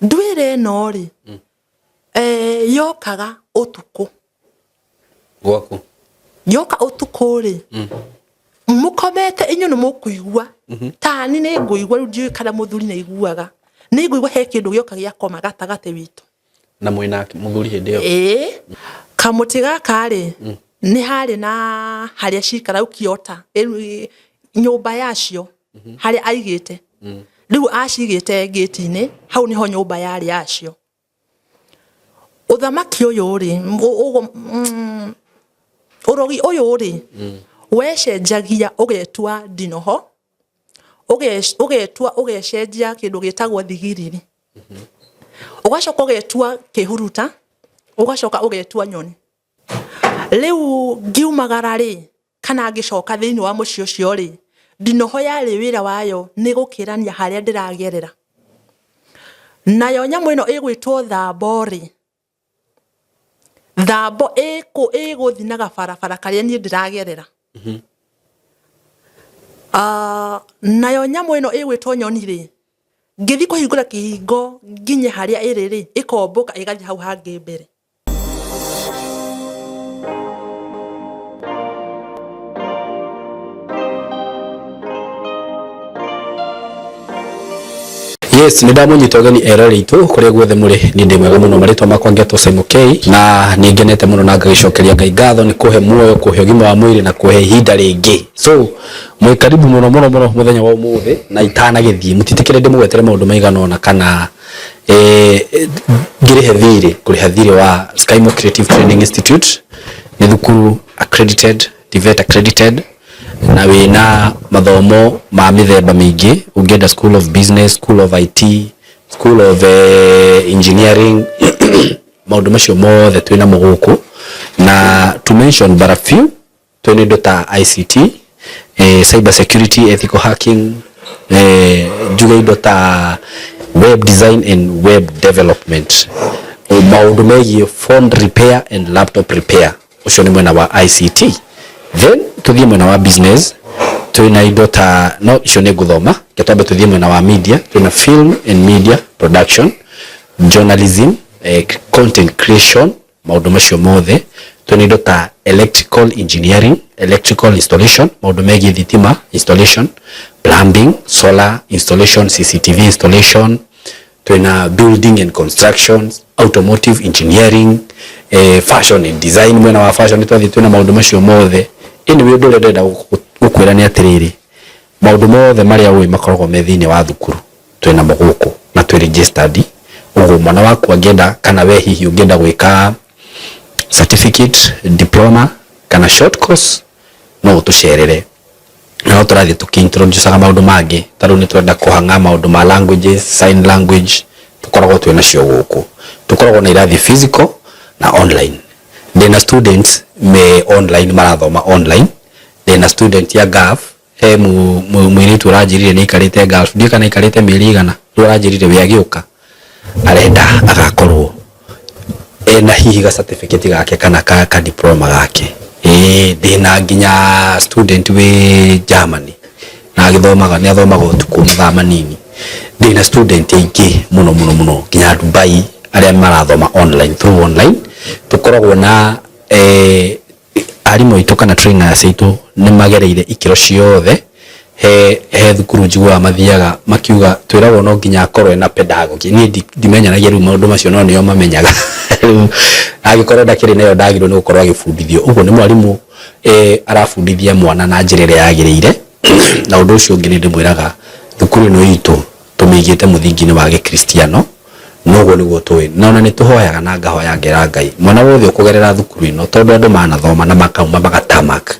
Nduĩra ĩno rĩ, yokaga ũtukũ. Gwaku? Yoka ũtukũ rĩ, mũkomete inyuĩ nĩ mũkũigua. Tani nĩ ngũigua, rĩu ndiũĩ kana mũthuri nĩ aiguaga. Nĩ ngũigua he kĩndũ gĩoka gĩakoma gatagatĩ witũ. Na mwĩna mũthuri hĩndĩ ĩyo? Ĩĩ. Kamũtĩ gaka rĩ, nĩ harĩ na harĩa cikara rĩu kĩota, nyũmba yacio harĩa aigĩte. Rĩu acigĩte ngĩti-inĩ, hau nĩho nyũmba yarĩ yacio. Ũthamaki ũyũ rĩ, ũrogi ũyũ rĩ, wecenjagia ũgetua ndinoho, ũgetua ũgecenjia kĩndũ gĩtagwo thigiriri, ũgacoka ũgetua kĩhuruta, ũgacoka ũgetua nyoni. Rĩu ngiumagara rĩ, kana ngĩcoka thĩinĩ wa mũciĩ ũcio rĩ, ndinoho yarĩ wĩra wayo nĩ gũkĩrania harĩa ndĩragerera. Nayo nyamũ ĩno ĩgwĩtwo thambo rĩ, thambo ĩgũthiĩ na gabarabara karĩa niĩ ndĩragerera. Nayo nyamũ ĩno ĩgwĩtwo nyoni rĩ, ngĩthiĩ kũhingũra kĩhingo nginye harĩa ĩrĩ rĩ, ĩkombũka ĩgathiĩ hau hangĩ mbere. Yes, nĩ ndamũnyita ũgeni eroreri aitũ kũrĩa guothe mũrĩ. Niĩ ndĩ mwega mũno, marĩtwa makwa ngetwo Simon K na nĩ ngenete mũno na ngagĩcokeria Ngai ngatho nĩ kũhe muoyo, kũhe ũgima wa mwĩrĩ na kũhe ihinda rĩngĩ. So mwĩ karibu mũno mũno mũno mũthenya wa ũmũthĩ, na itanagĩthiĩ mũtitikĩre ndĩmũgwetere maũndũ maigana ũna kana ngĩrĩhe thirĩ, kũrĩha thirĩ wa Skymo Creative Training Institute. Nĩ thukuru accredited, TVET accredited, na wĩna mathomo ma mĩthemba mĩingĩ. Ũngĩenda School of Business, School of IT, School of Engineering, maũndũ macio mothe twĩnamo gũkũ. Na to mention but a few, twĩna indo ta ICT, cyber security, ethical hacking, njuge indo ta web design and web development, maũndũ megiĩ phone repair and laptop repair. Ũcio nĩ mwena wa ICT. Then tũthiĩ mwena wa business, twĩna indo ta, no icio nĩ ngũthoma, reke twambe tũthiĩ mwena wa media. Twĩna film and media production, journalism, content creation, maũndũ macio mothe. Twĩna indo ta electrical engineering, electrical installation, maũndũ megiĩ thitima installation, plumbing, solar installation, CCTV installation. Twĩna building and construction, automotive engineering, fashion and design. Mwena wa fashion twathiĩ twĩna maũndũ macio mothe. Anyway, ũndũ ũrĩa ndĩrenda gũkwĩra nĩ atĩrĩrĩ, maũndũ mothe marĩa ũĩ makoragwo me thĩinĩ wa thukuru twĩnamo gũkũ na twĩ registered. Ũguo mwana waku angĩenda, kana we hihi ũngĩenda gwĩka certificate, diploma kana short course, no ũtũcerere. Na no tũrathiĩ tũkĩ-introducaga maũndũ mangĩ, ta rĩu nĩ twenda kũhang'a maũndũ ma languages, sign language tũkoragwo twĩ nacio gũkũ. Tũkoragwo na irathi physical na online. Ndĩna students me online, marathoma online. Ndĩna student ya Gulf, he mũirĩtu ũranjĩrire nĩ aikarĩte Gulf, ndiũĩ kana aikarĩte mĩeri igana. Rĩu aranjĩrire we agĩũka arenda agakorwo ena hihi ga certificate gake kana ka diploma gake. Ĩĩ, ndĩna nginya student wĩ Germany na agĩthomaga, nĩ athomaga ũtukũ mathaa manini. Ndĩna student aingĩ mũno mũno mũno nginya Dubai arĩa marathoma online, through online. Tũkoragwo na arimũ aitũ kana trainers aitũ nĩ magereire ikĩro ciothe. He thukuru njiguaga mathiaga makiuga twĩragwo no nginya akorwo ena pedagogy. Niĩ ndimenyanagia rĩu maũndũ macio, no nĩo mamenyaga. Rĩu angĩkorwo ndakĩrĩ nayo, ndagĩrĩirwo nĩ gũkorwo agĩbundithio. Ũguo nĩ mwarimũ arabundithia mwana na njĩra ĩrĩa yagĩrĩire. Na ũndũ ũcio ũngĩ, nĩ ndĩmwĩraga thukuru ĩno itũ tũmĩigĩte mũthingi-inĩ wa gĩkristiano, noguo nĩguo tũĩ, na ona nĩ tũhoyaga na ngahoya ngera Ngai mwana wothe ũkũgerera thukuru ĩno, tondũ andũ manathoma na makauma magatamak,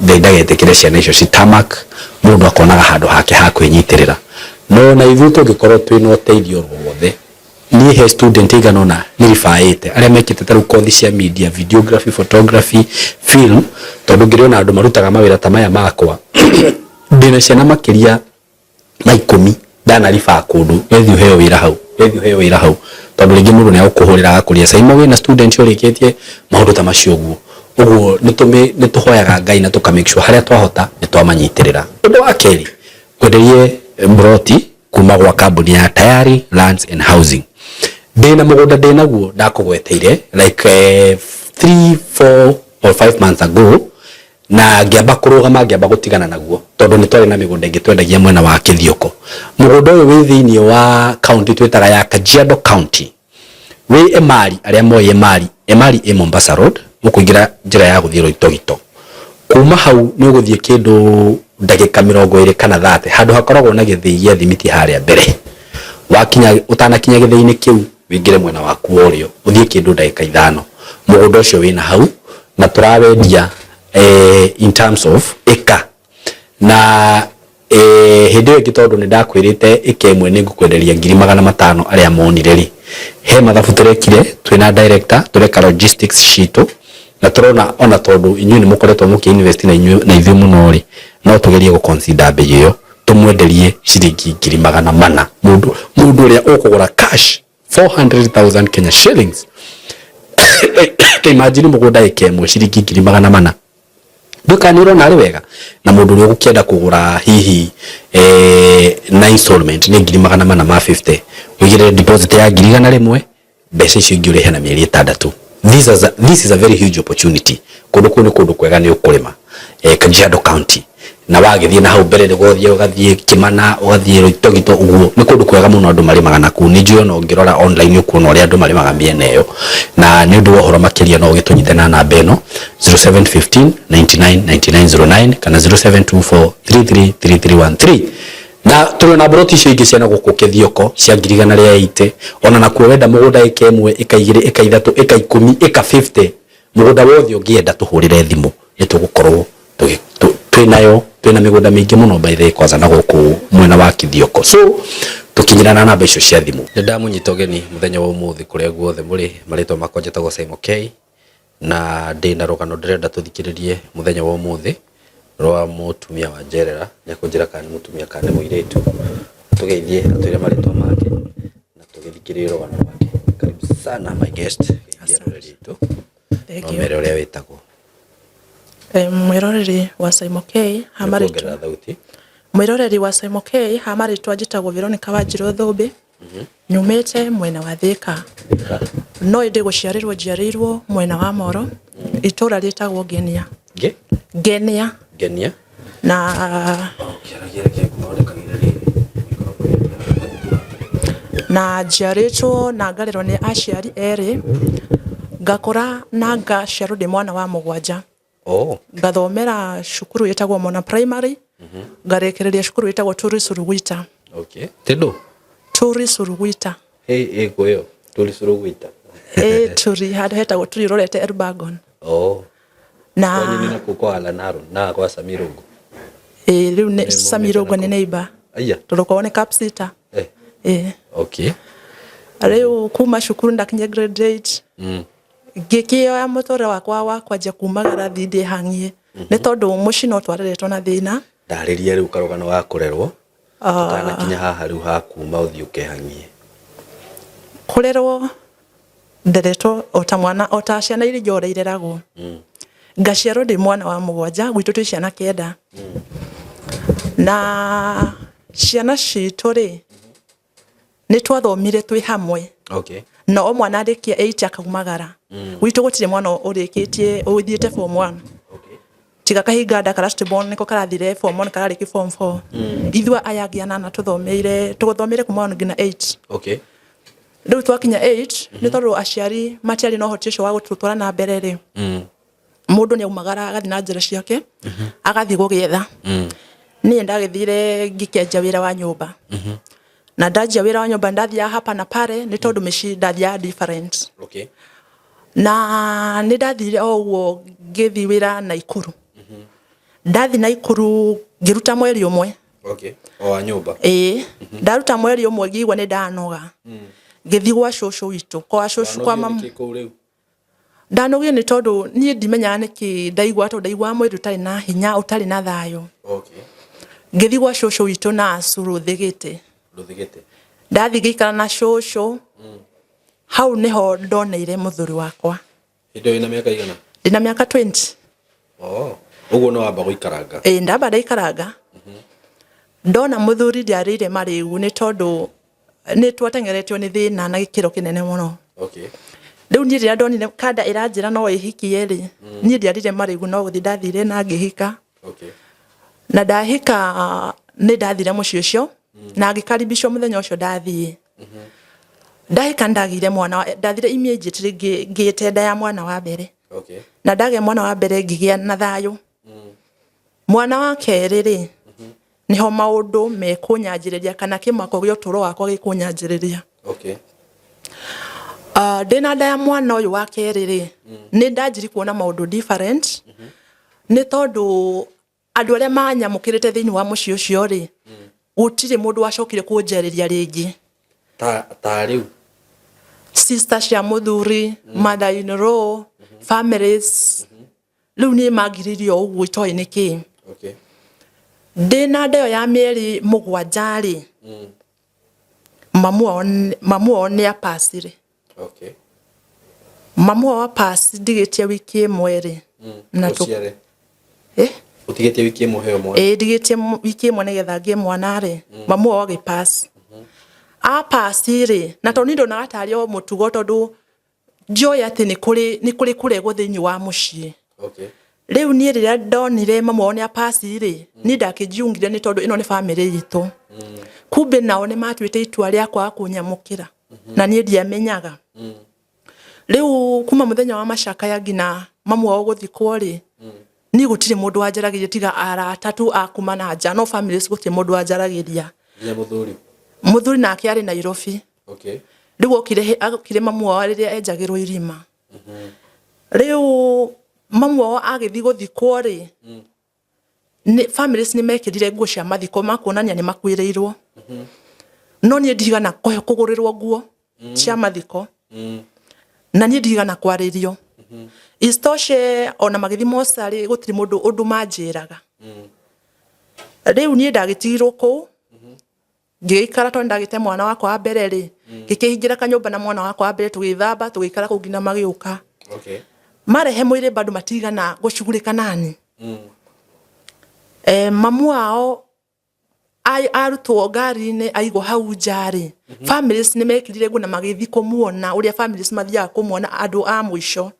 Ngai ndagetĩkĩre ciana icio citamak, mũndũ akonaga handũ hake ha kwĩnyitĩrĩra. No ona ithuĩ tũngĩkorwo twĩna ũteithio wothe, niĩ he student igana ũna nĩribaĩte arĩa mekĩte ta rĩu kothi cia media, videography, photography, film, tondũ ngĩrĩ ona andũ marutaga mawĩra ta maya makwa. Ndĩna ciana makĩria ma 10 ndanaribaa kũndũ, wethiĩ ũheo wĩra hau, wethiĩ ũheo wĩra hau, tondũ rĩngĩ mũndũ nĩ agũkũhũrĩra agakũria Saimo wĩna student ũrĩkĩtie maũndũ ta macio. Ũguo ũguo nĩ tũhoyaga Ngai na tũka make sure harĩa twahota nĩ twamanyitĩrĩra. Ũndũ wa kerĩ, ngwenderie mburoti kuma gwa kambuni ya Tayari Lands and Housing. Ndĩna mũgũnda ndĩnaguo ndakũgweteire like 3 4 or 5 months ago, na ngĩamba kũrũgama, ngĩamba gũtigana naguo tondũ nĩ twarĩ na mĩgũnda ĩngĩ twendagia mwena wa Kĩthioko. Mũgũnda ũyũ wĩ thĩinĩ wa county twĩtaga ya Kajiado County, wĩ Emali. Arĩa moĩ Emali, Emali ĩ Mombasa Road, ũkũingĩra njĩra ya gũthiĩ Loitogito. Kuma hau nĩ ũgũthiĩ kĩndũ ndagĩka 20 kana 30, handũ hakoragwo na gĩthĩi gĩa thimiti harĩa mbere. Wakinya, ũtanakinya gĩthĩi-inĩ kĩu, wĩingĩre mwena waku wa ũrĩo, ũthiĩ kĩndũ ndagĩka 5, mũgũnda ũcio wĩna hau na tũrawendia in terms of ĩka. Na hĩndĩ ĩyo ĩngĩ, tondũ nĩ ndakwĩrĩte ĩka ĩmwe nĩ ngũkwenderia 500,000, arĩa monire rĩ, he mathabu tũrekire twĩna director, tũreka logistics citũ, na tũrona ona tondũ inyuĩ nĩ mũkoretwo mũkĩ invest na inyuĩ na ithuĩ mũno rĩ, no tũgerie gũ consider mbei ĩyo, tũmwenderie ciringi 400,000. Mũndũ ũrĩa ũkũgũra cash, 400,000 Kenya shillings. Ta imagine, mũgũnda ĩka ĩmwe ciringi 400,000. Nduka nĩ ũrona arĩ wega. Na mũndũ ũrĩa ũgũkĩenda kũgũra hihi na installment nĩ 450,000, ũigĩrĩre deposit ya 100,000, mbeca icio ingĩ ũrĩhe na mĩeri 6. This is a very huge opportunity. Kũndũ kũu nĩ kũndũ kwega, nĩ ũkũrĩma Kajiado County, na wagĩthiĩ na hau mbere nĩguo ũthiĩ ũgathiĩ Kĩmana, ũgathiĩ Loitogito ũguo, nĩ kũndũ kwega mũno andũ marĩmaga na kũu. Nĩ njũĩ ona ũngĩrora online ũkuona ũrĩa andũ marĩmaga mĩena ĩyo. Na nĩ ũndũ wa ũhoro makĩria, no ũgĩtũnyite na namba ĩno, 0715 99 9909 kana 0724 333313. Na tũrĩ na mburoti icio ingĩ ciana gũkũ Kĩthioko cia 180,000. Ona nakuo wenda mũgũnda ĩka ĩmwe, ĩka 2, ĩka 3, ĩka 10, ĩka 50, mũgũnda wothe ũngĩenda, tũhũrĩre thimũ, nĩ tũgũkorwo twĩnayo. Twĩna mĩgũnda mĩingĩ mũno, by the way, kwanza na gũkũ mwena wa Kithioko. So tũkinyĩra na namba icio cia thimũ. Nĩ ndamũnyita ũgeni mũthenya wa ũmũthĩ kũrĩa guothe mũrĩ. Marĩtwa makwa njĩtagwo Simon K, na ndĩna rũgano ndĩrenda tũthikĩrĩrie mũthenya wa ũmũthĩ rwa mũtumia wa njerera. Nĩ akũnjĩra kana nĩ mũtumia kana nĩ mũirĩtu. Tũgeithie, atwĩre marĩtwa make na tũgĩthikĩrĩrie rũgano rwake. Karibu sana, my guest. Geithia rũrĩrĩ ritũ. Thank no you. Mere ũrĩa wĩtagwo. Mwĩroreri wa Simon K, ha marĩtwa Kuongerera thauti. Mwĩroreri wa Simon K, ha marĩtwa njĩtagwo Veronica Wanjirũ Thũmbĩ, nyumĩte mwena wa Thĩka, no ĩndĩ gũciarĩrwo njiarĩirwo mwena wa Moro, itũra rĩtagwo Ngenia. Nge? Ngenia. Ngenia. Na na njiarĩtwo na ngarerwo nĩ aciari erĩ, ngakũra na ngaciarwo ndĩ mwana wa mũgwanja. Ngathomera cukuru ĩtagwo Mona Primary, ngarĩkĩrĩria cukuru ĩtagwo Turi Suruguita. Okay, Tendo. Turi Suruguita. Hey, ĩkũ ĩyo tũrĩ Suruguita? Ĩ Turi, handũ hetagwo Turi, ũrorete Elburgon. Na Kwanyu nĩ nakuo kwa Lanaro na kwa Samirungu? Ĩ, rĩu nĩ Nĩ Samirungu nĩ mumĩte? Neighbor. Aya. Tondũ kwao nĩ Kapsita. Ĩ. Rĩu kuma cukuru ndakinyia grade 8, ngĩkĩoya mũtũrĩre wakwa wa kwanjia kumagara thiĩ ndĩhang'ie, nĩ tondũ mũciĩ no twareretwo na thĩna. Ndarĩria rĩu karũgano ga kũrerwo, ũtanakinya haha rĩu ha kuma ũthiĩ ũkehang'ie. Kũrerwo nderetwo o ta mwana, o ta ciana iria ingĩ ũrĩa ireragwo. Ngaciarwo ndĩ mwana wa mũgwanja, gwitũ twĩ ciana 9. Na ciana citũ rĩ, nĩ twathomire twĩ hamwe. Na o mwana arĩkia 8 akaumagara. Gwitũ gũtirĩ mwana ũrĩkĩtie ũthiĩte form 1. Tiga kahinga nda last born nĩko karathire form 1, kararĩki form 4. Ithuĩ aya angĩ anana tũthomeire, tũthomeire kuma 1 nginya 8. Rĩu twakinya 8, nĩ tondũ aciari matiarĩ na ũhoti ũcio wa gũtũtwara na mbere rĩ, mũndũ nĩ aumagara agathiĩ na njĩra ciake, agathiĩ gũgĩetha. Niĩ ndagĩthire ngĩkĩanjia wĩra wa nyũmba. Na ndanjia wĩra wa nyũmba, ndathiaga hapa na pale, nĩ tondũ mĩciĩ ndathiaga different. Na nĩ ndathire o ũguo ngĩthiĩ wĩra Naikuru. Ndathi Naikuru ngĩruta mweri ũmwe. O wa nyũmba? Ĩĩ, ndaruta mweri ũmwe ngĩigua nĩ ndanoga. Ngĩthiĩ gwa cũcũ witũ, kwa cũcũ, kwa Wanogio mamu. nĩkĩ kũu rĩu? Ndanogio nĩ tondũ niĩ ndimenyaga nĩkĩ ndaigua, tondũ ndaiguaga mwĩrĩ ũtarĩ na hinya, ũtarĩ na thayũ. Ngĩthiĩ gwa cũcũ witũ Nasu Rũthĩgĩte. Rũthĩgĩte. Ndathiĩ ngĩikara na cũcũ. Hau nĩho ndoneire mũthuri wakwa. Hĩndĩ ĩyo wĩna mĩaka igana? Ndĩna mĩaka 20. Oh. Ũguo no wamba gũikaranga? Ĩĩ, ndamba ndaikaranga. Ndona mũthuri ndiarĩire marĩgu, nĩ tondũ Nĩ twateng'eretio nĩ thĩna na gĩkĩro kĩnene mũno. Rĩu niĩ rĩrĩa ndonire kanda ĩranjĩra no ĩhikie rĩ, niĩ ndiarire marĩgu, no gũthiĩ ndathire na ngĩhika. Na ndahika nĩ ndathire mũciĩ ũcio na ngĩkaribicwo mũthenya ũcio ndathiĩ. Ndahika nĩ ndagĩire mwana, ndathire immediately ngĩte nda ya mwana wa mbere. Na ndagĩa mwana wa mbere ngĩgĩa na thayũ. Mwana wa kerĩ rĩ, nĩho maũndũ mekũnyanjĩrĩria kana kĩmako gĩa ũtũũro wakwa gĩkũnyanjĩrĩria. Ndĩna nda ya mwana ũyũ wa kerĩ rĩ, nĩ ndanjiri kuona maũndũ different, nĩ tondũ andũ arĩa manyamũkĩrĩte thĩinĩ wa mũciĩ ũcio rĩ, gũtirĩ mũndũ wacokire kũnjarĩria rĩngĩ. Ta rĩu? Sister cia mũthuri, mother in law, families, rĩu niĩ mangiririe o ũguo itoĩ nĩkĩ. Ndĩna nda ĩyo ya mĩeri 7 rĩ, mamu wao nĩ apacire. Mamu wao apaci ndigĩtie wiki 1 rĩ, na Ũciare. Eh? Ũtigĩtie wiki 1 heo mwana. Ĩĩ, ndigĩtie wiki 1 nĩgetha ngĩe mwana rĩ, mamu wao agĩpass. Apass rĩ, na tondũ niĩ ndonaga tarĩ o mũtugo, tondũ ndioĩ atĩ nĩ kũrĩ kũregwo thĩinĩ wa mũciĩ. Rĩu niĩ rĩrĩa ndonire mamu wao nĩ apass rĩ, niĩ ndakĩnjiungire nĩ tondũ ĩno nĩ bamĩrĩ itũ. Kumbe nao nĩ matuĩte itua rĩa kwaga kũnyamũkĩra na niĩ ndiamenyaga. Rĩu kuma mũthenya wa macakaya nginya mamu wao gũthikwo rĩ, niĩ gũtirĩ mũndũ wanjaragĩria tiga arata tu a kuma na nja, no families gũtirĩ mũndũ wanjaragĩria. Nginya mũthuri? Mũthuri nake arĩ Nairobi. Rĩu okire mamu wao rĩrĩa enjagĩrwo irima. Rĩu mamu wao agĩthiĩ gũthikwo rĩ, nĩ families nĩ mekĩrire nguo cia mathiko ma kuonania nĩ makuĩrĩirwo. No niĩ ndigana kũgũrĩrwo nguo cia mathiko. Na niĩ ndigana kwarĩrio. Isitoshe ona magĩthiĩ mocarĩ gũtirĩ mũndũ ũndũ manjĩraga. Rĩu niĩ ndagĩtigirwo kũu, ngĩgĩikara tondũ ndagĩte mwana wakwa wa mbere rĩ, ngĩkĩhingĩra kanyũmba na mwana wakwa wa mbere, tũgĩthamba, tũgĩikara kũu nginya magĩũka. Marehe mwĩrĩ bado matigana gũcugurĩka nani. Mamu wao arutwo ngari-inĩ aigwo hau nja rĩ, families nĩ mekĩrire nguo na magĩthiĩ kũmuona ũrĩa families mathiaga kũmuona andũ a mũico.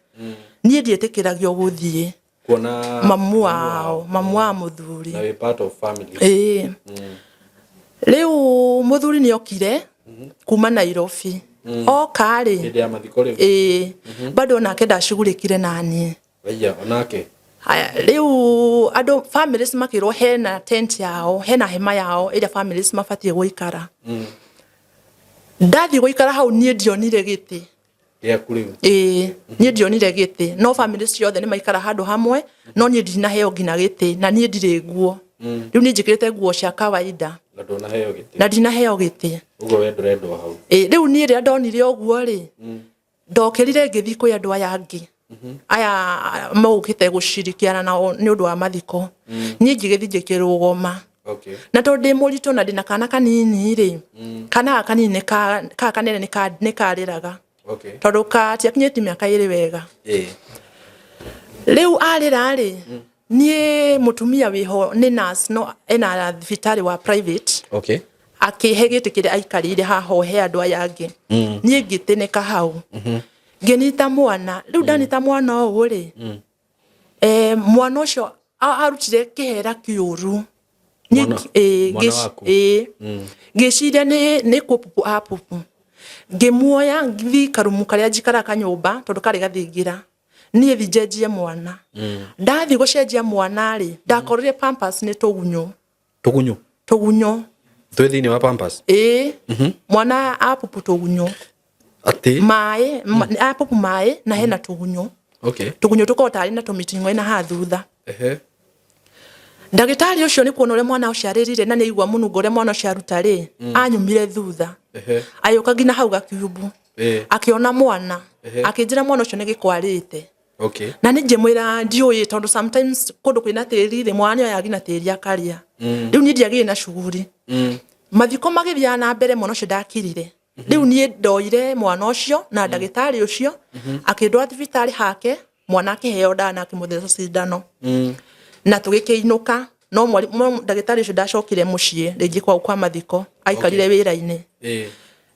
Niĩ ndiĩtĩkĩragio gũthiĩ kuona mamu wao, mamu wa mũthuri. Na wĩ part of family. Ĩĩ. Rĩu mũthuri nĩ okire kuma Nairobi. Oka rĩ, hĩndĩ ya mathiko rĩu? Ĩĩ, bado onake ndacugurĩkire naniĩ. Aya, onake? Haya, rĩu andũ families makĩrwo hena tent yao, hena hema yao ĩrĩa families mabatiĩ gũikara. Ndathiĩ gũikara hau niĩ ndionire gĩtĩ. Gĩaku rĩu? Ĩĩ, niĩ ndionire gĩtĩ, no family ciothe nĩ maikara handũ hamwe, no niĩ ndinaheo nginya gĩtĩ, na niĩ ndirĩ nguo. Rĩu niĩ njĩkĩrĩte nguo cia kawaida. Na ndũnaheo gĩtĩ? Na ndinaheo gĩtĩ. Ũguo we ndũrendwo hau? Ĩĩ, rĩu niĩ rĩrĩa ndonire ũguo rĩ, ndokĩrire ngĩthiĩ kwĩ andũ aya angĩ. Aya maũkĩte gũcirikiana nao nĩ ũndũ wa mathiko. Niĩ ngĩgĩthiĩ ngĩkĩrũgoma. Na tondũ ndĩ mũritũ na ndĩna kana kanini rĩ, kana gaka kanini gaka kanene nĩ karĩraga. Tondũ gatiakinyĩtie mĩaka 2 wega. Rĩu arĩra rĩ, niĩ mũtumia wĩho nĩ nurse no ena thibitarĩ wa private. Akĩhe gĩtĩ kĩrĩa aikarĩire haha he andũ aya angĩ. Niĩ ngĩtĩnĩka hau. Ngĩnyita mwana. Rĩu ndanyita mwana ũũ rĩ, mwana ũcio arutire kĩhera kĩũru. Mwana waku? Ĩĩ. Ngĩciria nĩ kũpupu apupu. Ngĩmuoya ngĩthiĩ karumu karĩa njikaraga kanyũmba tondũ karĩ gathingira. Niĩ thiĩ njenjie mwana. Ndathiĩ gũcenjia mwana rĩ, ndakorire pampers nĩ tũgunyũ. Tũgunyũ? Tũgunyũ. Twĩ thĩinĩ wa pampers? Ĩĩ. Mwana apupu tũgunyũ. Atĩ? Maĩ, apupu maĩ na hena tũgunyũ. Tũgunyũ tũkoragwo tarĩ na tũmiting'oe na haha thutha. Ndagĩtarĩ ũcio nĩ kuona ũrĩa mwana ũcio arĩrire na nĩ aigua mũnungo ũrĩa mwana ũcio aruta rĩ, anyumire thutha. Agĩũka nginya hau gakiumbu. Akĩona mwana, akĩnjĩra mwana ũcio nĩ gĩko arĩte. Na nĩ ngĩmwĩra ndiũĩ tondũ sometimes kũndũ kwĩna tĩri rĩ, mwana nĩ oyaga nginya tĩri akarĩa. Rĩu niĩ ndiagĩire na cuguri. Mathiko magĩthiaga na mbere mwana ũcio ndakirire. Rĩu niĩ ndoire mwana ũcio na ndagĩtarĩ ũcio akĩndwara thibitarĩ hake, mwana akĩheo ndawa na akĩmũtheca cindano. Na tũgĩkĩinũka, no ndagĩtarĩ ũcio ndacokire mũciĩ rĩngĩ kwao kwa mathiko, aikarire wĩra-inĩ.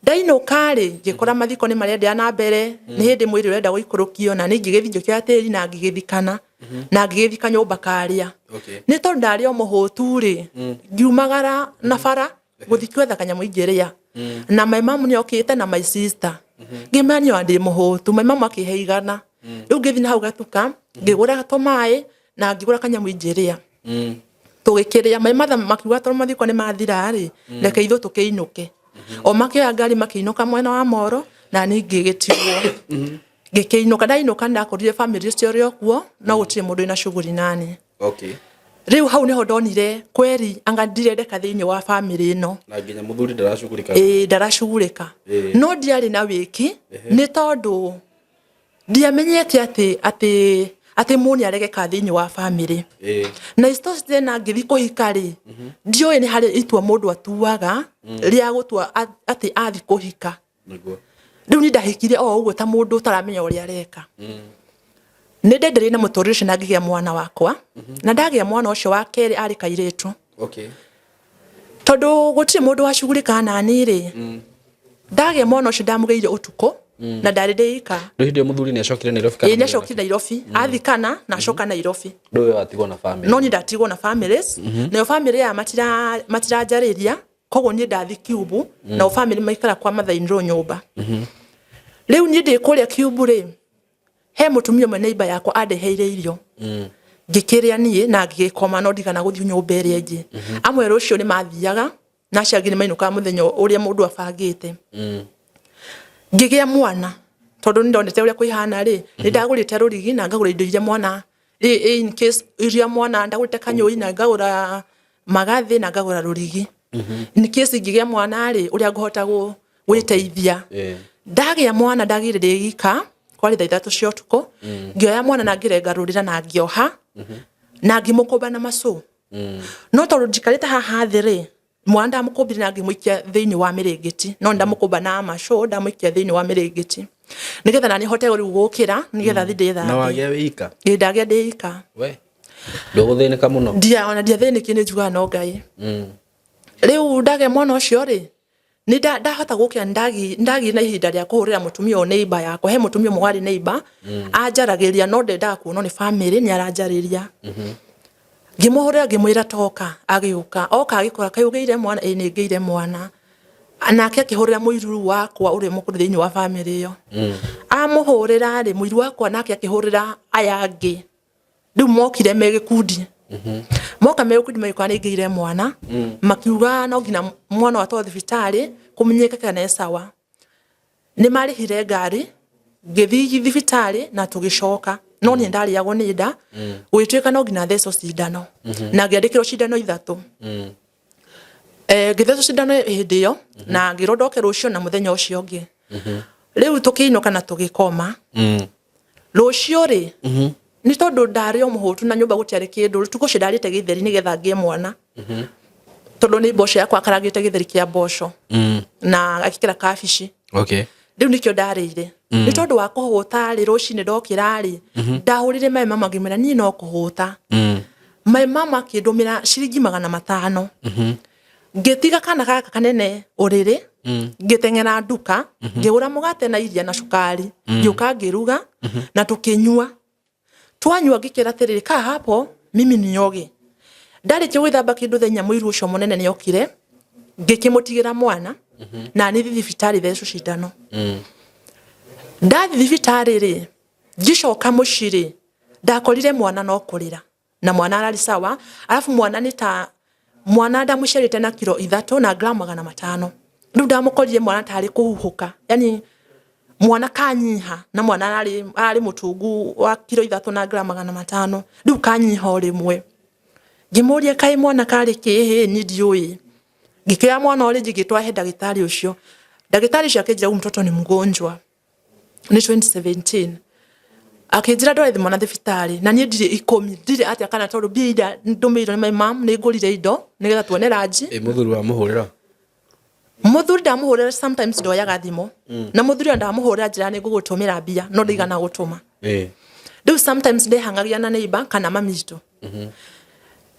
Ndainũka rĩ, ngĩkora mathiko nĩ marendea na mbere, nĩ hĩndĩ mwĩrĩ ũrenda gũikũrũkio, na niĩ ngĩgĩthiĩ ngĩkĩoya tĩri na ngĩgĩthikana na ngĩgĩthika nyũmba karĩa. Nĩ tondũ ndarĩ o mũhũtu rĩ, ngiumagara na bara gũthiĩ gwetha kanyamũ ingĩrĩa, na my mom nĩ okĩte na my sister, ngĩmera niĩ ona ndĩ mũhũtu. My mom akĩhe 100. Rĩu ngĩthiĩ na hau gatuka, ngĩgũra tũmaĩ na ngĩgũra kanyamũ ingĩrĩa, tũgĩkĩrĩa. My mother makiuga tondũ mathiko nĩ mathira rĩ, reke ithuĩ tũkĩinũke. O makĩoya ngari makĩinũka mwena wa Moro, na niĩ ngĩgĩtigwo ngĩkĩinũka. Ndainũka ndakorire family ũcio ũrĩ o kuo, no gũtirĩ mũndũ wĩna shughuli nani. Rĩu hau nĩho ndonire kweri anga ndirendeka thĩinĩ wa family ĩno. Na nginya muthuri ndaracugurika. Ĩĩ, ndaracugurĩka. No ndiarĩ na wĩki, nĩ tondũ ndiamenyete atĩ mũndũ nĩ aregeka thĩinĩ wa family. Na isitoshe tena ngĩthiĩ kũhika rĩ, ndiũĩ nĩ harĩ itua mũndũ atuaga rĩa gũtua atĩ athiĩ kũhika. Rĩu niĩ ndahikire o ũguo ta mũndũ ũtaramenya ũrĩa areka. Nĩ ndendereire na mũtũrĩre ũcio na ngĩgĩa mwana wakwa, na ndagĩa mwana ũcio wa kerĩ arĩ kairĩtu. Tondũ gũtirĩ mũndũ wacugurĩkaga nani rĩ, ndagĩa mwana ũcio ndamũgĩire ũtukũ na ndarĩ ndĩika. Rĩu hĩndĩ ĩyo mũthuri nĩ acokire Nairobi kana? Ĩĩ, nĩ acokire Nairobi, athikana na acoka Nairobi. Rĩu we watigwo na family? No niĩ ndatigwo na families, nayo family ya matiranjarĩria, koguo niĩ ndathi Kiumbu, nao family maikara kwa mother-in-law nyũmba. Rĩu niĩ ndĩ kũrĩa Kiumbu rĩ, he mũtumia ũmwe neighbor yakwa andeheire irio, ngĩkĩrĩa niĩ na ngĩgĩkoma, no ndigana gũthiĩ nyũmba ĩrĩa ĩngĩ. Amwe rũciũ nĩ mathiaga na acio angĩ nĩ mainũkaga mũthenya ũrĩa mũndũ abangĩte. Ngĩgĩa mwana, tondũ nĩ ndonete ũrĩa kwĩhana rĩ, nĩ ndagũrĩte rũrigi na ngagũra indo iria mwana in case iria mwana, ndagũrĩte kanyũi na ngagũra magathĩ na ngagũra rũrigi in case ingĩgĩa mwana rĩ, ũrĩa ngũhota gwĩteithia. Ndagĩa mwana, ndagĩire ndĩ ika, kwarĩ thaa 3 cia ũtukũ, ngĩoya mwana na ngĩrenga rũrĩra na ngĩoha na ngĩmũkũmba na macũ. No tondũ njikarĩte haha thĩ rĩ, mwana ndamũkũmbire na ngĩmũikia thĩinĩ wa mĩrĩngĩti, no ndamũkũmba na macũ, ndamũikia thĩinĩ wa mĩrĩngĩti nĩgetha nani hote rĩu gũkĩra nĩgetha thiĩ Na ndĩthambe. Wagĩa wĩ ika? Ĩ, ndagĩa ndĩ ika. We ndũgũthĩnĩka mũno? Ndia ona ndiathĩnĩkire, nĩ njugaga no Ngai. Rĩu ndagĩa mwana ũcio rĩ, nĩ ndahota gũkĩra, nĩ ndagĩire na ihinda rĩa kũhũrĩra mũtumia ũyũ neighbor yakwa. He mũtumia ũmwe warĩ neighbor anjaragĩria, no ndendaga kuonwo nĩ family nĩ aranjarĩria. Ngĩmũhũrĩra, ngĩmwĩra toka, agĩũka. Oka agĩkora, "Kaĩ ũgĩire mwana?" "Ĩĩ, nĩ ngĩire mwana." Nake akĩhũrĩra mũiru wakwa ũrĩa mũkũrũ thĩinĩ wa family ĩyo. Amũhũrĩra rĩ, mũiru wakwa nake akĩhũrĩra aya angĩ. Rĩu mokire me gĩkundi, moka me gĩkundi, magĩkora nĩ ngĩire mwana, makiuga no nginya mwana watwarwo thibitarĩ kũmenyeke kana e sawa. Nĩ marĩhire ngari, ngĩthiĩ thibitarĩ na tũgĩcoka, no niĩ ndarĩagwo nĩ nda, gũgĩtuĩka no nginya thecwo cindano na ngĩandĩkĩrwo cindano 3. Ngĩthecwo cindano hĩndĩ ĩyo na ngĩrwo ndoke rũciũ na mũthenya ũcio ũngĩ. Rĩu tũkĩinũka na tũgĩkoma. Rũciũ rĩ, nĩ tondũ ndarĩ o mũhũtu na nyũmba gũtiarĩ kĩndũ, ũtukũ ũcio ndarĩte gĩtheri nĩgetha ngĩe mwana, tondũ nĩ mboco yakwa akarangĩte gĩtheri kĩa mboco na agĩkĩra kabici. Rĩu nĩkĩo ndarĩire. Nĩ tondũ wa kũhũta rĩ, rũcinĩ ndokĩra rĩ, ndahũrire my mama, ngĩmwĩra niĩ no kũhũta. My mama akĩndũmĩra ciringi 500. Ngĩtiga kana gaka kanene ũrĩrĩ, ngĩteng'era nduka, ngĩgũra mũgate na iria na cukari, ngĩũka ngĩruga na tũkĩnyua. Twanyua ngĩkĩra atĩrĩrĩ, "Kaa hapo, mimi nioge." Ndarĩkia gwĩthamba kĩndũ thenya, mũiru ũcio mũnene nĩ okire, ngĩkĩmũtigĩra mwana na nĩ thiĩ thibitarĩ thecwo cindano. Ndathiĩ thibitarĩ rĩ, ngĩcoka mũciĩ rĩ, ndakorire mwana no kũrĩra na mwana ararĩ sawa. Alafu mwana nĩ ta mwana ndamũciarĩte na kiro 3 na gramu 500. Rĩu ndamũkorire mwana tarĩ kũhuhũka, yani mwana kanyiha, na mwana ararĩ mũtungu wa kiro 3 na gramu 500. Rĩu kanyiha o rĩmwe. Ngĩmũria, "Kaĩ mwana karĩ kĩhĩ?" "Niĩ ndiũĩ." Ngĩkĩoya mwana o rĩngĩ, ngĩtwara he ndagĩtarĩ ũcio. Ndagĩtarĩ ũcio akĩnjĩra huyu mtoto ni mgonjwa. Nĩ 2017. Akĩnjĩra ndware mwana thibitarĩ, na niĩ ndirĩ 10, ndirĩ atĩa, kana tondũ mbia iria ndũmĩirwo nĩ my mom nĩ ngũrire indo nĩgetha tuone ranji. Ĩ mũthuri wamũhũrĩra? Mũthuri ndamũhũrĩra, sometimes ndoyaga thimũ, na mũthuri ona ndamũhũrĩra njĩra nĩ ngũgũtũmĩra mbia, no ndaigana gũtũma. Rĩu sometimes ndehang'agia na neighbor kana mami witũ.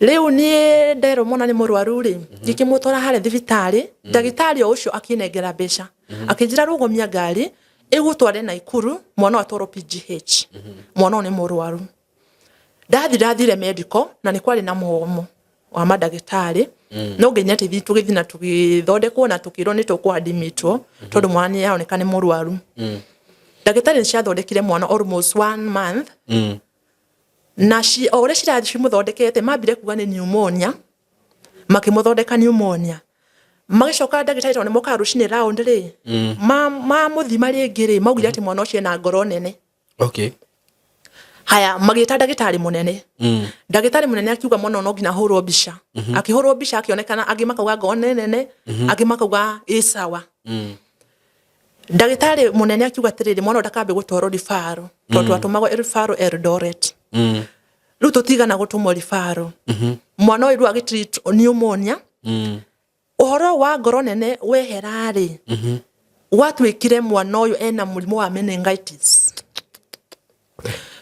Rĩu niĩ nderwo mwana nĩ mũrwaru rĩ, ngĩkĩmũtwara harĩa thibitarĩ. Ndagĩtarĩ o ũcio akĩnengera mbeca, akĩnjĩra rũgomia ngari ĩgũtware Naikuru, mwana ũyũ atwarwo PGH, mwana ũyũ nĩ mũrwaru. Ndathire medical na nĩ kwarĩ na mũgomo wa mandagĩtarĩ, no nginya tũthiĩ tũgĩthiĩ na tũgĩthondekwo na tũkĩrwo nĩ tũkũadimitwo tondũ mwana nĩ aroneka nĩ mũrwaru. Ndagĩtarĩ nĩ ciathondekire mwana almost one month na o ũrĩa cirathiĩ cimũthondekete, mambire kuga nĩ pneumonia, makĩmũthondeka pneumonia, magĩcoka ndagĩtarĩ tondũ nĩ mokaga rũcinĩ round rĩ, mamũthima rĩngĩ rĩ, maugire atĩ mwana ũcio ena ngoro nene. Haya, magĩta ndagĩtarĩ mũnene. Ndagĩtarĩ mũnene akiuga mwana no nginya ahũrwo mbica. Akĩhũrwo mbica akĩonekana, angĩ makauga ngoro nĩ nene, angĩ makauga ĩ sawa. Ndagĩtarĩ mũnene akiuga atĩrĩrĩ, mwana ũyũ ndakambe gũtwarwo ribaro tondũ twatũmagwo ribaro Eldoret. Rĩu tũtigana gũtũmwo ribaro, mwana ũyũ rĩu agĩtreat pneumonia. Ũhoro wa ngoro nene wehera-rĩ, gwatuĩkire mwana ũyũ ena mũrimũ wa meningitis.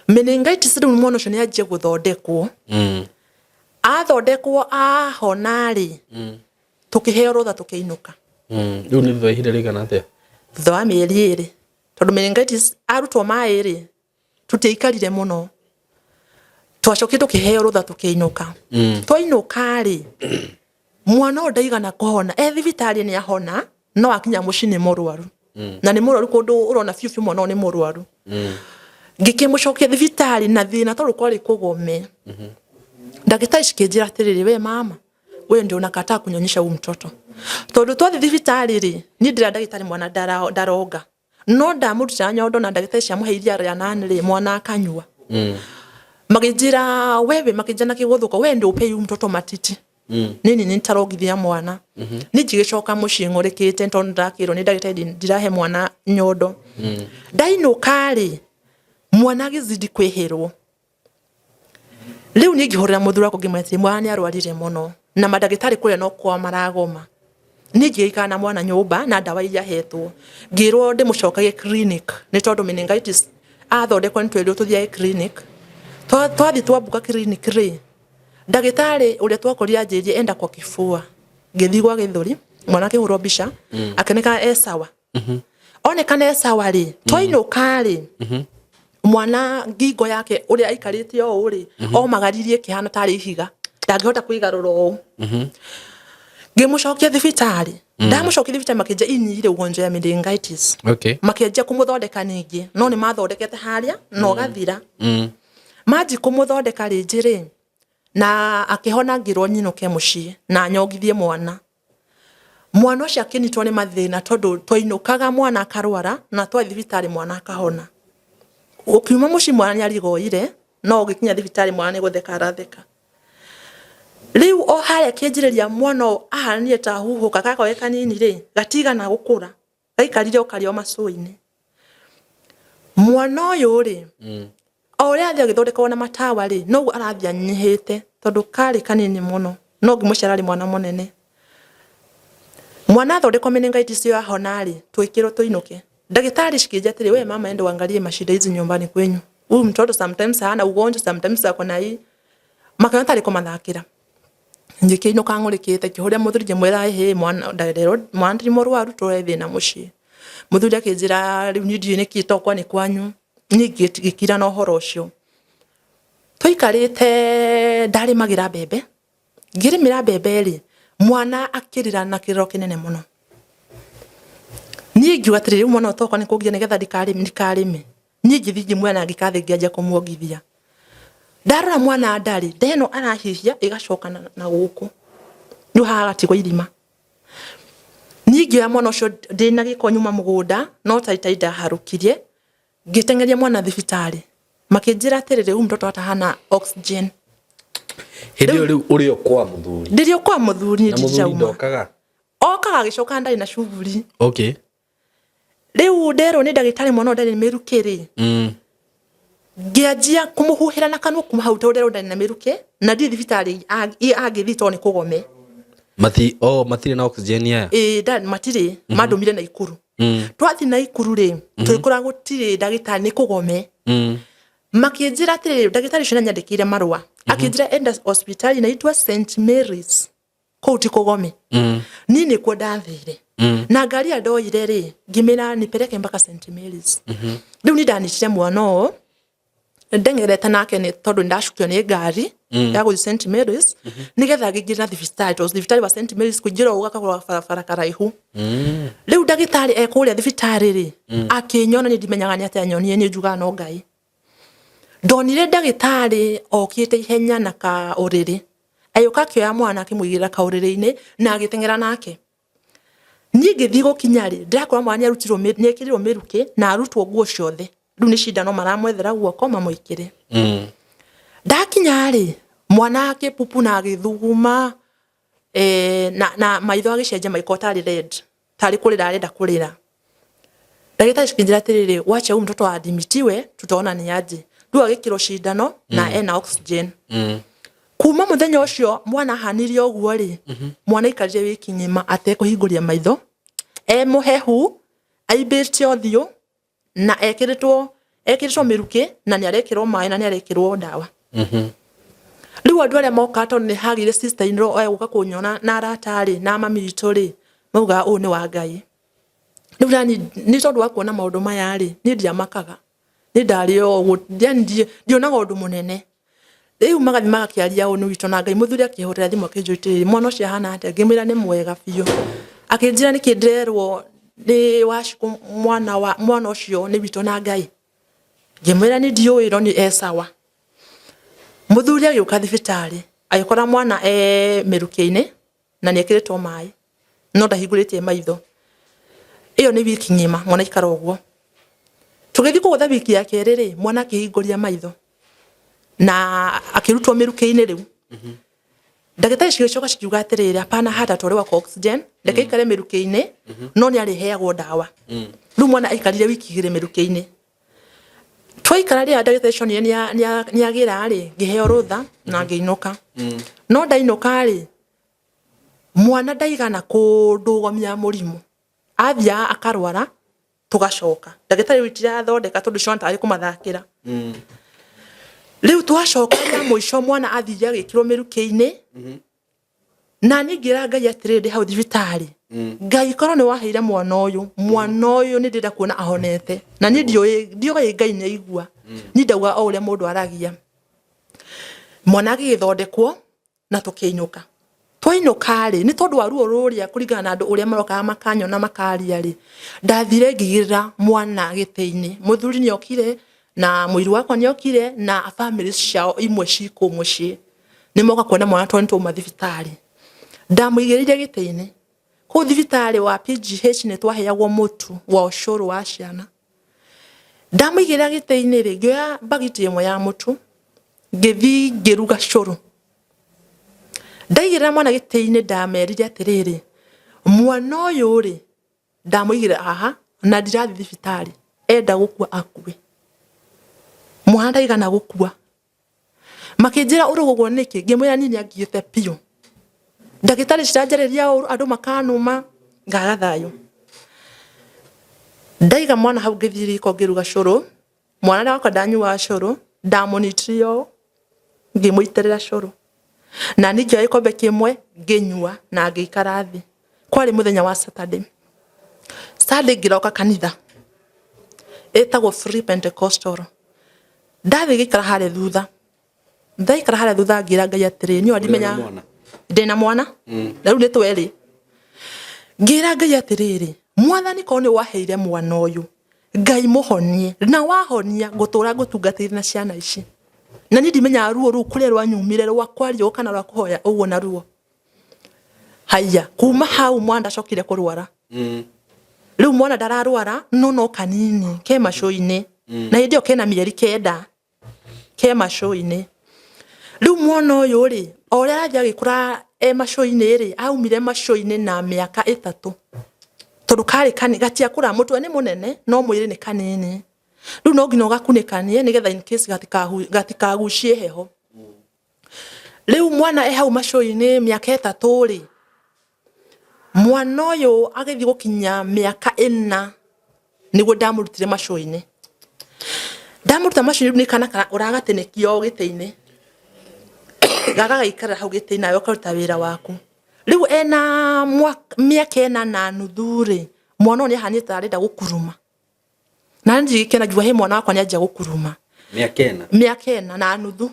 Meningitis, rĩu mwana ũcio nĩ anjie gũthondekwo. Athondekwo ahona-rĩ, tũkĩheo rũtha tũkĩinũka. Rĩu nĩ thutha wa ihinda rĩigana atĩa? Thutha wa mĩeri 2, tondũ meningitis arutwo maĩ rĩ, tũtiaikarire mũno, twacokire tũkĩheo rũtha tũkĩinũka. Twainũka rĩ, mwana ũyũ ndaigana kũhona. E thibitarĩ nĩ ahona, no akinya mũciĩ nĩ mũrwaru, na nĩ mũrwaru kũndũ ũrona biũ biũ mwana ũyũ nĩ mũrwaru. Ngĩkĩmũcokia thibitarĩ na thĩna tondũ kwarĩ kũgome. Ndagĩtarĩ cikĩnjĩra atĩrĩrĩ, "We mama, wewe ndio unakataa kunyonyesha huyu mtoto." Tondũ twathiĩ thibitarĩ rĩ, niĩ ndĩra ndagĩtarĩ mwana ndaronga, no ndamũrutĩra nyondo na ndagĩtarĩ ciamũhe iria rĩa nani rĩ, mwana akanyua. Magĩnjĩra wewe, makĩnjĩra na kĩgũthũko, "We ndio upei huyu mtoto matiti." Nini nĩtarongithia mwana. Niĩ ngĩgĩcoka mũciĩ ng'ũrĩkĩte tondũ ndakĩrwo nĩ ndagĩtarĩ ndirahe mwana nyondo. Ndainũka rĩ, mwana agĩzidi kwĩhĩrwo. Rĩu niĩ ngĩhũrĩra mũthuri wakwa ngĩmwĩra atĩrĩ, mwana nĩ arwarire mũno na mandagĩtarĩ kũrĩa no kwao maragoma. Niĩ ngĩgĩikara na mwana nyũmba na ndawa iria ahetwo, ngĩrwo ndĩmũcokagie clinic nĩ tondũ meningitis athondekwo nĩ twerirwo tũthiage clinic. Twathiĩ twambuka clinic rĩ, ndagĩtarĩ ũrĩa twakorire anjĩrire enda kwa kifua. Ngĩthiĩ gwa gĩthũri, mwana akĩhũrwo mbica, akĩoneka e sawa. Onekana e sawa rĩ, twainũka rĩ, mwana ngingo yake ũrĩa aikarĩte o ũũ rĩ, omagaririe ĩkĩhana tarĩ ihiga, ndangĩhota kwĩgarũra ũũ. Ngĩmũcokia thibitarĩ. Ndamũcokia thibitarĩ makĩnjia inyire ugonjwa ya meningitis. Makĩanjia kũmũthondeka ningĩ, no nĩ mathondekete harĩa na ũgathira. Manji kũmũthondeka rĩngĩ rĩ, na akĩhona, ngĩrwo nyinũke mũciĩ na nyongithie mwana. Mwana ũcio akĩnyitwo nĩ mathĩna tondũ twainũkaga mwana akarwara na twathiĩ thibitarĩ mwana akahona. Ũkiuma mũciĩ mwana nĩ arigoire, no ũgĩkinya thibitarĩ mwana nĩ gũtheka aratheka. Rĩu o harĩa kĩanjĩrĩria mwana ũyũ ahanire ta huhũka gako ge kanini rĩ, gatigana gũkũra, gaikarire o karĩ o macũi-inĩ. Mwana ũyũ rĩ, o ũrĩa athiĩ agĩthondekagwo na matawa rĩ, noguo arathiĩ anyihĩte tondũ karĩ kanini mũno, no ngĩmũciara arĩ mwana mũnene. Mwana athondekwo meningitis ĩyo ahona rĩ, twĩkĩrwo tũinũke. Ndagĩtarĩ cikĩnjĩra atĩrĩ, "We mama, enda uangalie mashida hizi nyumbani kwenyu. Huyu mtoto sometimes hana ugonjwa, sometimes ako na hii." Makĩona tarĩ kũmathakĩra. Ngĩkĩinũka ng'ũrĩkĩte, ngĩhũrĩra mũthuri ngĩmwĩra ĩhĩ mwana nderwo mwana ti mũrwaru tũre thĩna mũciĩ. Mũthuri akĩnjĩra rĩu niĩ ndiũĩ nĩkĩ tokwa nĩ kwanyu. Niĩ ngĩkira na ũhoro ũcio. Tũikarĩte ndarĩmagĩra mbembe, ngĩrĩmĩra mbembe rĩ, mwana akĩrĩra na kĩrĩro kĩnene mũno. Niĩ ngiuga atĩrĩrĩ, rĩu mwana ũyũ tokwa nĩ kũngiria nĩgetha ndikarĩme. Niĩ ngĩthiĩ ngĩmuoya na ngĩikara thĩ ngĩanjia kũmuongithia. Ndarora mwana ndarĩ, nda ĩno arahihia ĩgacoka na gũkũ, rĩu haha hagatigwo irima. Niĩ ngĩoya mwana ũcio ndĩna gĩko nyuma mũgũnda, no taitai ndaharũkirie, ngĩteng'eria mwana thibitarĩ. Makĩnjĩra atĩrĩrĩ, huyu mtoto hata hana oxygen. Hĩndĩ ĩyo rĩu ũrĩ o kwa mũthuri? Ndĩrĩ o kwa mũthuri. Na mũthuri ndokaga? Okaga agĩcoka ndarĩ na shughuli. Rĩu nderwo nĩ ndagĩtarĩ mwana ũyũ ndarĩ mĩrukĩ rĩ, ngĩanjia kũmũhuhĩra na kanua kuma hau tondũ nderwo ndarĩ na mĩrukĩ na ndirĩ thibitarĩ angĩthiĩ tondũ nĩ kũgome. Oh, matirĩ na oxygen aya? Ĩĩ, matirĩ. Mandũmire Naikuru. Twathiĩ Naikuru rĩ, tũgĩkora gũtirĩ ndagĩtarĩ, nĩ kũgome. Makĩnjĩra atĩrĩrĩ, ndagĩtarĩ ũcio nĩ anyandĩkĩire marũa. Akĩnjĩra enda hospitali inaitwa St Mary's kũu ti kũgome. Niĩ nĩkuo ndathire na ngari ĩrĩa ndoire rĩ, ngĩmĩra nipeleke mpaka St Mary's. Rĩu niĩ ndanyitire mwana ũyũ ndeng'erete nake nĩ tondũ nĩndacukio nĩ ngari ya gũthiĩ St Mary's nĩgetha ngĩingĩre na thibitarĩ, tondũ thibitarĩ wa St Mary's kũingĩra ũguo gakoragwo barabara karaihu. Rĩu ndagĩtarĩ e kũrĩa thibitarĩ rĩ, akĩnyona, niĩ ndimenyaga nĩ atĩa anyonire, niĩ njugaga no Ngai. Ndonire ndagĩtarĩ okĩte ihenya na kaũrĩrĩ, agĩũka akĩoya mwana akĩmũigĩrĩra kaũrĩrĩ-inĩ na agĩteng'era nake. Niĩ ngĩthiĩ gũkinya rĩ, ndĩrakora mwana nĩarutirwo, nĩekĩrirwo mĩrukĩ na arutwo nguo ciothe. Rĩu nĩ cindano maramwethera guoko mamwĩkĩre. Ndakinya rĩ, mwana akĩpupu na agĩthuguma, na maitho agĩcenjia magĩkorwo tarĩ red, tarĩ kũrĩra arenda kũrĩra. Ndagĩtarĩ cikĩnjĩra atĩrĩrĩ, wacha huyu mtoto admitiwe, tutaona ni aje. Rĩu agĩkĩrwo cindano na ena oxygen. Kuma mũthenya ũcio mwana ahanire ũguo rĩ, mwana aikarire wiki ng'ima atekũhingũria maitho, e mũhehu, aimbĩte ũthiũ, na ekĩrĩtwo mĩrukĩ, na nĩ arekĩrwo maĩ na nĩ arekĩrwo ndawa. Rĩu andũ arĩa mokaga, tondũ nĩ hagĩire sister in law egũka kũnyona na arata rĩ, na mami witũ rĩ, maugaga ũyũ nĩ wa Ngai. Rĩu nani nĩ tondũ wa kuona maũndũ maya rĩ, niĩ ndiamakaga, niĩ ndarĩ o ũguo, yani ndionaga ũndũ mũnene. Rĩu magathiĩ magakĩaria ũũ nĩ witũ na Ngai. Mũthuri akĩhũrĩra thimũ akĩnjũria atĩrĩrĩ, mwana ũcio ahana atĩa? Ngĩmwĩra nĩ mwega biũ. Akĩnjĩra nĩkĩ ndĩrerwo nĩ Wacikũ mwana wa mwana ũcio nĩ witũ na Ngai. Ngĩmwĩra nĩ ndiũĩ no nĩ e sawa. Mũthuri agĩũka thibitarĩ agĩkora mwana e mĩrukĩ-inĩ na nĩ ekĩrĩtwo maĩ no ndahingũrĩtie maitho. Ĩyo nĩ wiki ng'ima mwana aikara ũguo. Tũgĩthiĩ kũgũtha wiki ya kerĩ rĩ, mwana akĩhingũria maitho na akĩrutwo mĩrukĩ-inĩ rĩu. Ndagĩtarĩ cigĩcoka cikiuga atĩrĩrĩ, hapana, hatatolewa kwa oxygen, reke aikare mĩrukĩ-inĩ no nĩ arĩheagwo ndawa. Rĩu mwana aikarire wiki 2 mĩrukĩ-inĩ. Twaikara rĩrĩa ndagĩtarĩ cionire nĩ agĩra rĩ, ngĩheo rũtha na ngĩinũka. No ndainũka rĩ, mwana ndaigana kũndũgamia mũrimũ. Athiaga akarwara tũgacoka. Ndagĩtarĩ rĩu itirathondeka tondũ ciona tarĩ kũmathakĩra. Rĩu twacoka rĩa mũico mwana athire agĩkĩrwo mĩrukĩ-inĩ. Na niĩ ngĩra Ngai atĩrĩrĩ ndĩ hau thibitarĩ, Ngai korwo nĩ waheire mwana ũyũ, mwana ũyũ nĩ ndĩrenda kuona ahonete. Na niĩ ndioĩ Ngai nĩ aigua. Niĩ ndauga o ũrĩa mũndũ aragia. Mwana agĩgĩthondekwo na tũkĩinũka. Twainũka rĩ, nĩ tondũ wa ruo rũrĩa kũringana na andũ ũrĩa marokaga makanyona makaria rĩ, ndathire ngĩigĩrĩra mwana gĩtĩ-inĩ. Mũthuri nĩ okire na mũiru wakwa nĩ okire na bamĩrĩ ciao imwe ci kũu mũciĩ. Nĩ moka kuona mwana tondũ nĩ twauma thibitarĩ. Ndamũigĩrĩire gĩtĩ-inĩ. Kũu thibitarĩ wa PGH nĩ twaheagwo mũtu wa ũcũrũ wa ciana. Ndamũigĩrĩra gĩtĩ-inĩ rĩ, ngĩoya mbagiti ĩmwe ya mũtu, ngĩthiĩ ngĩruga cũrũ. Ndaigĩrĩra mwana gĩtĩ-inĩ ndamerire atĩrĩrĩ, mwana ũyũ rĩ, ndamũigĩrĩra haha na ndirathiĩ thibitarĩ, enda gũkua akue. Mwana ndaigana gũkua. Makĩnjĩra ũrũgũ ũguo nĩkĩ, ngĩmwĩra niĩ nĩangiĩte biũ. Ndagĩtarĩ ciranjarĩria ũru, andũ makanuma, ngaga thayũ. Ndaiga mwana hau ngĩthiĩ riko ngĩruga cũrũ, mwana wakwa ndanyuaga cũrũ, ndamũnyitire ũũ, ngĩmũitĩrĩra cũrũ. Na niĩ ngĩoya gĩkombe kĩmwe ngĩnyua na ngĩikara thĩ. Kwarĩ mũthenya wa Saturday. Sunday ngĩroka kanitha, ĩtagwo Free Pentecostal. Ndathiĩ ngĩikara harĩa thutha, ndaikara harĩa thutha ngĩra Ngai atĩrĩrĩ, niĩ ndimenya ndĩna mwana na rĩu nĩ twerĩ. Ngĩra Ngai atĩrĩrĩ, mwathani korwo nĩ waheire mwana ũyũ, Ngai mũhonie, na wahonia ngũtũra ngũtungatĩire na ciana ici. Na niĩ ndimenyaga ruo rũu kũrĩa rwanyumire rwa kwaria ũguo kana rwa kũhoya ũguo na ruo. Haiya, kuma hau mwana ndacokire kũrwara. Rĩu mwana ndararwara no no kanini ke macũ-inĩ. Na hĩndĩ ĩyo kena mĩeri 9 ke macũ-inĩ. Rĩu mwana ũyũ rĩ, o ũrĩa arathiĩ agĩkũra e macũ-inĩ rĩ, aumire macũ-inĩ na mĩaka 3. Tondũ karĩ kanini, gatiakũra, mũtwe nĩ mũnene no mwĩrĩ nĩ kanini. Rĩu no nginya ũgakunĩkanie nĩgetha in case gatikagucie heho. Rĩu mwana e hau macũ-inĩ mĩaka 3 rĩ, mwana ũyũ agĩthiĩ gũkinya mĩaka 4 nĩguo ndamũrutire macũ-inĩ. Ndamũruta macũ-inĩ rĩu nĩ kana ũragatĩnĩkio gĩtĩ-inĩ. Gagagaikara hau gĩtĩ nawe ũkaruta wĩra waku. Rĩu ena mĩaka ĩna na nuthu rĩ, mwana ũyũ nĩ ahanĩte ta arenda gũkuruma. Na niĩ ngĩkena ngiuga he mwana wakwa nĩ anjia gũkuruma. Mĩaka ĩna? Mĩaka ĩna na nuthu.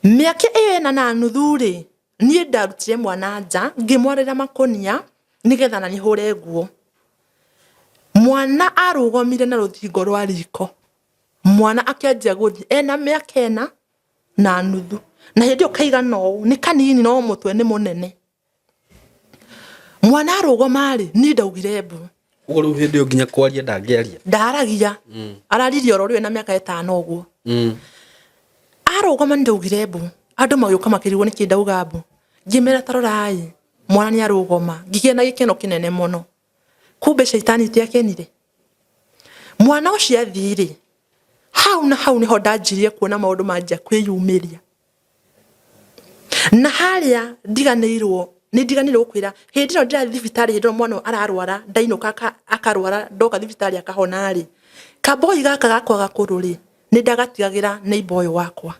Mĩaka ĩyo ĩna na nuthu rĩ, niĩ ndarutire mwana nja ngĩmwarĩra makũnia nĩgetha na hũre nguo. Mwana arũgomire na rũthingo rwa riko. Mwana akĩanjia gũthiĩ ena mĩaka ĩna na nuthu. Na hĩndĩ ĩyo kaigana ũũ, nĩ kanini no mũtwe nĩ mũnene. Mwana arũgoma rĩ, niĩ ndaugire mbu. Ũguo rĩu hĩndĩ ĩyo nginya kwaria ndangĩaria? Ndaragia. Araririe oro rĩu ena mĩaka ĩtano ũguo. Arũgama nĩ ndaugire mbu. Andũ magĩũka makĩrigwo nĩkĩ ndauga mbu. Ngĩmera ta rorai, mwana nĩ arũgoma. Ngĩgĩa na gĩkeno kĩnene mũno. Kumbe caitani itiakenire. Mwana ũcio athiĩ rĩ, hau na hau nĩho ndanjirie kuona maũndũ manjia kwĩyumĩria. Na harĩa ndiganĩirwo, nĩ ndiganĩirwo gũkwĩra, hĩndĩ ĩno ndĩrathiĩ thibitarĩ, hĩndĩ ĩno mwana ũyũ ararwara, ndainũka akarwara, ndoka thibitarĩ akahona rĩ, kaboi gaka gakwa gakũrũ rĩ, nĩ ndagatigagĩra neighbor ũyũ wakwa.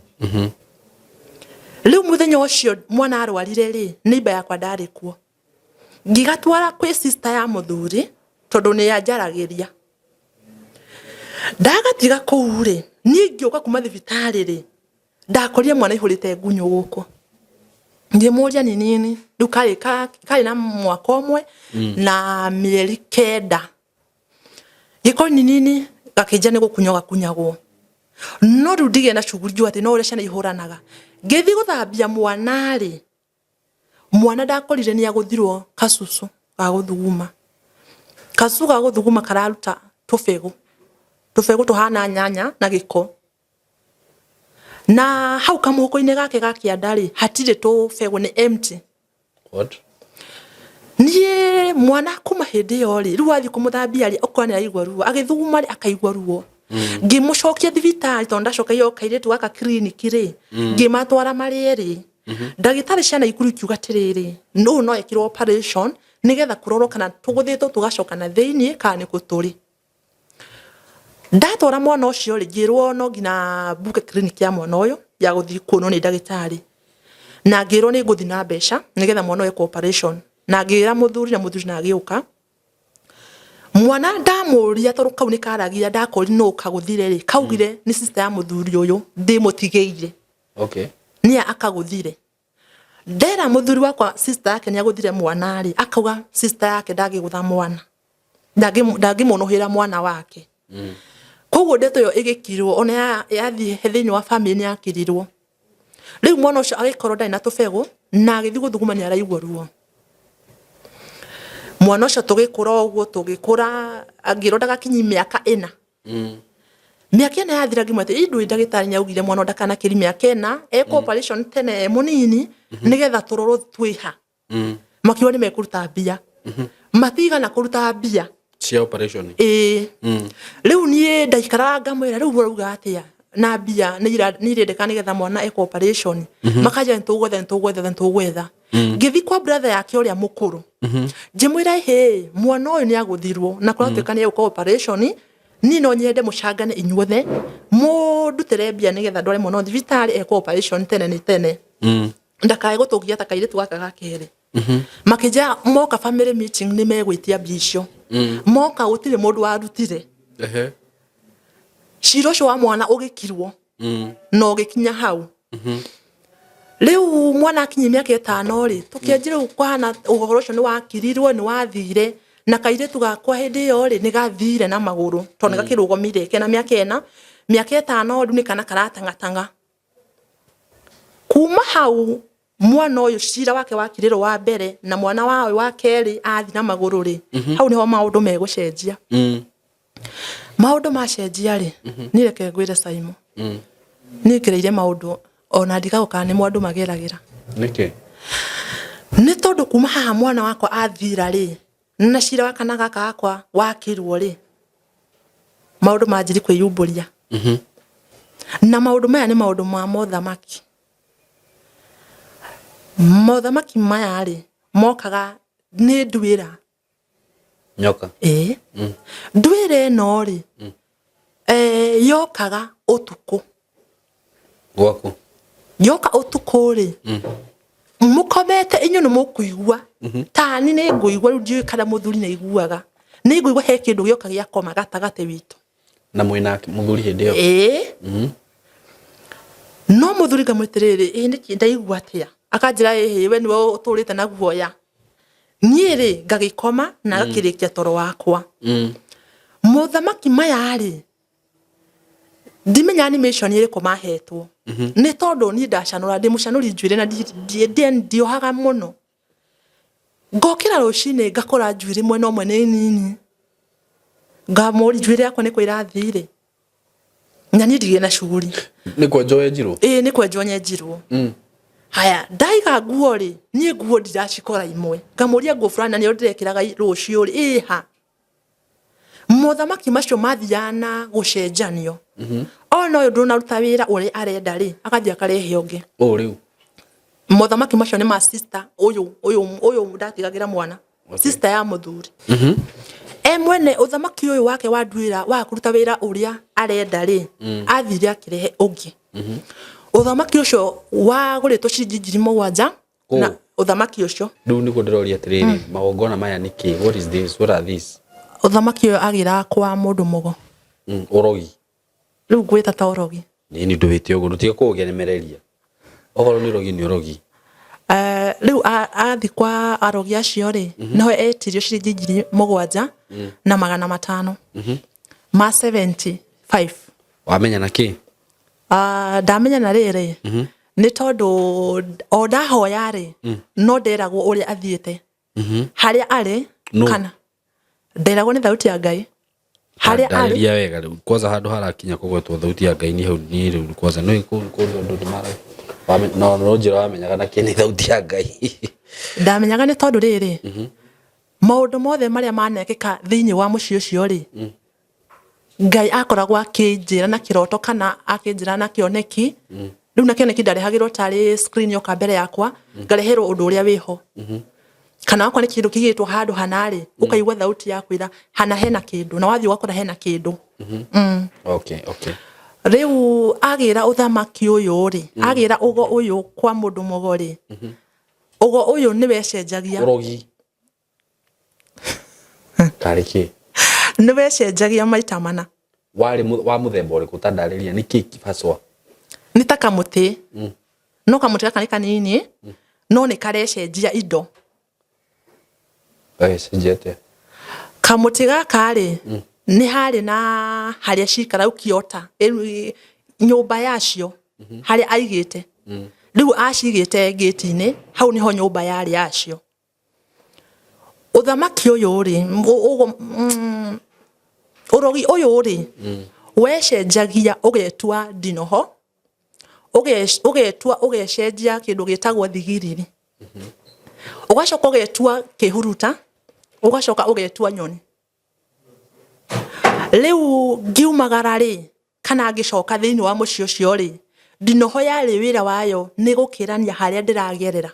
Rĩu mũthenya ũcio mwana arwarire rĩ, neighbor yakwa ndarĩ kuo. Ngĩgatwara kwĩ sister ya mũthuri, tondũ nĩ anjaragĩria. Ndagatiga kũu rĩ, niĩ ngĩũka kuma thibitarĩ rĩ, ndakorire mwana aihũrĩte ngunyũ gũkũ. Ngĩmũria nĩ nini, rĩu karĩ karĩ na mwaka ũmwe na mĩeri 9. Gĩko nĩ nini, gakĩnjia nĩ gũkunywo gakunyagwo. No rĩu ndigĩe na shughuli ngiuga atĩ no ũrĩa ciana ihũranaga. Ngĩthiĩ gũthambia mwana rĩ, mwana ndakorire nĩ agũthirwo kacucu ga gũthuguma. Kacucu ga gũthuguma kararuta tũbegũ, tũbegũ tũhana nyanya na gĩko. Na hau kamũhuko-inĩ gake ga kĩanda rĩ, hatirĩ tũbegũ, nĩ empty. What? Niĩ mwana kuma hĩndĩ ĩyo rĩ, rĩu wathiĩ kũmũthambia rĩ, ũkona nĩ araigua ruo, agĩthuguma rĩ, akaigua ruo. Ngĩmũcokia thibitarĩ tondũ ndacokeire o kairĩtu gaka kiriniki rĩ, ngĩmatwara marĩ erĩ. Ndagĩtarĩ cia Naikuru ikiuga atĩrĩrĩ, ũyũ no ekirwo operation nĩgetha kũrorwo kana tũgũthĩtwo tũgacoka na thĩiniĩ kana nĩ kũ tũrĩ. Ndatwara mwana ũcio rĩ, ngĩrwo no nginya mbuke clinic ya mwana ũyũ ya gũthiĩ kuonwo nĩ ndagĩtarĩ. Na ngĩrwo nĩ ngũthiĩ na mbeca nĩgetha mwana ũyũ ekwo operation. Na ngĩra mũthuri na mũthuri na agĩũka. Mwana ndamũria tondũ kau nĩ karagia ndakoria nũ kagũthire rĩ, kaugire nĩ sister ya mũthuri ũyũ ndĩmũtigĩire. Okay. Nĩye akagũthire. Ndera mũthuri wakwa sister yake nĩ agũthire mwana rĩ, akauga sister yake ndangĩgũtha mwana. Ndangĩmũnũhĩra mwana wake. Koguo ndeto ĩyo ĩgĩkirwo ona yathiĩ thĩinĩ wa family nĩ yakirirwo. Rĩu mwana ũcio agĩkorwo ndarĩ na tũbegũ na agĩthiĩ gũthuguma nĩ araigua ruo. Mwana ũcio tũgĩkũra ũguo tũgĩkũra ngĩrwo ndagakinyie mĩaka ĩna. Mĩaka ĩna yathira ngĩmwĩra atĩ ndũĩ ndagĩtarĩ nĩ augire mwana ndakanakĩrie mĩaka ĩna ekwo operation tene e mũnini nĩgetha tũrorwo twĩha. Makiuga nĩ mekũruta mbia. Matigana kũruta mbia. Cia operation. Ĩĩ. Rĩu niĩ ndaikaraga ngamwĩra rĩu ũrauga atĩa na mbia nĩ irendeka nĩgetha mwana ekwo operation. Makanjĩra nĩ tũgwetha nĩ tũgwetha nĩ tũgwetha. Ngĩthiĩ kwa brother yake ũrĩa mũkũrũ. Ngĩmwĩra hĩ mwana ũyũ nĩ agũthirwo na kũratuĩka nĩ egũka operation niĩ no nyende mũcangane inyuothe mũndutĩre mbia nĩgetha ndware mwana ũyũ thibitarĩ ekwo operation tene nĩ tene. Ndakae gũtũgia ta kairĩtu gaka ga kerĩ. Makĩnjĩra moka family meeting nĩ megwĩtia mbia icio. Moka gũtirĩ mũndũ warutire. Cira ũcio wa mwana ũgĩkirwo na ũgĩkinya hau. Rĩu mwana akinyia mĩaka ĩtano rĩ, tũkĩanjia rĩu kũhana ũhoro ũcio nĩ wakirirwo nĩ wathire na kairĩtu gakwa hĩndĩ ĩyo rĩ nĩ gathire na magũrũ tondũ nĩ gakĩrũgomire kena mĩaka ĩna, mĩaka ĩtano rĩu nĩ kana karatang'atang'a. Kuma hau mwana ũyũ cira wake wakirĩrwo wa mbere na mwana wawe wa kerĩ athi na magũrũ rĩ, hau nĩho maũndũ megũcenjia. Maũndũ macenjia rĩ, niĩ reke ngwĩre Simon, niĩ ngereire maũndũ ona ndigagwo kana nĩmo andũ mageragĩra. Nĩkĩ? Nĩ tondũ kuma haha mwana wakwa athira rĩ, na cira wa kana gaka gakwa wakirwo rĩ, maũndũ manjiri kwĩyumbũria. Na maũndũ maya nĩ maũndũ ma mothamaki. Mothamaki maya rĩ, mokaga nĩ nduĩra. Nyoka. Ĩĩ. Nduĩra ĩno rĩ, yokaga ũtukũ. Gwaku? Ngĩoka ũtukũ rĩ, mũkomete inyuĩ nĩ mũkũigua, tani nĩ ngũigua rĩu, ndiũĩ kana mũthuri nĩ aiguaga, nĩ ngũigua he kĩndũ gĩoka gĩakoma gatagatĩ witũ. Na mwĩna mũthuri hĩndĩ ĩyo? Ĩĩ. No mũthuri ngamwĩtĩrĩrĩ, ĩ nĩkĩ ndaigua atĩa? Akanjĩra, ĩhĩ, we nĩwe ũtũrĩte na guoya, niĩ rĩ ngagĩkoma na ngakĩrĩkia toro wakwa. Mothamaki maya rĩ, ndimenya animation ĩrĩkũ mahetwo, nĩ tondũ niĩ ndacanũra, ndĩ mũcanũri njuĩrĩ na ndiohaga mũno. Ngokĩra rũcinĩ ngakora njuĩrĩ mwena ũmwe nĩ nini, ngamũri njuĩrĩ yakwa nĩkũ ĩrathire, na niĩ ndigĩ na cuguri. Nĩ kwenjwo wenjirwo? Ĩĩ, nĩ kwenjwo nyenjirwo. Haya, ndaiga nguo rĩ, niĩ nguo ndiracikora imwe, ngamũria nguo fulani na nĩyo ndĩrekĩraga rũciũ rĩ, ĩha? Mothamaki macio mathiaga na gũcenjanio. Ona ũyũ ndũnaruta wĩra ũrĩa arenda rĩ, agathiĩ akarehe ũngĩ. Ũũ rĩu? Mothamaki macio nĩ ma sister ũyũ, ũyũ ũyũ ndatigagĩra mwana. Sister ya mũthuri e mwene ũthamaki ũyũ wake wa nduĩra wa kũruta wĩra ũrĩa arenda rĩ, athire akĩrehe ũngĩ. Ũthamaki ũcio wagũrĩtwo ciringi 7,000 na ũthamaki ũcio. Rĩu nĩguo ndĩroria atĩrĩrĩ, magongona maya nĩ kĩ? What is this? What are these? Ũthamaki ũyũ agĩraga kwa mũndũ mũgo. Ũrogi? Rĩu ngwĩta ta ũrogi. Nĩ ndũwĩte ũguo, ndũtige kũũgenemereria. Okorwo nĩ ũrogi, nĩ ũrogi. Rĩu athi kwa arogi acio rĩ, noho etirio ciringi 7500 ma 75. Wamenya na kĩ? Ah, ndamenya na rĩrĩ, nĩ tondũ o ndahoya rĩ, no nderagwo ũrĩa athiĩte, harĩa arĩ. Nũ? Kana nderagwo nĩ thauti ya Ngai harĩa arĩ. Ndarĩria wega rĩu kwanza, handũ harakinya kũgwetwo thauti ya Ngai nĩ hau niĩ rĩu kwanza nĩ kũu kũrĩ andũ nĩ mara no no njĩra wamenyaga na kĩ nĩ thauti ya Ngai? Ndamenyaga nĩ tondũ rĩrĩ, maũndũ mothe marĩa manekĩka thĩinĩ wa mũciĩ ũcio rĩ, Ngai akoragwo akĩnjĩra na kĩroto kana akĩnjĩra na kĩoneki. Rĩu na kĩoneki ndarehagĩrwo tarĩ screen yoka mbere yakwa, ngareherwo ũndũ ũrĩa wĩho, kana wakwa nĩ kĩndũ kĩigĩtwo handũ hana rĩ, ũkaigua thauti ya kwĩra hana hena kĩndũ, na wathiĩ ũgakora hena kĩndũ. Rĩu agĩra ũthamaki ũyũ rĩ, agĩra ũgo ũyũ kwa mũndũ mũgo rĩ, ũgo ũyũ nĩ wecenjagia. Ũrogi karĩ kĩ? Nĩ wecenjagia maita mana. Warĩ wa mũthemba ũrĩkũ? Ta ndarĩria nĩ kĩ haswa. Nĩ ta kamũtĩ, no kamũtĩ gaka nĩ kanini, no nĩ karecenjia indo. Gagĩcenjia atĩa? Kamũtĩ gaka rĩ, nĩ harĩ na harĩa cikara ũkĩota nyũmba yacio harĩa aigĩte. Rĩu acigĩte ngĩti-inĩ hau, nĩho nyũmba yarĩ yacio. Ũthamaki ũyũ rĩ, ũrogi ũyũ rĩ, wecenjagia ũgetua ndinoho, ũgetua, ũgecenjia kĩndũ gĩtagwo thigiriri, ũgacoka ũgetua kĩhuruta, ũgacoka ũgetua nyoni. Rĩu ngiumagara rĩ, kana ngĩcoka thĩinĩ wa mũciĩ ũcio rĩ, ndinoho yarĩ wĩra wayo nĩ gũkĩrania harĩa ndĩragerera.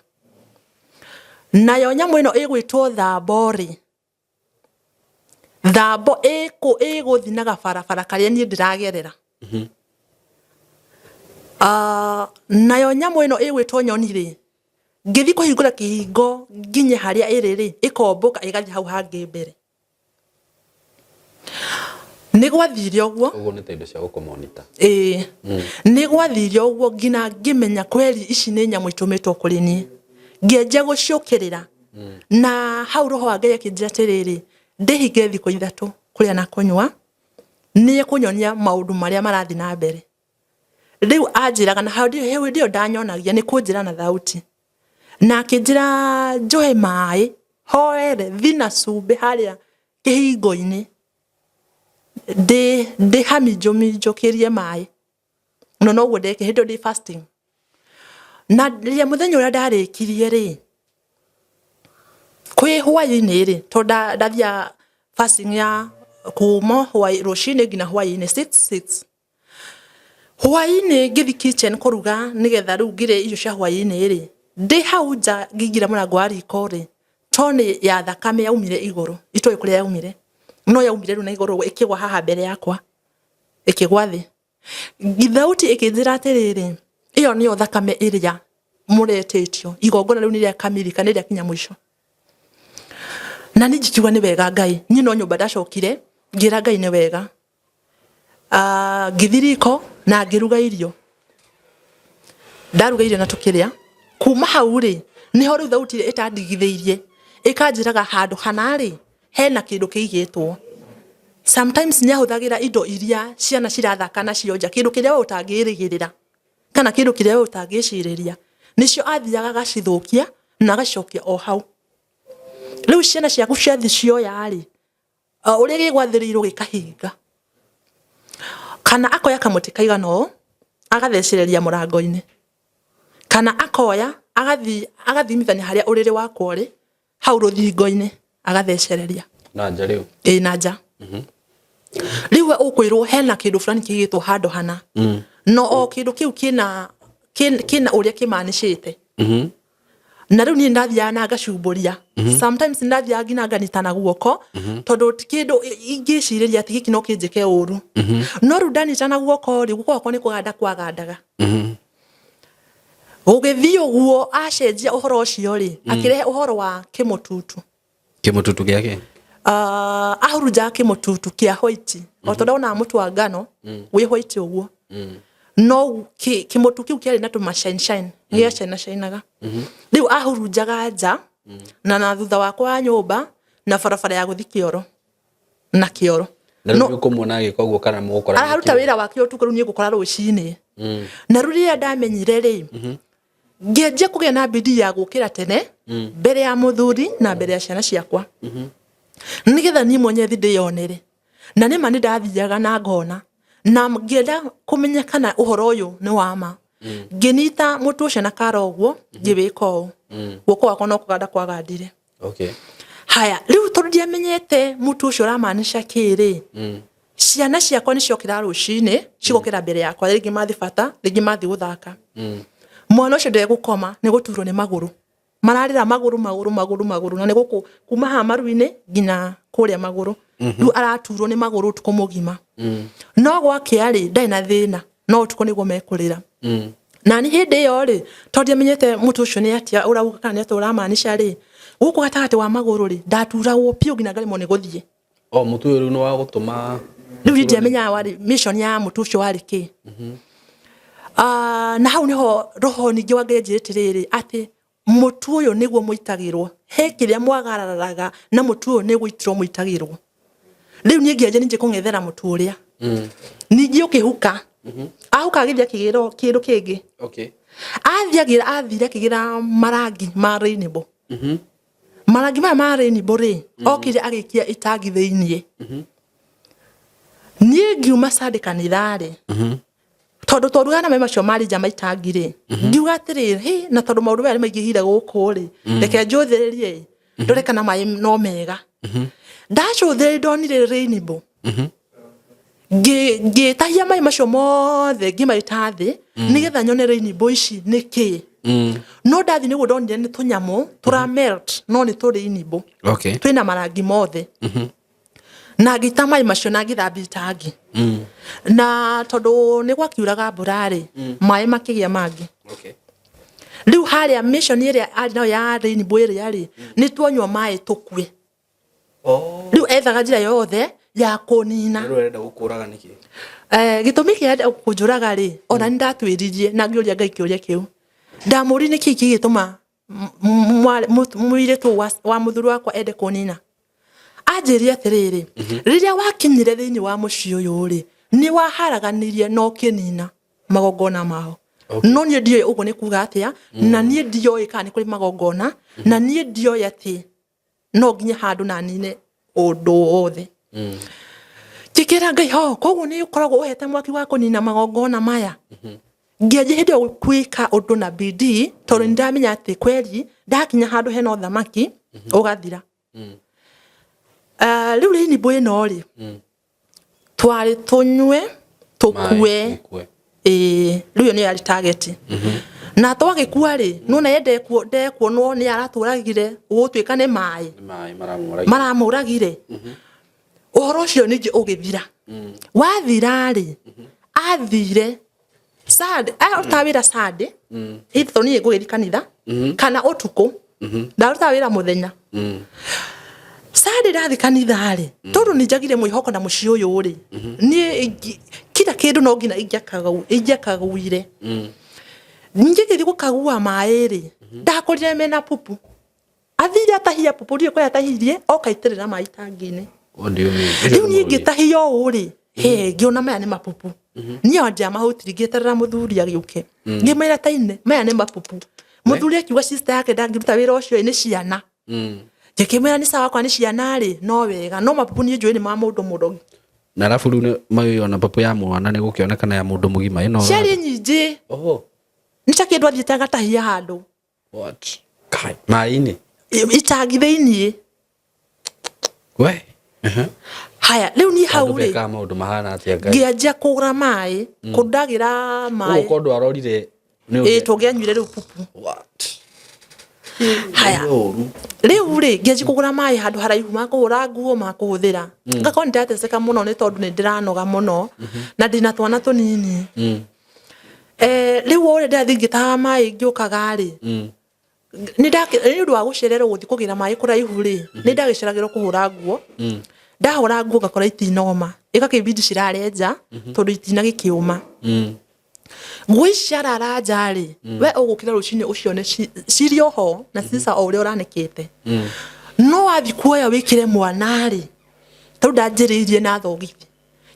Nayo nyamũ ĩno ĩgwĩtwo thambo rĩ, thambo ĩgũthiĩ na gabarabara karĩa niĩ ndĩragerera. Ah, nayo nyamũ ĩno ĩgwĩtwo nyoni rĩ, ngĩthiĩ kũhingũra kĩhingo nginye harĩa ĩrĩ rĩ, ĩkombũka ĩgathiĩ hau hangĩ mbere. Nĩ gwathire ũguo. Ũguo nĩ ta indo cia gũkũmonita? Ĩĩ, nĩ gwathire ũguo nginya ngĩmenya kweri ici nĩ nyamũ itũmĩtwo kũrĩ niĩ. Ngĩanjia gũciũkĩrĩra, na hau roho wa Ngai akĩnjĩra atĩrĩrĩ, ndĩhinge thikũ 3 kũrĩa na kũnyua, nĩ ekũnyonia maũndũ marĩa marathiĩ na mbere. Rĩu anjĩraga na hau hĩndĩ ĩyo ndanyonagia nĩ kũnjĩra na thauti, na akĩnjĩra njoe maĩ hoere thi na cumbĩ harĩa kĩhingo-inĩ, ndĩ ndĩhaminjũminjũkĩrie maĩ. No noguo ndekire hĩndĩ ĩyo ndĩ fasting. Na rĩrĩa mũthenya ũrĩa ndarĩkirie rĩ, kwĩ hwaĩ-inĩ rĩ, tondũ ndathiaga fasting ya kuma hwaĩ rũcinĩ nginya hwaĩ-inĩ 6 6 hwaĩ-inĩ, ngĩthi kitchen kũruga nĩgetha rĩu ngĩrĩe irio cia hwaĩ-inĩ rĩ, ndĩ hau nja ngĩingĩra mũrango wa riko rĩ, toni ya thakame yaumire igũrũ, itoĩ kũrĩa yaumire, no yaumire rĩu na igũrũ, ĩkĩgwa haha mbere yakwa, ĩkĩgwa thĩ. Thauti ĩkĩnjĩra atĩrĩrĩ, Ĩyo nĩyo thakame ĩrĩa mũretĩtio. Igongona rĩu nĩ rĩakamilika, nĩ rĩakinya mũico. Na niĩ ngikiuga nĩ wega Ngai. Niĩ no nyũmba ndacokire, ngĩra Ngai nĩ wega. Ngĩthiĩ riko na ngĩruga irio. Ndaruga irio na tũkĩrĩa. Kuma hau rĩ, nĩho rĩu thauti ĩrĩa ĩtandigithĩirie ĩkanjĩraga handũ hana rĩ, hena kĩndũ kĩigĩtwo. Sometimes nĩ ahũthagĩra indo iria ciana cirathaka nacio nja, kĩndũ kĩrĩa we ũtangĩrĩgĩrĩra kana kĩndũ kĩrĩa we ũtangĩcirĩria, nĩcio athiaga agacithũkia na agacicokia o hau. Rĩu ciana ciaku ciathiĩ cioya rĩ, ũrĩa gĩgwathĩrĩirwo gĩkahinga. Kana akoya kamũtĩ kaigana ũũ agathecereria mũrango-inĩ, kana akoya agathiĩ agathimithania harĩa ũrĩrĩ wakwa ũrĩ hau rũthingo-inĩ agathecereria. Na nja rĩu? Ĩĩ, na nja. Rĩu we ũkwĩrwo hena kĩndũ fulani kĩigĩtwo handũ hana, no o kĩndũ kĩu kĩna ũrĩa kĩmanicĩte. Na rĩu niĩ ndathiaga na ngacumbũria. Sometimes ndathiaga nginya nganyitana guoko, tondũ ti kĩndũ ingĩcirĩria atĩ gĩkĩ no kĩnjĩke ũru. No rĩu ndanyitana guoko rĩ, guoko gwakwa nĩ kũganda kwagandaga. Gũgĩthiĩ ũguo acenjia ũhoro ũcio rĩ, akĩrehe ũhoro wa kĩmũtutu. Kĩmũtutu gĩa kĩ? Ahurunjaga kĩmũtutu kĩa white. O ta ũrĩa wonaga mũtu wa ngano wĩ white ũguo. No kĩmũtu kĩu kĩarĩ na tũma shine shine, nĩ gĩa shainaga. Rĩu ahurunjaga nja na thutha wakwa wa nyũmba na barabara ya gũthiĩ kĩoro na kĩoro. Na rĩu nĩũkũmuona agĩka ũguo kana mũgũkora Araruta wĩra wake ũtukũ, rĩu niĩ ngũkora rũcinĩ. Na rĩu rĩrĩa ndamenyire rĩ, ngĩanjia kũgĩa na bidii ya gũkĩra tene mbere ya mũthuri na mbere ya ciana ciakwa, nĩgetha niĩ mwenyewe thiĩ ndĩyonere. Na nĩma nĩ ndathiaga na ngona, na ngĩenda kũmenya kana ũhoro ũyũ nĩ wa ma. Ngĩnyita mũtu ũcio na kara ũguo, ngĩwĩka ũũ, guoko gwakwa no kũganda kwagandire. Haya, rĩu tondũ ndiamenyete mũtu ũcio ũramaanisha kĩ rĩ, ciana ciakwa nĩ ciokĩra rũcinĩ, cigokĩra mbere yakwa, rĩngĩ mathiĩ bata, rĩngĩ mathiĩ gũthaka. Mwana ũcio ndegũkoma nĩ gũturwo nĩ magũrũ. Mararĩra magũrũ, magũrũ, magũrũ, magũrũ, na nĩ gũkũ kuma haha maru-inĩ nginya kũrĩa magũrũ. Rĩu araturwo nĩ magũrũ ũtukũ mũgima. No gwakĩa rĩ, ndarĩ na thĩna, no ũtukũ nĩguo mekũrĩra. Na niĩ hĩndĩ ĩyo rĩ, tondũ ndiamenyete mũtĩ ũcio nĩ atĩa ũrauga kana nĩ atĩa ũramaanisha rĩ, gũkũ gatagatĩ wa magũrũ rĩ, ndaturagwo biũ nginya ngaremwo nĩ gũthiĩ. O mũtĩ ũyũ rĩu nĩ wa gũtũma. Rĩu niĩ ndiamenyaga warĩ mission ya mũtĩ ũcio warĩ kĩ. Na hau nĩho roho ningĩ wa Ngai anjĩrĩte atĩrĩrĩ, atĩ mũtu ũyũ nĩguo mũitagĩrwo, he kĩrĩa mwagararaga na mũtu ũyũ nĩ gũitĩrwo mũitagĩrwo. Rĩu niĩ ngĩanjia ningĩ kũng'ethera mũtu ũrĩa. Ningĩ ũkĩhuka. Ahuka agĩthiĩ akĩgĩra kĩndũ kĩngĩ. Athiĩ agĩra, athire akĩgĩra marangi ma rainbow. Marangi maya ma rainbow rĩ, okire agĩikia itangi thĩiniĩ. Niĩ ngiuma Sunday kanitha rĩ, tondũ twarugaga na maĩ macio marĩ nja ma itangi rĩ, ngiuga atĩrĩrĩ, hĩ, na tondũ maũndũ maya nĩ maingĩhire gũkũ rĩ, reke njũthĩrĩrie ndore kana maĩ no mega. Ndacũthĩrĩria ndonire rainbow. Ngĩtahia maĩ macio mothe ngĩmaita thĩ nĩgetha nyone rainbow ici nĩ kĩ. No ndathiĩ nĩguo ndonire nĩ tũnyamũ tũra melt, no nĩ tũ rainbow. Twĩna marangi mothe. Na ngĩita maĩ macio na ngĩthambia itangi. Na tondũ nĩ gwakiuraga mbura rĩ, maĩ makĩgĩa mangĩ. Rĩu harĩa mission ĩrĩa arĩ nayo ya rainbow ĩrĩa rĩ, nĩ twanyua maĩ tũkue. Rĩu ethaga njĩra yothe ya kũnina. Rĩu arenda gũkũraga nĩkĩ? Gĩtũmi kĩa enda kũnjũraga rĩ, ona nĩ ndatwĩririe na ngĩũria Ngai kĩũria kĩu. Ndamũririe nĩkĩ kĩngĩtũma mũirĩtu wa mũthuri wakwa ende kũnina. Anjĩrire atĩrĩrĩ, rĩrĩa wakinyire thĩinĩ wa mũciĩ ũyũ rĩ, nĩ waharaganirie na ũkĩnina magongona mao. No niĩ ndioĩ ũguo nĩ kuga atĩa, na niĩ ndioĩ kana nĩ kũrĩ magongona, na niĩ ndioĩ atĩ no nginye handũ na nine ũndũ wothe. Njĩkĩra Ngai ho, koguo nĩ ũkoragwo ũhete mwaki wa kũnina magongona maya. Ngĩanjia hĩndĩ ĩyo gwĩka ũndũ na bidii, tondũ nĩ ndamenya atĩ kweri ndakinya handũ hena ũthamaki ũgathira. Rĩu rainbow ĩno rĩ, twarĩ tũnyue tũkue. Ĩĩ, rĩu ĩyo nĩyo yarĩ target. Na twagĩkua rĩ, nĩwona ye ndekuonwo nĩ aratũragire, gũgũtuĩka nĩ maĩ maramũragire. Ũhoro ũcio ningĩ ũgĩthira. Wathira rĩ, athire. Sunday arutaga wĩra Sunday ĩtho niĩ ngũgĩthiĩ kanitha kana ũtukũ, ndarutaga wĩra mũthenya. Sunday ndathiĩ kanitha rĩ, tondũ nĩ njagire mwĩhoko na mũciĩ ũyũ rĩ, niĩ kila kĩndũ no nginya ingĩakaguire. Ngĩgĩthiĩ gũkagua maĩ rĩ, ndakorire mena pupu. Athire atahia pupu, ndiũĩ kũrĩa atahirie, oka aitĩrĩra maĩ itangi-inĩ. What do you mean? Rĩu niĩ ngĩtahia ũũ rĩ, he ngĩona maya nĩ mapupu. Niĩ o ndiamahutirie, ngĩeterera mũthuri agĩũke, ngĩmwĩra taine maya nĩ mapupu. Mũthuri akiuga sister yake ndangĩruta wĩra ũcio, nĩ ciana. Ngĩkĩmwĩra nĩ sawa, kwa nĩ ciana rĩ, no wega, no mapupu niĩ njũĩ nĩ ma mũndũ mũrogi. Na arabu rĩu nĩ ona papu ya mwana nĩ gũkĩonekana ya mũndũ mũgima ĩno. Ciarĩ nyingĩ. Oh. Nĩ ta kĩndũ athiĩte agatahia handũ. What? Kai, maĩ-inĩ. Itangi thĩiniĩ. We. Haya, rĩu niĩ hau Andũ rĩ, mekaga maũndũ mahana atĩa Ngai? Ngĩanjia kũgũra maĩ kũndũ ndagĩra maĩ. Ũguo ko arorire nĩ Ĩ, tũngĩanyuire rĩu pupu. What? Haya. Nĩ ũru. Rĩu rĩ, ngĩanjia kũgũra maĩ handũ haraihu ma kũhũra nguo, ma kũhũthĩra. Ngakorwo nĩ ndĩrateseka mũno nĩ tondũ nĩ ndĩranoga mũno na ndĩna twana tũnini. Rĩu o ũrĩa ndĩrathiĩ ngĩtahaga maĩ ngĩũkaga rĩ, nĩ ũndũ wa gũcererwo gũthiĩ kũgĩra maĩ kũraihu rĩ, nĩ ndagĩceragĩrwo kũhũra nguo. Ndahũra nguo ngakora itinoma, ĩgakĩbidi cirare nja tondũ itinagĩkĩũma. Nguo ici ciarara nja rĩ, we ũgũkĩra rũcinĩ ũcione cirĩ o ho na cica o ũrĩa ũranĩkĩte. No wathiĩ kuoya wĩkĩre mwana rĩ, tarĩu ndanjĩrĩirie na thogithi,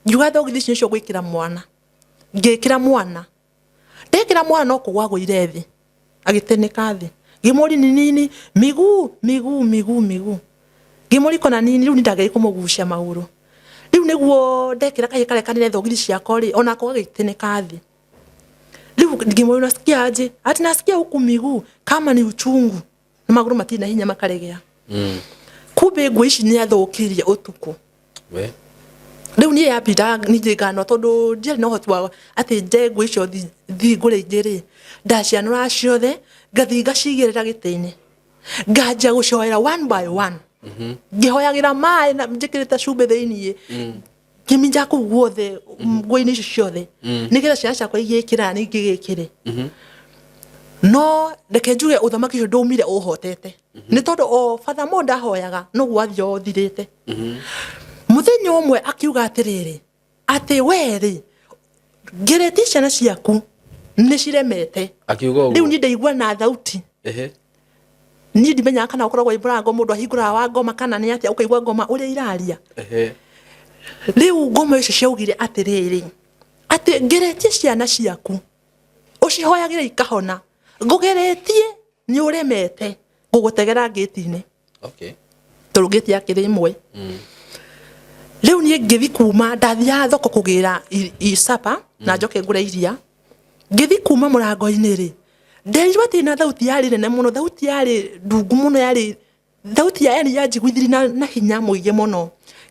ngiuga thogithi ici nĩcio ngwĩkĩra mwana. Ngĩkĩra mwana, ndekĩra mwana no kũgwa agũire thĩ, agĩtĩnĩka thĩ. Ngĩmũria ni nini, miguu miguu miguu miguu. Ngĩmũria kona nini, rĩu niĩ ndagĩrĩire kũmũgucia magũrũ. Rĩu nĩguo ndekĩra kahĩĩ karĩa kanene thogithi ciakwa rĩ, onako gagĩtĩnĩka thĩ. Rĩu ngĩmũria unasikia aje? Ati nasikia huku miguu kama ni uchungu. Na magũrũ matirĩ na hinya makaregea. Kumbe nguo ici nĩ athũkirie ũtukũ. We. Rĩu niĩ yambindaga ningĩ ngano tondũ ndiarĩ na ũhoti wa atĩ nje nguo icio thiĩ ngũre ingĩ rĩ, ndacianũraga ciothe ngathiĩ ngacigĩrĩra gĩtĩ-inĩ, nganjia gũcioera one by one, ngĩhoyagĩra maĩ na njĩkĩrĩte cumbĩ thĩiniĩ, ngĩminja kũu guothe nguo-inĩ icio ciothe nĩgetha ciana ciakwa igĩkĩra na ingĩgĩkĩre. No reke njuge ũthamaki ũcio ndũmire ũhotete nĩ tondũ o Father Mo ndahoyaga noguo wathiĩ ũthirĩte. Mũthenya ũmwe akiuga atĩrĩrĩ, atĩ we rĩ, ngeretie ciana ciaku nĩ ciremete. Akiuga ũguo. Rĩu niĩ ndaigua na thauti. Niĩ ndimenyaga kana ũkoragwo wĩ mũrango mũndũ ahingũraga wa ngoma kana nĩ atĩa, ũkaigua ngoma ũrĩa iraria. Rĩu ngoma icio ciaugire atĩrĩrĩ, atĩ ngeretie ciana ciaku ũcihoyagĩre ikahona, ngũgeretie nĩ ũremete, ngũgũtegera ngĩti-inĩ. Tondũ ngĩti yakĩrĩ ĩmwe. Rĩu niĩ ngĩthi kuma ndathiaga thoko kũgĩra icapa na njoke ngũre iria. Ngĩthi kuma mũrango-inĩ rĩ, nderirwo atĩ na thauti yarĩ nene mũno, thauti yarĩ ndungu mũno, yarĩ thauti ya yani yanjiguithirie na hinya mũingĩ mũno.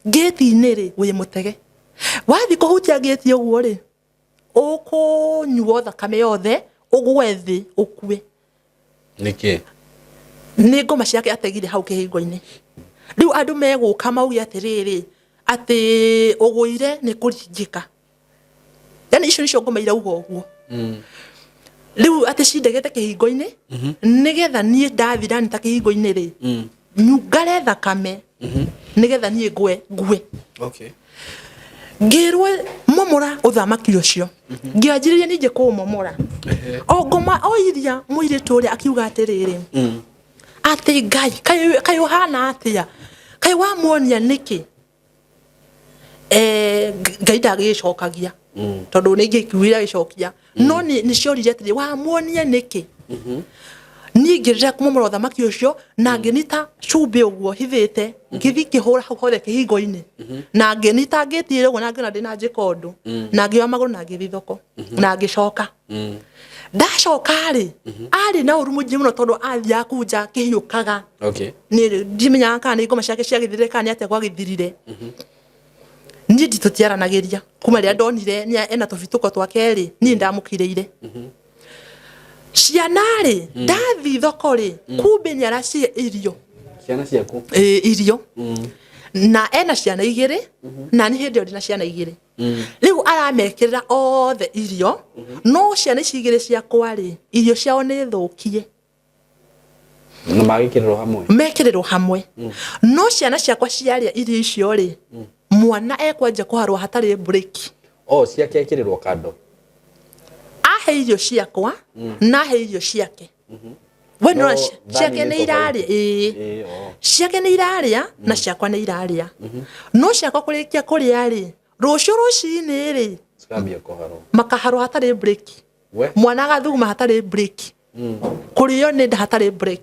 Ngĩti-inĩ rĩ, wĩ mũtege. Wathiĩ kũhutia ngĩti ũguo rĩ, ũkũnyuo thakame yothe, ũgwe thĩ, ũkue. Nĩkĩ? Nĩ ngoma ciake ategire hau kĩhingo-inĩ. Rĩu andũ megũka mauge atĩrĩrĩ, atĩ ũgũire nĩ kũringĩka. Yani icio nĩcio ngoma irauga ũguo. Rĩu atĩ cindegete kĩhingo-inĩ, nĩgetha niĩ ndathi ndanita kĩhingo-inĩ rĩ, nyungare thakame, nĩgetha niĩ ngwe ngue. Ngĩrwo momora ũthamaki ũcio. Ngĩanjĩrĩria ningĩ kũũmomora. O ngoma o iria mũirĩtu ũrĩa akiuga atĩrĩrĩ, atĩ Ngai kaĩ ũhana atĩa, kaĩ wamuonia nĩkĩ? Ngai ndagĩcokagia tondũ nĩ ingĩkuire agĩcokia, no nĩ cioririe atĩrĩ, wamuonia nĩkĩ? Niĩ ngĩrĩra kũmomora ũthamaki ũcio na ngĩnita cumbĩ ũguo hithĩte, ngĩthiĩ ngĩhũra hau hothe kĩhingo-inĩ na ngĩnita ngĩtiĩra ũguo na ngĩona ndĩna njĩka ũndũ na ngĩoya magũrũ na ngĩthiĩ thoko na ngĩcoka. Ndacoka rĩ, arĩ na ũru mũingĩ mũno tondũ athiaga kũu nja akĩhiũkaga. Niĩ ndimenyaga kana nĩ ngoma ciake ciagĩthirire kana nĩ atĩa gwagĩthirire. Niĩ tũtiaranagĩria kuma rĩrĩa ndonire nĩ ena tũbitũko twake rĩ, niĩ ndamũkirĩire. Ciana rĩ, ndathiĩ thoko rĩ, kumbe nĩ aracihe irio. Ciana ciaku? Ĩ, irio. Na ena ciana igĩrĩ, na niĩ hĩndĩ ĩyo ndĩna ciana igĩrĩ. Rĩu aramekĩrĩra othe irio, no ciana ici igĩrĩ ciakwa rĩ, irio ciao nĩ thũkie. Na magĩkĩrĩrwo hamwe? Mekĩrĩrwo hamwe, no ciana ciakwa ciarĩa irio icio rĩ, mwana ekwanja kũharwo hatarĩ break. O ciake ekĩrĩrwo kando? Ahe irio ciakwa na ahe irio ciake, we No, nĩũrona thani ciake nĩ nĩ irarĩa. tofauti. Ĩĩ. Ĩĩ, o. Ciake nĩ irarĩa na ciakwa nĩ irarĩa, no ciakwa kũrĩkia kũrĩa rĩ, rũciũ rũcinĩ rĩ, cikambia kũharwo. Makaharwo hatarĩ break. We. Mwana agathuguma hatarĩ break, kũrĩo nĩ nda hatarĩ break.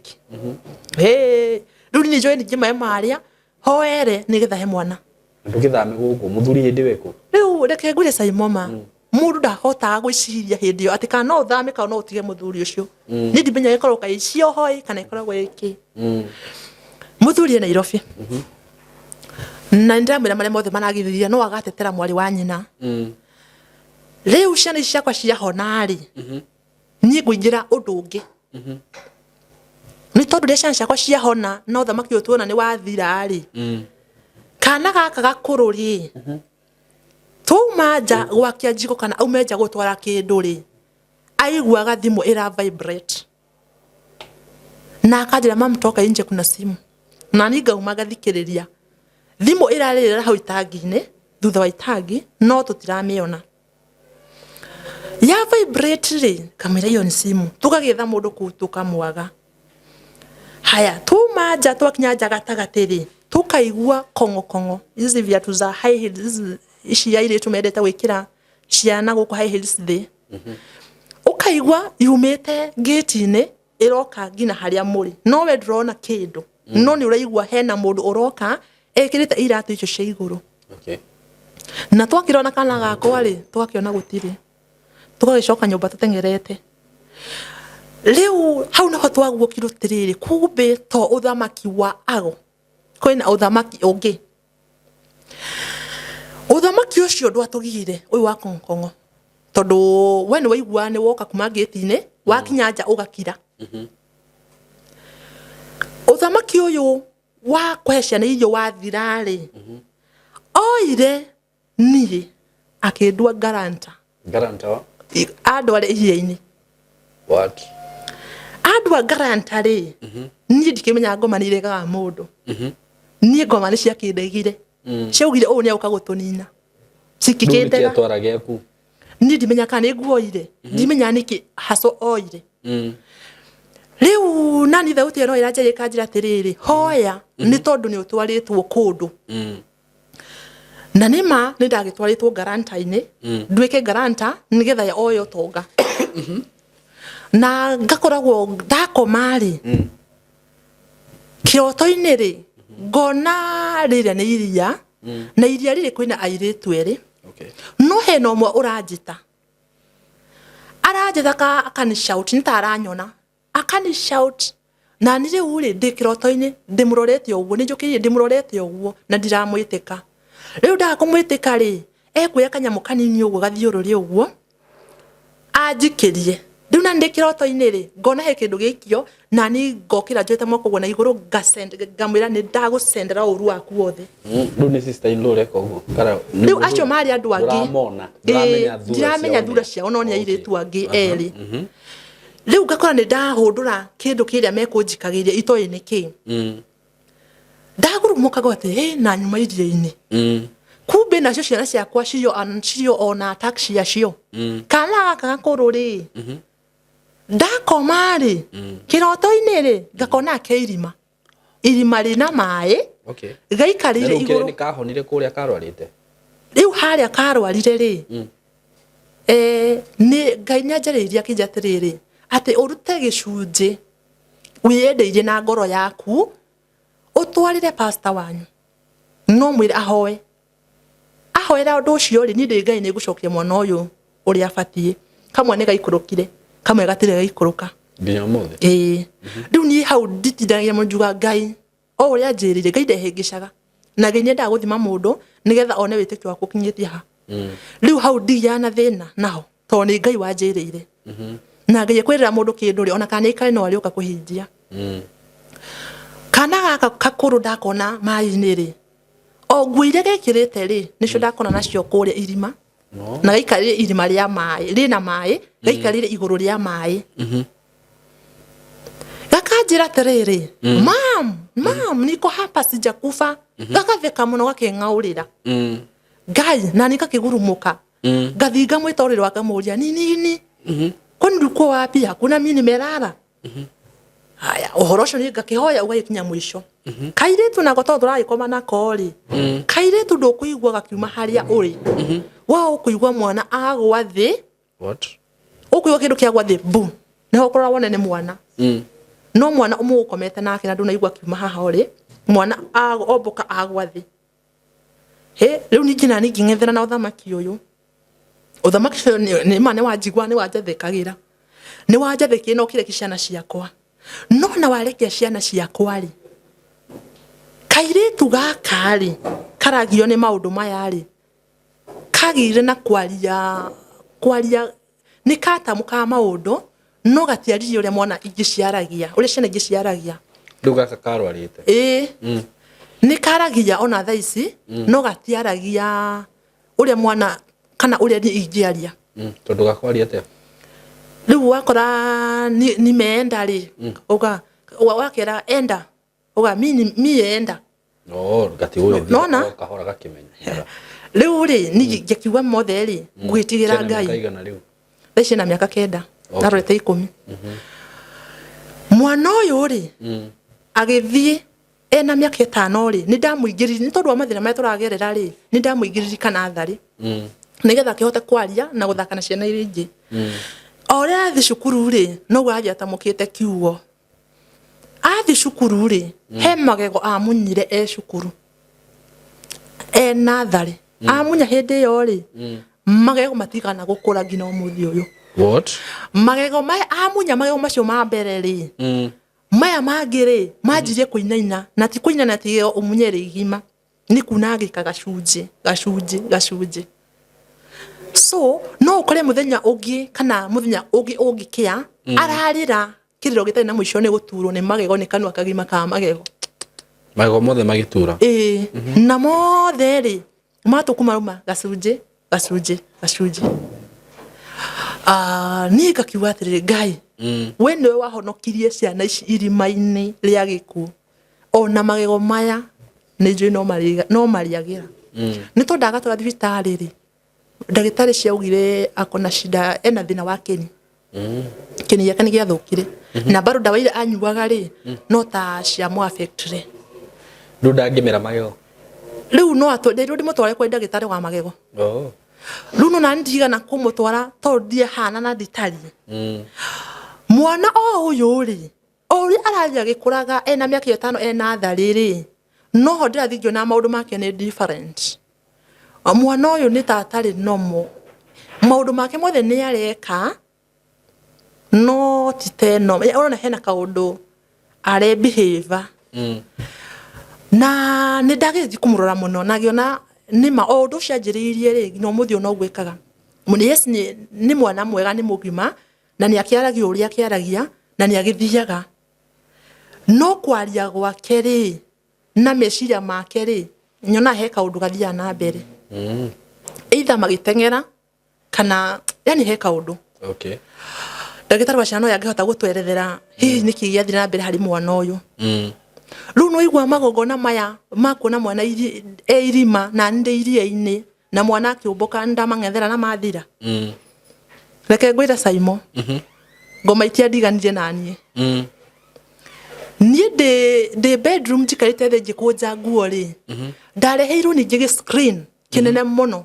Hĩ, rĩu niĩ njũĩ ningĩ maĩ marĩa hoere nĩgetha he mwana. Na ndũgĩthame gũkũ, mũthuri hĩndĩ wekũ? Rĩu reke ngwĩre, Saimoma, mũndũ ndahotaga gwĩciria hĩndĩ ĩyo atĩ kana no ũthame kana no ũtige mũthuri ũcio. Niĩ ndimenya ĩkoragwo kaĩ ciohoi kana ĩkoragwo ĩkĩ. Mũthuri e Nairobi na nĩndĩramwĩra marĩa mothe maragithĩria, no agatetera mwarĩ wa nyina. Rĩu ciana ici ciakwa ciahona rĩ, niĩ ngũingĩra ũndũ ũngĩ, nĩ tondũ rĩrĩa ciana ciakwa ciahona na ũthamaki ũyũ tuona nĩ wathira rĩ, kana gaka gakũrũ rĩ, twauma nja gwakia njiko kana aume nja gũtwara kĩndũ rĩ, aiguaga thimũ ĩra vibrate na akanjĩra, "Mam, toka nje, kuna simu." Na ni ngauma ngathikĩrĩria thimũ ĩrarĩrĩra hau itangi-inĩ, thutha wa itangi, no tũtiramĩona ya vibrate rĩ. Kamwĩra iyo nĩ simu, tũgagĩetha mũndũ kũu tũkamwaga. Haya, twauma nja, twakinya nja gatagatĩ rĩ, tũkaigua kongo kongo, hizi viatu za high heels, ici airĩtu mendete gwĩkĩra ciana gũkũ, high heels thĩ, ũkaigua yumĩte ngĩti-inĩ ĩroka nginya harĩa mũrĩ, no we ndũrona kĩndũ, no nĩ ũraigua hena mũndũ ũroka ekĩrĩte iratũ icio cia igũrũ. Na twakĩrona kana gakwa rĩ, tũgakĩona gũtirĩ, tũgagĩcoka nyũmba tũteng'erete. Rĩu hau nĩho twaguũkirwo atĩrĩrĩ, kumbe to ũthamaki wa ago, kwĩna ũthamaki ũngĩ. Ũthamaki ũcio ndwatũgire ũyũ wa kong'okong'o, tondũ we nĩ waiguaga nĩ woka kuma ngĩti-inĩ, wakinya nja ũgakira. Ũthamaki ũyũ wa kũhe ciana irio wathira rĩ, oire niĩ akĩndua guarantor. Guarantor? Andware iria-inĩ. What? Andua guarantor rĩ, niĩ ndikĩmenyaga ngoma nĩ iregaga mũndũ. Niĩ ngoma nĩ ciakĩndegire, ciaugire ũũ nĩ agũka gũtũnina. Rĩu Cikĩkĩndega. nĩkĩ atwara gĩaku? Niĩ ndimenya kana nĩ nguoire, ndimenya nĩkĩ haco oire. Rĩu nani thauti ĩyo no ĩranjaria ĩkanjĩra atĩrĩrĩ, hoya, nĩ tondũ nĩ ũtwarĩtwo kũndũ. Na nĩ ma nĩ ndagĩtwarĩtwo guarantor-inĩ, nduĩke guarantor nĩgetha oe ũtonga. Na ngakoragwo ndakoma rĩ, kĩroto-inĩ rĩ, ngona rĩrĩa nĩ iria, na iria rĩrĩ kwĩna airĩtu erĩ. No hena ũmwe ũranjĩta, aranjĩta ka akani shout, nĩ ta aranyona akani shout. Na ni rĩu rĩ, ndĩ kĩroto-inĩ, ndĩmũrorete ũguo, nĩ njũkĩrire ndĩmũrorete ũguo na ndiramwĩtĩka. Rĩu ndaga kũmwĩtĩka rĩ, ekuoya kanyamũ kanini ũguo gathiũrũrĩ ũguo anjikĩrie. Rĩu na ndĩ kĩroto-inĩ rĩ, ngona he kĩndũ gĩikio, na ni ngokĩra njoete moko ũguo na igũrũ, ngamwĩra nĩ ndagũcendera ũru waku wothe. Rĩu nĩ sister in law ũreka ũguo kana nĩ Rĩu acio marĩ andũ angĩ. Ndũramona, ndũramenya thura Ndiramenya ciao. Thura ciao, no nĩ airĩtu angĩ erĩ. Rĩu ngakora nĩ ndahũndũra kĩndũ kĩrĩa mekũnjikagĩria itoĩ nĩ kĩ. Ndagurumũkaga atĩ hĩ na nyuma iria-inĩ. Kumbe nacio ciana ciakwa cirio ona attack ciacio. Kana gaka gakũrũ rĩ, ndakoma rĩ, kĩroto-inĩ rĩ, ngakona ke irima, irima rĩna maĩ. Gaikarĩire Na rĩu kĩrĩa igũrũ. Nĩ kahonire kũrĩa karwarĩte? Rĩu harĩa karwarire rĩ, nĩ Ngai nĩ anjarĩirie akĩnjĩra atĩrĩrĩ, atĩ ũrute gĩcunjĩ wĩyendeirie na ngoro yaku, ũtwarĩre pastor wanyu, no mwĩre ahoe. Ahoera ũndũ ũcio rĩ, niĩ ndĩ Ngai nĩ ngũcokia mwana ũyũ ũrĩa abatiĩ. Kamwe nĩ gaikũrũkire, kamwe gatirĩ gaikũrũka. Nginya ũmũthĩ? Ĩĩ. Rĩu niĩ hau nditindanagia mũno, njuga Ngai o ũrĩa anjĩrĩire. Ngai ndehĩngĩcaga, na Ngai nĩendaga gũthima mũndũ nĩgetha one wĩtĩkio waku ũkinyĩtie ha. Rĩu hau ndigĩaga na thĩna naho, tondũ nĩ Ngai wanjĩrĩire, na Ngai ekwĩrĩra mũndũ kĩndũ rĩ, ona kana nĩ aikare no arĩũka kũhingia. Kana gaka kakũrũ ndakona maĩ-inĩ rĩ, o O nguo iria gekĩrĩte rĩ, nĩcio ndakona nacio kũrĩa irima. No. Na gaikarĩre irima rĩa maĩ, rĩna maĩ, gaikarĩre igũrũ rĩa maĩ. Gakanjĩra atĩrĩrĩ, "Mam, mam, niko hapa sijakufa." Gakatheka mũno gakĩng'aũrĩra. Ngai, na niĩ ngakĩgurumũka. Ngathiĩ ngamwĩta ũrĩrĩ wa ngamũria, "Ni nini? Kwani ulikuwa wapi? Hakuna mimi nimelala." Haya, ũhoro ũcio niĩ ngakĩhoya ũgagĩkinya mũico. Kairĩtu nako tondũ tũragĩkoma nako rĩ, kairĩtu ndũkũigua gakiuma harĩa ũrĩ. Wa ũkũigua mwana agwa thĩ, What? ũkũigua kĩndũ kĩagwa thĩ bu, nĩho ũkũrora wone nĩ mwana. No mwana mũgũkomete nake na ndũnaigua akiuma haha ũrĩ, mwana ombũka agwa thĩ. Hĩ, rĩu ningĩ nani ngĩng'ethera na ũthamaki ũyũ. Ũthamaki ũcio nĩ ma nĩ wanjigua nĩ wanjathĩkagĩra. Nĩ wanjathĩkire na ũkĩrekia ciana ciakwa. No na warekia ciana ciakwa rĩ, kairĩtu gaka rĩ, karagio nĩ maũndũ maya rĩ, kagĩire na kwaria, kwaria nĩ katamũkaga maũndũ, no gatiaririe ũrĩa mwana ingĩ ciaragia, ũrĩa ciana ingĩ ciaragia. Rĩu gaka karwarĩte? Ĩĩ. Nĩ karagia ona thaa ici, no gatiaragia ũrĩa mwana kana ũrĩa niĩ ingĩaria. Tondũ gakwaria atĩa? Rĩu wakora nimeenda rĩ, uga, wakera enda, uga mi mi enda. No, gatigũgĩthiĩ Nona? o kahora gakĩmenya. Rĩu rĩ, niĩ ngĩkiuga mothe rĩ, ngwĩtigĩra Ciana Ngai. mĩaka igana rĩu? Thaa ici ena mĩaka 9, Okay. ndarorete 10. Mwana ũyũ rĩ, agĩthiĩ ena mĩaka 5 rĩ, nĩ ndamũingĩririe, nĩ tondũ wa mathĩna marĩa tũragerera rĩ, nĩ ndamũingĩririe kana tharĩ. Nĩgetha akĩhote kwaria na gũthaka na ciana iria ingĩ. O ũrĩa athiĩ cukuru rĩ, noguo athiĩ atamũkĩte kiugo. Athiĩ cukuru rĩ, he magego amunyire e cukuru. E natharĩ. Amunya hĩndĩ ĩyo rĩ, magego matigana gũkũra nginya ũmũthĩ ũyũ. What? Magego maya amunya magego macio ma mbere rĩ, maya mangĩ rĩ, manjirie kũinaina, na ti kũinaina ti igego ũmunye rĩ igima. Nĩ kunangĩka gacunjĩ, gacunjĩ, gacunjĩ. So, no ũkore mũthenya ũngĩ kana mũthenya ũngĩ ũngĩkĩa, ararĩra kĩrĩro gĩtarĩ na mũico nĩ gũturwo nĩ magego nĩ kanua kagima ka magego. Magego mothe magĩtura. Ĩĩ, na mothe rĩ, matũkũmarũma gacunjĩ, gacunjĩ, gacunjĩ. Niĩ ngakiuga atĩrĩrĩ, Ngai, we nĩwe wahonokirie ciana ici irima-inĩ rĩa gĩkuũ. Ona magego maya nĩ njũĩ no marĩagĩra. Nĩ tondũ agatwara thibitarĩ rĩ, ndagĩtarĩ ciaugire akona shida, ena thĩna wa kĩni. Kĩni gĩake nĩ gĩathũkire. Na bado ndawa iria anyuaga rĩ, no ta ciamũ affect-ire. Rĩu ndangĩmera magego? Rĩu no nderirwo ndĩmũtware kwĩ ndagĩtarĩ wa magego. Rĩu no nani ndigana kũmũtwara tondũ ndiahana na nditariĩ. Mwana o ũyũ rĩ, o ũrĩa arathiĩ agĩkũraga ena mĩaka 5 ena tharĩ rĩ, noho ndĩrathiĩ ngĩona maũndũ make nĩ different. Mwana ũyũ nĩ ta atarĩ normal. Maũndũ make mothe nĩ areka, no ti ta ĩno. Ũrona hena kaũndũ are behave. Na nĩ ndagĩthiĩ kũmũrora mũno na ngĩona nĩma o ũndũ ũcio anjĩrĩirie rĩ, nginya ũmũthĩ ũyũ noguo ĩkaga. Yes, nĩ mwana mwega, nĩ mũgima, na nĩ akĩaragia ũrĩa akĩaragia, na nĩ agĩthiaga. No kwaria gwake rĩ, na meciria make rĩ, nyonaga he kaũndũ gathiaga na mbere. Either magĩteng'era, kana, yani he kaũndũ. Ndagĩtarĩ wa ciana no angĩhota gũtwerethera hihi nĩkĩ gĩathire na mbere harĩ mwana ũyũ. Rĩu no igua magongona maya ma kuona mwana e irima na ndĩ iria-inĩ na mwana akĩũmbũka ndamang'ethera na mathira. Reke ngwĩre Saimo, ngoma itiandiganire na niĩ. Niĩ ndĩ bedroom njikarĩte thĩ ngĩkũnja nguo rĩ, ndareheirwo ningĩ gĩ screen kĩnene mũno.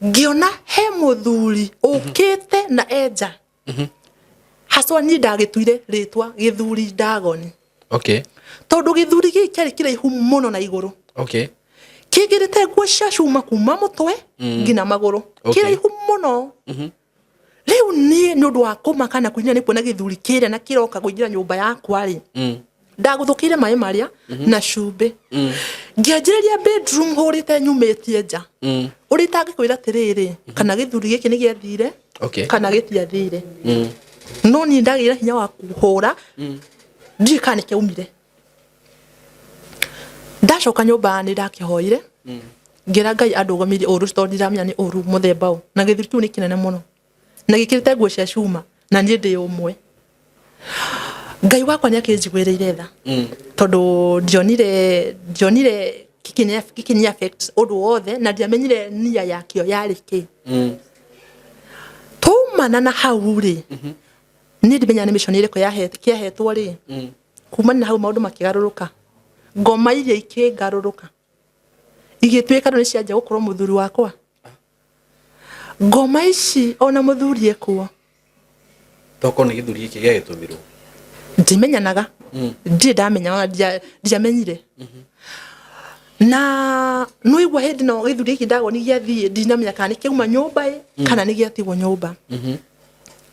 Ngĩona he mũthuri ũkĩte na enja. Haswa niĩ ndagĩtuire rĩtwa gĩthuri Ndagoni. Tondũ gĩthuri gĩkĩ kĩarĩ kĩraihu mũno na igũrũ. Kĩngĩrĩte nguo cia cuma kuma mũtwe nginya magũrũ. Kĩraihu mũno. Rĩu niĩ nĩ ũndũ wa kũmaka na kũinĩra nĩ kuona gĩthuri kĩrĩa na kĩroka kũingĩra nyũmba yakwa rĩ. Ndagũthũkĩire maĩ marĩa na cumbĩ. Ngĩanjĩrĩria bedroom hũrĩte nyumĩtie nja. Ũrĩa itangĩkwĩra atĩrĩrĩ, kana gĩthuri gĩkĩ nĩ gĩathire, kana gĩtiathire. No niĩ ndagĩire hinya wa kũhũra, ndiũĩ kana nĩ kĩaumire. Ndacoka nyũmba nĩ ndakĩhoire, ngĩra Ngai andũgamirie ũru, tondũ ndiramenya nĩ ũru mũthemba ũ, na gĩthuri kĩu nĩ kĩnene mũno na gĩkĩrĩte nguo cia cuma, na niĩ ndĩ ũmwe. Ngai wakwa nĩ akĩnjiguĩrĩire tha, tondũ ndionire gĩkĩni affect ũndũ wothe, na ndiamenyire nia yakĩo yarĩ kĩ. Twaumana na hau rĩ, niĩ ndimenya nĩ mission ĩrĩkũ kĩahetwo rĩ. Kumana na hau maũndũ makĩgarũrũka, ngoma iria ikĩngarũrũka, igĩtuĩka rĩu nĩ cianjia gũkorwo mũthuri wakwa. Ngoma ici ona mũthuri ekuo. Tokorwo nĩ gĩthuri gĩkĩ gĩagĩtũmirwo. Ndimenyanaga, ndirĩ ndamenya, ona ndiamenyire. Na nĩwaigua hĩndĩ no gĩthuri gĩkĩ ndagoni gĩathiĩ, ndinamenya kana nĩ kĩauma nyũmba ĩ kana nĩ gĩatigwo nyũmba.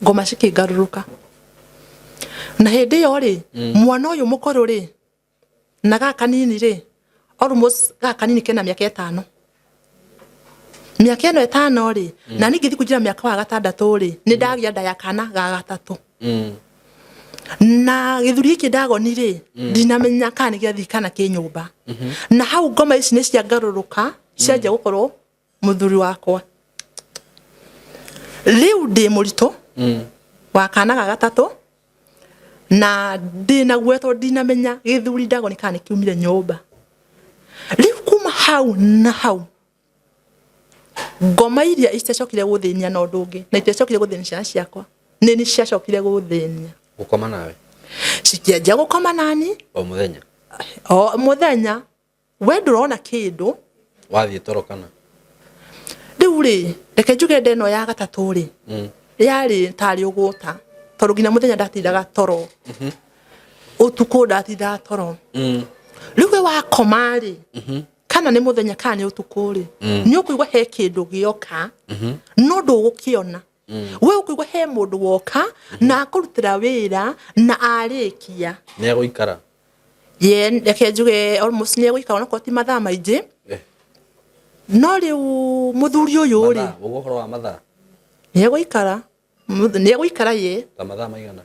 Ngoma cikĩngarũrũka, na hĩndĩ ĩyo rĩ, mwana ũyũ mũkũrũ rĩ na gaka kanini rĩ, almost gaka kanini kena mĩaka 5. Mĩaka ĩno 5 rĩ, na niĩ ngĩthiĩ kũingĩra mĩaka wa gatandatũ rĩ, nĩ ndagĩa nda ya kana ga gatatũ. Na gĩthuri gĩkĩ ndagoni rĩ, ndinamenya kana nĩ gĩathiĩ kana kĩ nyũmba. Na hau ngoma ici nĩ ciangarũrũka, cianjia gũkorwo mũthuri wakwa. Rĩu ndĩ mũritũ wa kana ga gatatũ, na ndĩ na guoya, tondũ ndinamenya gĩthuri ndagoni kana nĩ kiumire nyũmba. Rĩu kuma hau na hau ngoma iria itiacokire gũthĩnia na ũndũ ũngĩ, na itiacokire gũthĩnia ciana ciakwa, nĩ ciacokire gũthĩnia. Gũkoma nawe? Cikĩanjia gũkoma nani. O mũthenya? O mũthenya. We ndũrona kĩndũ. Wathiĩ toro kana? Rĩu rĩ, reke njuge nda ĩno ya gatatũ rĩ, yarĩ tarĩ ũgũta, tondũ nginya mũthenya ndatindaga toro, ũtukũ ndatindaga toro. Rĩu we wakoma rĩ, kana nĩ mũthenya kana nĩ ũtukũ rĩ, nĩ ũkũigua he kĩndũ gĩoka, no ndũgũkĩona. We ũkũigua he mũndũ woka na akũrutĩra wĩra, na arĩkia Nĩ egũikara? Ye, reke njuge almost nĩ egũikara, onakorwo ti mathaa maingĩ. No rĩu mũthuri ũyũ rĩ, Mathaa, ũguo ũhoro wa mathaa? Nĩ egũikara. Nĩ egũikara ye. Ta mathaa maigana?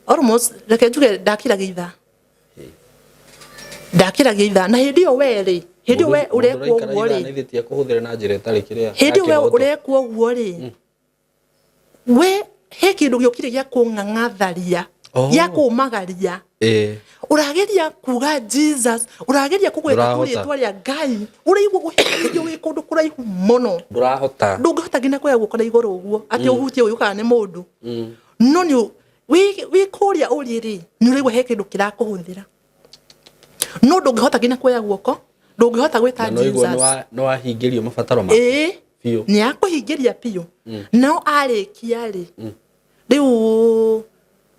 Almost reke njuge ndakiragia ithaa. Ndakiragia ithaa, na hĩndĩ ĩyo we rĩ, hĩndĩ ĩyo we ũrekwo ũguo rĩ, Nĩ thĩ kũhũthĩra na njĩra ĩtarĩ kĩrĩa. Hĩndĩ ĩyo we ũrekwo ũguo rĩ, we he kĩndũ gĩokire gĩa kũng'ang'atharia, gĩa kũmagaria. Ũrageria kuga Jesus, ũrageria kũgweta tu Ndũrahota. rĩtwa rĩa Ngai, ũraigua gũhĩtithio wĩ kũndũ kũraihu mũno. Ndũrahota. Ndũngĩhota nginya kuoya guoko na igũrũ ũguo atĩ ũhutie ũyũ kana nĩ mũndũ. No nĩ wĩ kũrĩa ũrĩ rĩ, nĩ ũraigua he kĩndũ kĩrakũhũthĩra, no ndũngĩhota nginya kuoya guoko, ndũngĩhota gwĩta Na no igua Jesus. nĩ wahingĩrio mabataro maku. Ĩĩ. Biũ. Nĩ akũhingĩria biũ. No arĩkia rĩ, rĩu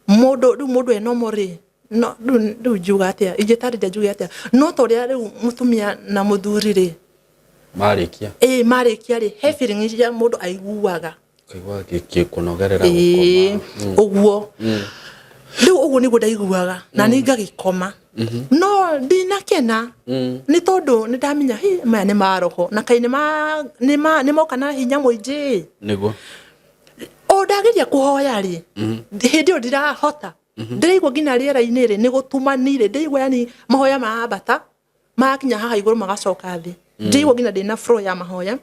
mũndũ enomo rĩ, no rĩu njuga atĩa, ingĩtarĩria njuge atĩa? No ta ũrĩa rĩu mũtumia na mũthuri rĩ, Marĩkia. Ĩĩ, marĩkia rĩ, he feeling iria mũndũ aiguaga. Kũigua gĩkũnogerera. Ĩĩ. Gũkoma. Ũguo rĩu ũguo nĩguo ndaiguaga, na nĩ ngagĩkoma no ndinakena, nĩ tondũ nĩ ndamenya hi maya nĩ maroho, na kaĩ nĩ moka na hinya mũingĩ. Nĩguo. O ndageria kũhoya rĩ, hĩndĩ ĩyo ndirahota, ndĩraigua nginya rĩera-inĩ rĩ nĩ gũtumanire, ndĩraigua yani mahoya marambata magakinya haha igũrũ magacoka thĩ. Ndĩraigua nginya ndĩna flow ya mahoya,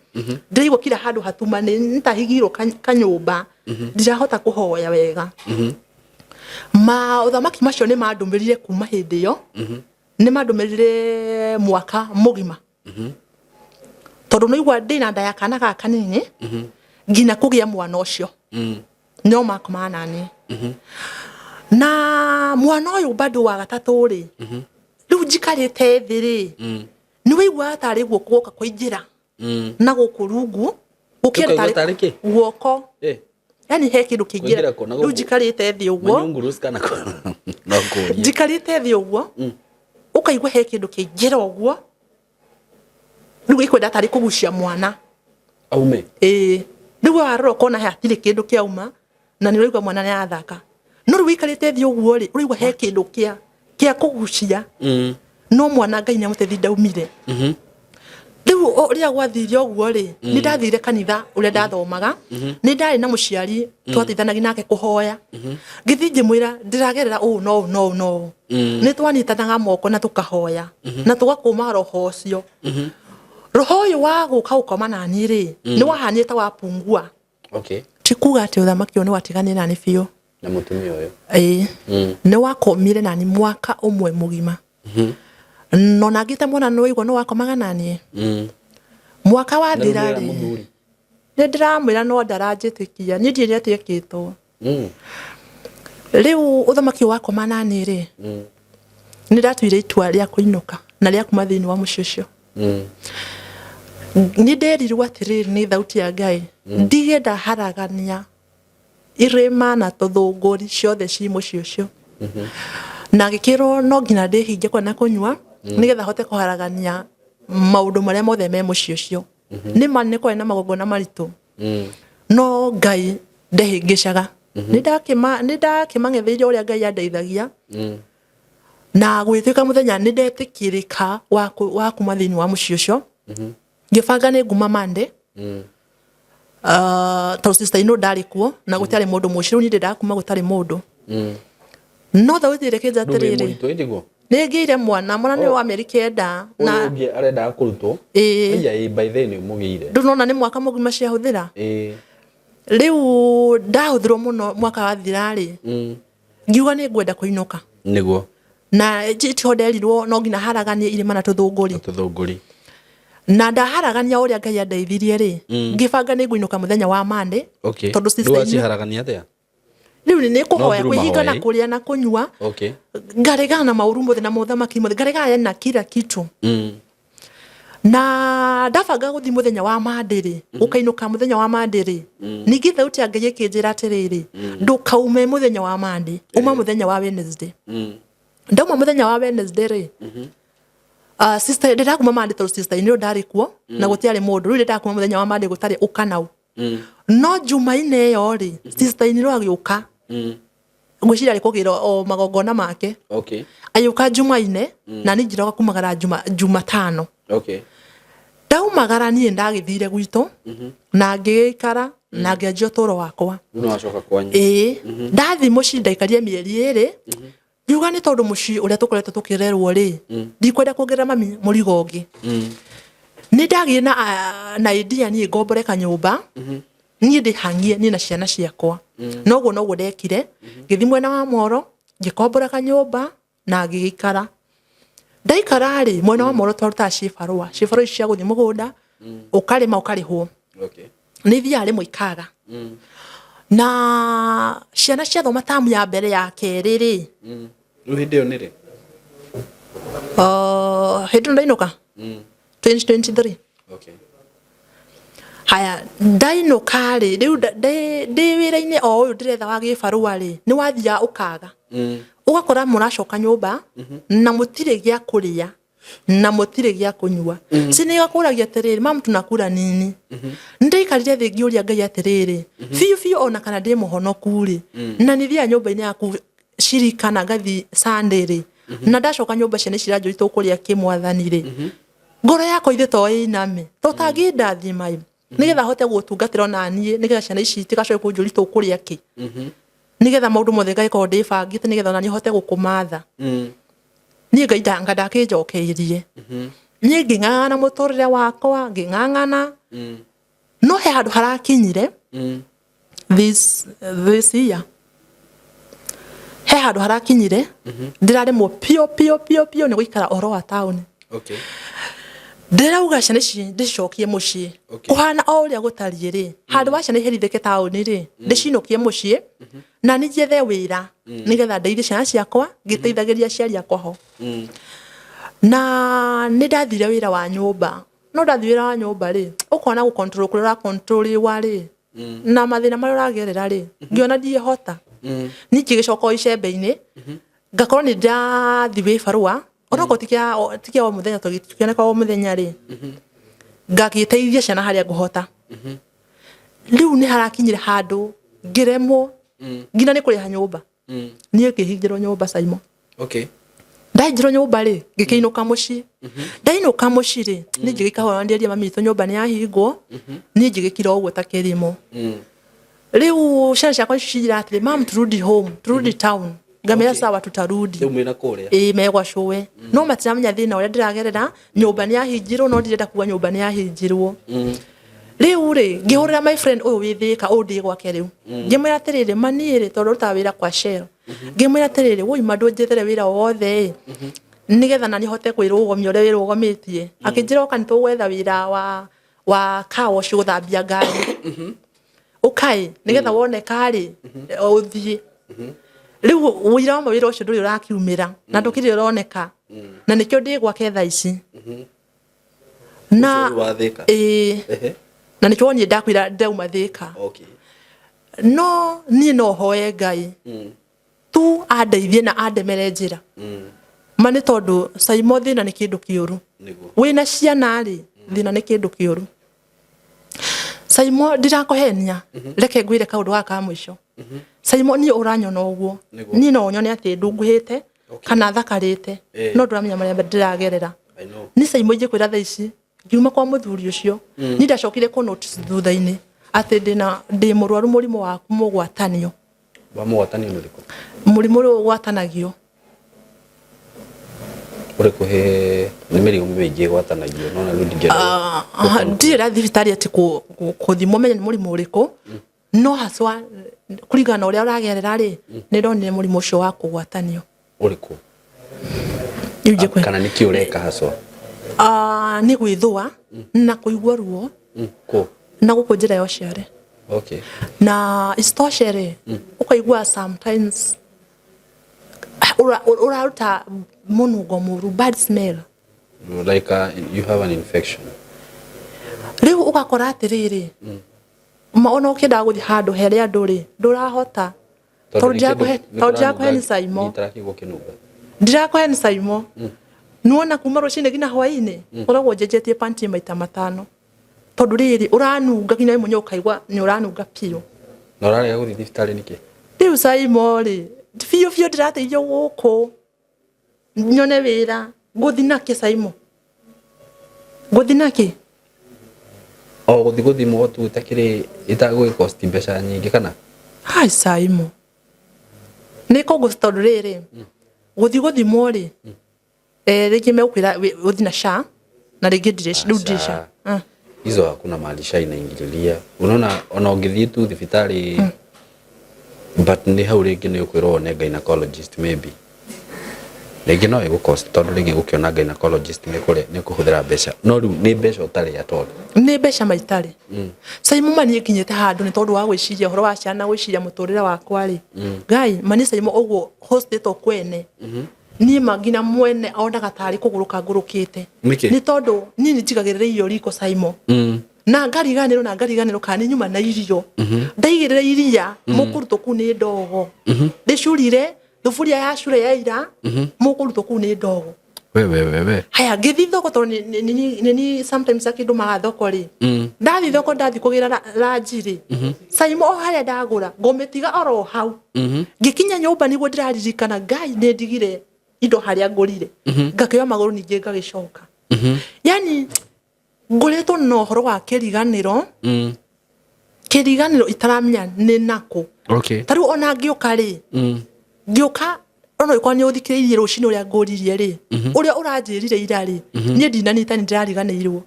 ndĩraigua kila handũ hatumani, nĩtahigirwo kanyũmba, ndirahota kũhoya wega. Ma ũthamaki macio nĩ mandũmĩrire kuma hĩndĩ ĩyo, nĩ mandũmĩrire mwaka mũgima, tondũ nĩigua ndĩna nda ya kana gaka kanini nginya kũgĩa mwana ũcio, no makomaga nani. Na mwana ũyũ bado wa gatatũ rĩ, rĩu njikarĩte thĩ rĩ, nĩ waiguaga tarĩ guoko guoka kũingĩra na gũkũ rungu gũkĩenda. Ũkaigua tarĩ kĩ? Guoko. Yani he kĩndũ kĩingĩra. Kũingĩra kũ na Rĩu gũkũ? njikarĩte thĩ ũguo. Manyungurus kana no kũrie. Njikarĩte thĩ ũguo, ũkaigua he kĩndũ kĩingĩra ũguo, rĩu gĩkwenda tarĩ kũgucia mwana Aume. Ĩĩ, rĩu warora ũkona hatirĩ kĩndũ kĩauma, na nĩ ũraigua mwana nĩ arathaka, no rĩu wĩikarĩte thĩ ũguo rĩ, ũraigua he kĩndũ kĩa kũgucia. No mwana, Ngai nĩ amũteithia, ndaumire. Rĩu ũrĩa gwathire ũguo rĩ, nĩ ndathire kanitha ũrĩa ndathomaga, nĩ ndarĩ na mũciari twateithanagia nake kũhoya. Ngĩthiĩ ngĩmwĩra ndĩragerera ũũ no ũũ no ũũ no ũũ. Nĩ twanyitanaga moko na tũkahoya na tũgakũma roho ũcio. Roho ũyũ wa gũka gũkoma naniĩ rĩ, nĩ wahanire ta wapungua. Ti kuga atĩ ũthamaki ũyũ nĩ watiganire nani biũ. Na mũtumia ũyũ. Ĩĩ. Nĩ wakomire nani mwaka ũmwe mũgima. No nangĩte mwana nĩ waigua no wakomaga naniĩ. Mwaka wathira Na rĩ, mũthuri. Nĩ ndĩramwĩra no ndaranjĩtĩkia. Niĩ ndiũĩ atĩ ekĩtwo. Rĩu ũthamaki ũyũ wakoma naniĩ rĩ, nĩ ndatuire itua rĩa kũinũka na rĩa kuma thĩinĩ wa mũciĩ ũcio. Nĩ nderirwo atĩrĩrĩ nĩ thauti ya Ngai, ndige ndaharagania irĩma na tũthũngũri ciothe ci mũciĩ ũcio. Na ngĩkĩrwo no nginya ndĩhinge kũrĩa na kũnyua nĩgetha hote kũharagania maũndũ marĩa mothe me mũciĩ ũcio. Nĩ ma nĩ kwarĩ na magongona maritũ, no Ngai ndehĩngĩcaga. Nĩ ndakĩmang'etheire ũrĩa Ngai andeithagia, na gũgĩtuĩka mũthenya nĩ ndetĩkĩrĩka wa kuma thĩinĩ wa mũciĩ ũcio. Ngĩbanga nĩ nguma Monday. Tondũ sister ino ndarĩ kuo na gũtiarĩ mũndũ mũciĩ, rĩu niĩ ndĩndaga kuma gũtarĩ mũndũ. No thauti ĩrĩkĩnja atĩrĩrĩ, Mũritũ ĩndĩ nĩ ngĩire mwana, mwana nĩ wa mĩeri 9 na ũyũ ũngĩ arendaga kũrutwo. Ĩĩ. Aya, ĩ by then nĩ ũmũgĩire. Ndũnona nĩ mwaka mũgima ciahũthĩra. Ĩĩ. Rĩu ndahũthĩrwo mũno mwaka wathira rĩ, ngiuga nĩ ngwenda kũinũka. Nĩguo. Na tiho nderirwo no nginya haraganie irĩma na tũthũngũri. Tũthũngũri. Na ndaharagania ũrĩa Ngai andeithirie rĩ, ngĩbanga nĩ ngũinũka mũthenya wa Monday. Tondũ sister Rĩu waciharagania atĩa? Rĩu nĩ kũhoya, No through kwĩhinga na mahoya. kũrĩa na kũnyua. Ngaregana na maũru mothe na mothamaki mothe, ngaregana na kila kitu. Na ndabanga gũthiĩ mũthenya wa Monday rĩ, gũkainũka mũthenya wa Monday rĩ, ningĩ thauti ya Ngai ĩkĩnjĩra atĩrĩrĩ, ndũkaume mũthenya wa Monday, uma mũthenya wa Wednesday. Ndauma mũthenya wa Wednesday rĩ, sister, ndĩrakuma Monday tondũ sister inĩ ndarĩ kuo na gũtiarĩ mũndũ. Rĩu ndĩrakuma mũthenya wa Monday gũtarĩ ũkanau. No Jumaine ĩyo rĩ, sister inĩ agĩũka. Ngwĩciria arĩ kũgĩra o magongona make. Agĩũka Jumaine, na niĩ njĩroka kumagara Jumatano. Ndaumagara niĩ ndagĩthire gwitũ, na ngĩgĩikara, na ngĩanjia ũtũũro wakwa. Rĩu nĩ wacoka kwanyu. Ĩĩ. Ndathiĩ mũciĩ ndaikarire mĩeri 2. Ngiuga nĩ tondũ mũciĩ ũrĩa tũkoretwo tũkĩrerwo rĩ, ndikwenda kuongerera mami mũrigo ũngĩ. Nĩ ndagĩire na idea niĩ ngombore kanyũmba, niĩ ndĩhang'ie niĩ na ciana ciakwa. Noguo noguo ndekire, ngĩthiĩ mwena wa Moro, ngĩkombora kanyũmba na ngĩgĩikara. Ndaikara rĩ, mwena wa Moro twarutaga cibarũa, cibarũa ici cia gũthiĩ mũgũnda, ũkarĩma ũkarĩhwo. Nĩ ithiaga rĩmwe ikaga. Na ciana ciathoma tamu ya mbere ya kerĩ rĩ. Rĩu hĩndĩ ĩyo nĩ rĩ? Hĩndĩ ĩno ndainũka? 2023. Haya, ndainũka rĩ, rĩu ndĩ wĩra-inĩ o ũyũ ndĩretha wa gĩbarũa rĩ, nĩ wathiaga ũkaga. Ũgakora mũracoka nyũmba, na mũtirĩ gĩa kũrĩa, na mũtirĩ gĩa kũnyua. Ciana igakũragia atĩrĩrĩ, mamu tunakula nini? Nĩndaikarire thĩ ngĩũria Ngai atĩrĩrĩ, biũ biũ ona kana ndĩ mũhonoku rĩ, na nĩ thiaga nyũmba-inĩ yaku cirika na ngathi Sunday rĩ, na ndacoka nyũmba ciana ici iranjũria tũkũrĩa kĩ mwathani rĩ, ngoro yakwa ithe to ĩiname, to tangĩndathima ĩ, nĩgetha hote gũtungatĩra ona niĩ, nĩgetha ciana ici itigacoke kũnjũria tũkũrĩa kĩ, nĩgetha maũndũ mothe ngagĩkorwo ndĩbangĩte, nĩgetha ona niĩ hote gũkũmatha. Niĩ Ngai anga ndakĩnjokeirie. Niĩ ngĩng'ang'ana mũtũrĩre wakwa, ngĩng'ang'ana. No he handũ harakinyire this year. He handũ harakinyire, ndĩraremwo piũ piũ piũ piũ nĩ gũikara ũhoro wa taũni. Ndĩrauga ciana ici ndĩcicokie mũciĩ. Kũhana o ũrĩa gũtariĩ rĩ, handũ wa ciana iherithĩke taũni rĩ, ndĩcinũkie mũciĩ, na niĩ njethe wĩra, nĩgetha ndeithie ciana ciakwa, ngĩteithagĩria aciari akwa ho. Na nĩ ndathire wĩra wa nyũmba. No ndathiĩ wĩra wa nyũmba rĩ, ũkona gũ control kũrĩa ũra control rĩ, na mathĩna marĩa ũragerera rĩ, ngĩona ndiĩhota. Niĩ ngĩgĩcoka o icembe-inĩ, ngakorwo nĩ ndathiĩ wĩbarũa, onokorwo ti kĩa o mũthenya, tondũ gĩtioneka o mũthenya rĩ, ngagĩteithia ciana harĩa ngũhota. Rĩu nĩ harakinyire handũ ngĩremwo nginya nĩ kũrĩha nyũmba. Niĩ ngĩhingĩrwo nyũmba Saimo. Ndaingĩrwo nyũmba rĩ, ngĩkĩinũka mũciĩ. Ndainũka mũciĩ rĩ, niĩ ngĩgĩkahora ndĩerie mami witũ nyũmba nĩ yahingwo, niĩ ngĩgĩkira ũguo ta kĩrimũ. Rĩu ciana ciakwa cinjĩra atĩrĩ, "Mam, turudi home, turudi town." Ngamĩra, "Sawa, tutarudi." Rĩu mwĩna kũrĩa? Ĩĩ, megwa cũwe, no matiramenya thĩna ũrĩa ndĩragerera. Nyũmba nĩ yahingirwo, no ndirenda kuga nyũmba nĩ yahingirwo. Rĩu rĩ, ngĩhũrĩra my friend ũyũ wĩ Thĩka, ũyũ ndĩ gwake rĩu, ngĩmwĩra atĩrĩrĩ, maniĩ rĩ, tondũ rutaga wĩra kwa Shell, ngĩmwĩra atĩrĩrĩ, woi ma ndũnjethere wĩra wothe ĩ, nĩgetha nani hote kwĩrũgomia ũrĩa wĩrũgomĩtie. Akĩnjĩra, "Oka, nĩtũgwetha wĩra wa car wash, gũthambia ngari, ũkaĩ nĩgetha woneka rĩ, ũthiĩ." Rĩu ũira wa mawĩra ũcio ndũrĩ ũrakiumĩra na ndũkĩrĩ ũroneka, na nĩkĩo ndĩ gwake thaa ici na Ũcio wa Thĩka? Ĩĩ. Na nĩkĩo woniĩ ndakwĩra ndauma Thĩka. No niĩ no hoe Ngai tu andeithie na andemere njĩra ma, nĩ tondũ Saimo, thĩna nĩ kĩndũ kĩũru. Wĩna ciana rĩ, thĩna nĩ kĩndũ kĩũru. Saimo, ndirakũhenia, reke ngwĩre kaũndũ gaka ka mũico. Saimo, niĩ ũranyona ũguo, niĩ no nyone atĩ ndunguhĩte kana thakarĩte, no ndũramenya marĩa ndĩragerera. I know. Nĩ Saimo, ingĩkwĩra thaa ici ngiuma kwa mũthuri ũcio, niĩ ndacokire kũ notice thutha-inĩ atĩ ndĩna ndĩ mũrwaru mũrimũ wa mũgwatanio. Wa mũgwatanio nĩ ũrĩkũ? Mũrimũ ũrĩa ũgwatanagio. Ũrĩkũ? He nĩ mĩrimũ mĩingĩ ĩgwatanagio, no na rĩu ndingĩenda Ah, ndirĩ ra thibitarĩ atĩ kũthimwo menye nĩ mũrimũ ũrĩkũ, no haswa kũringana na ũrĩa ũragerera rĩ, nĩ ndonire mũrimũ ũcio wa kũgwatanio. Ũrĩkũ? Rĩu njĩkwe Kana nĩkĩ ũreka haswa? Ah, nĩ gwĩthũa na kũigua ruo. Kũ? Na gũkũ njĩra ya ũciare. Na isitoshe rĩ, ũkaigua sometimes ũraruta mũnungo mũru, bad smell. Like you have an infection. Rĩu ũgakora atĩrĩrĩ, ma ona ũkĩendaga gũthiĩ handũ harĩa andũ rĩ, ndũrahota tondũ ndirakũhe nĩ Saimo. Itarakĩigua kĩnunga. Ndirakũhe nĩ Saimo. Nĩwona kuma rũcinĩ nginya hwainĩ ũragwo njenjetie panti maita 5, tondũ rĩrĩ ũranunga nginya we mwenyewe ũkaigua nĩ ũranunga biũ. Na ũrarega gũthiĩ thibitarĩ nĩkĩ? Rĩu Saimo rĩ, biũ biũ ndĩrateithio gũkũ nyone wĩra, ngũthi nakĩ Saimo? Ngũthi nakĩ? O gũthiĩ gũthimwo tu ĩtakĩrĩ ĩtagũgĩkosti mbeca nyingĩ kana? Hai Saimo, nĩ kũngũ, tondũ rĩrĩ, gũthiĩ gũthimwo rĩ, rĩngĩ megũkwĩra ũthiĩ na SHA, na rĩngĩ ndirĩ rĩu, ndirĩ SHA. Hizo hakuna mahali SHA inaingililia. Unaona, ona ũngĩthiĩ tu thibitarĩ, but nĩ hau rĩngĩ nĩ ũkwĩrwo wone gynecologist, maybe rĩngĩ no ĩgũcost, tondũ rĩngĩ gũkĩona gynecologist nĩ kũrĩ nĩ kũhũthĩra mbeca, no rĩu nĩ mbeca ũtarĩ at all. Nĩ mbeca maitarĩ, Saimo. Ma niĩ nginyĩte handũ nĩ tondũ wa gwĩciria ũhoro wa ciana, gwĩciria mũtũrĩre wakwa rĩ, Ngai ma niĩ Saimo, ũguo hostĩtwo kwene niĩ ma nginya mwene onaga tarĩ kũgũrũka ngũrũkĩte. Nĩkĩ? Nĩ tondũ niĩ nĩ njigagĩrĩra irio riko, Saimo, na ngariganĩrwo na ngariganĩrwo kana nĩ nyuma na irio. Ndaigĩrĩra iria, mũkũrutwo kũu nĩ ndogo, rĩcurire thuburia ya cure ya ira, mũkũrutwo kũu nĩ ndogo. We we we we. Haya, ngĩthiĩ thoko, tondũ nĩ sometimes akĩndũmaga thoko rĩ, ndathiĩ thoko, ndathiĩ kũgĩra ranji rĩ, Saimo, o harĩa ndagũra ngũmĩtiga oro hau. Ngĩkinya nyũmba nĩguo ndĩraririkana, Ngai, nĩ ndigire indo harĩa ngũrire. Ngakĩoya magũrũ ningĩ ngagĩcoka. Yani ngoretwo na ũhoro wa kĩriganĩro, kĩriganĩro itaramenya nĩ nakũ. Ta rĩu ona ngĩũka rĩ, ngĩũka ona ũgĩkorwo nĩ ũthikĩrĩirie rũcinĩ ũrĩa ngũririe rĩ, ũrĩa ũranjĩrire ira rĩ, niĩ ndinanita, nĩ ndĩrariganĩirwo.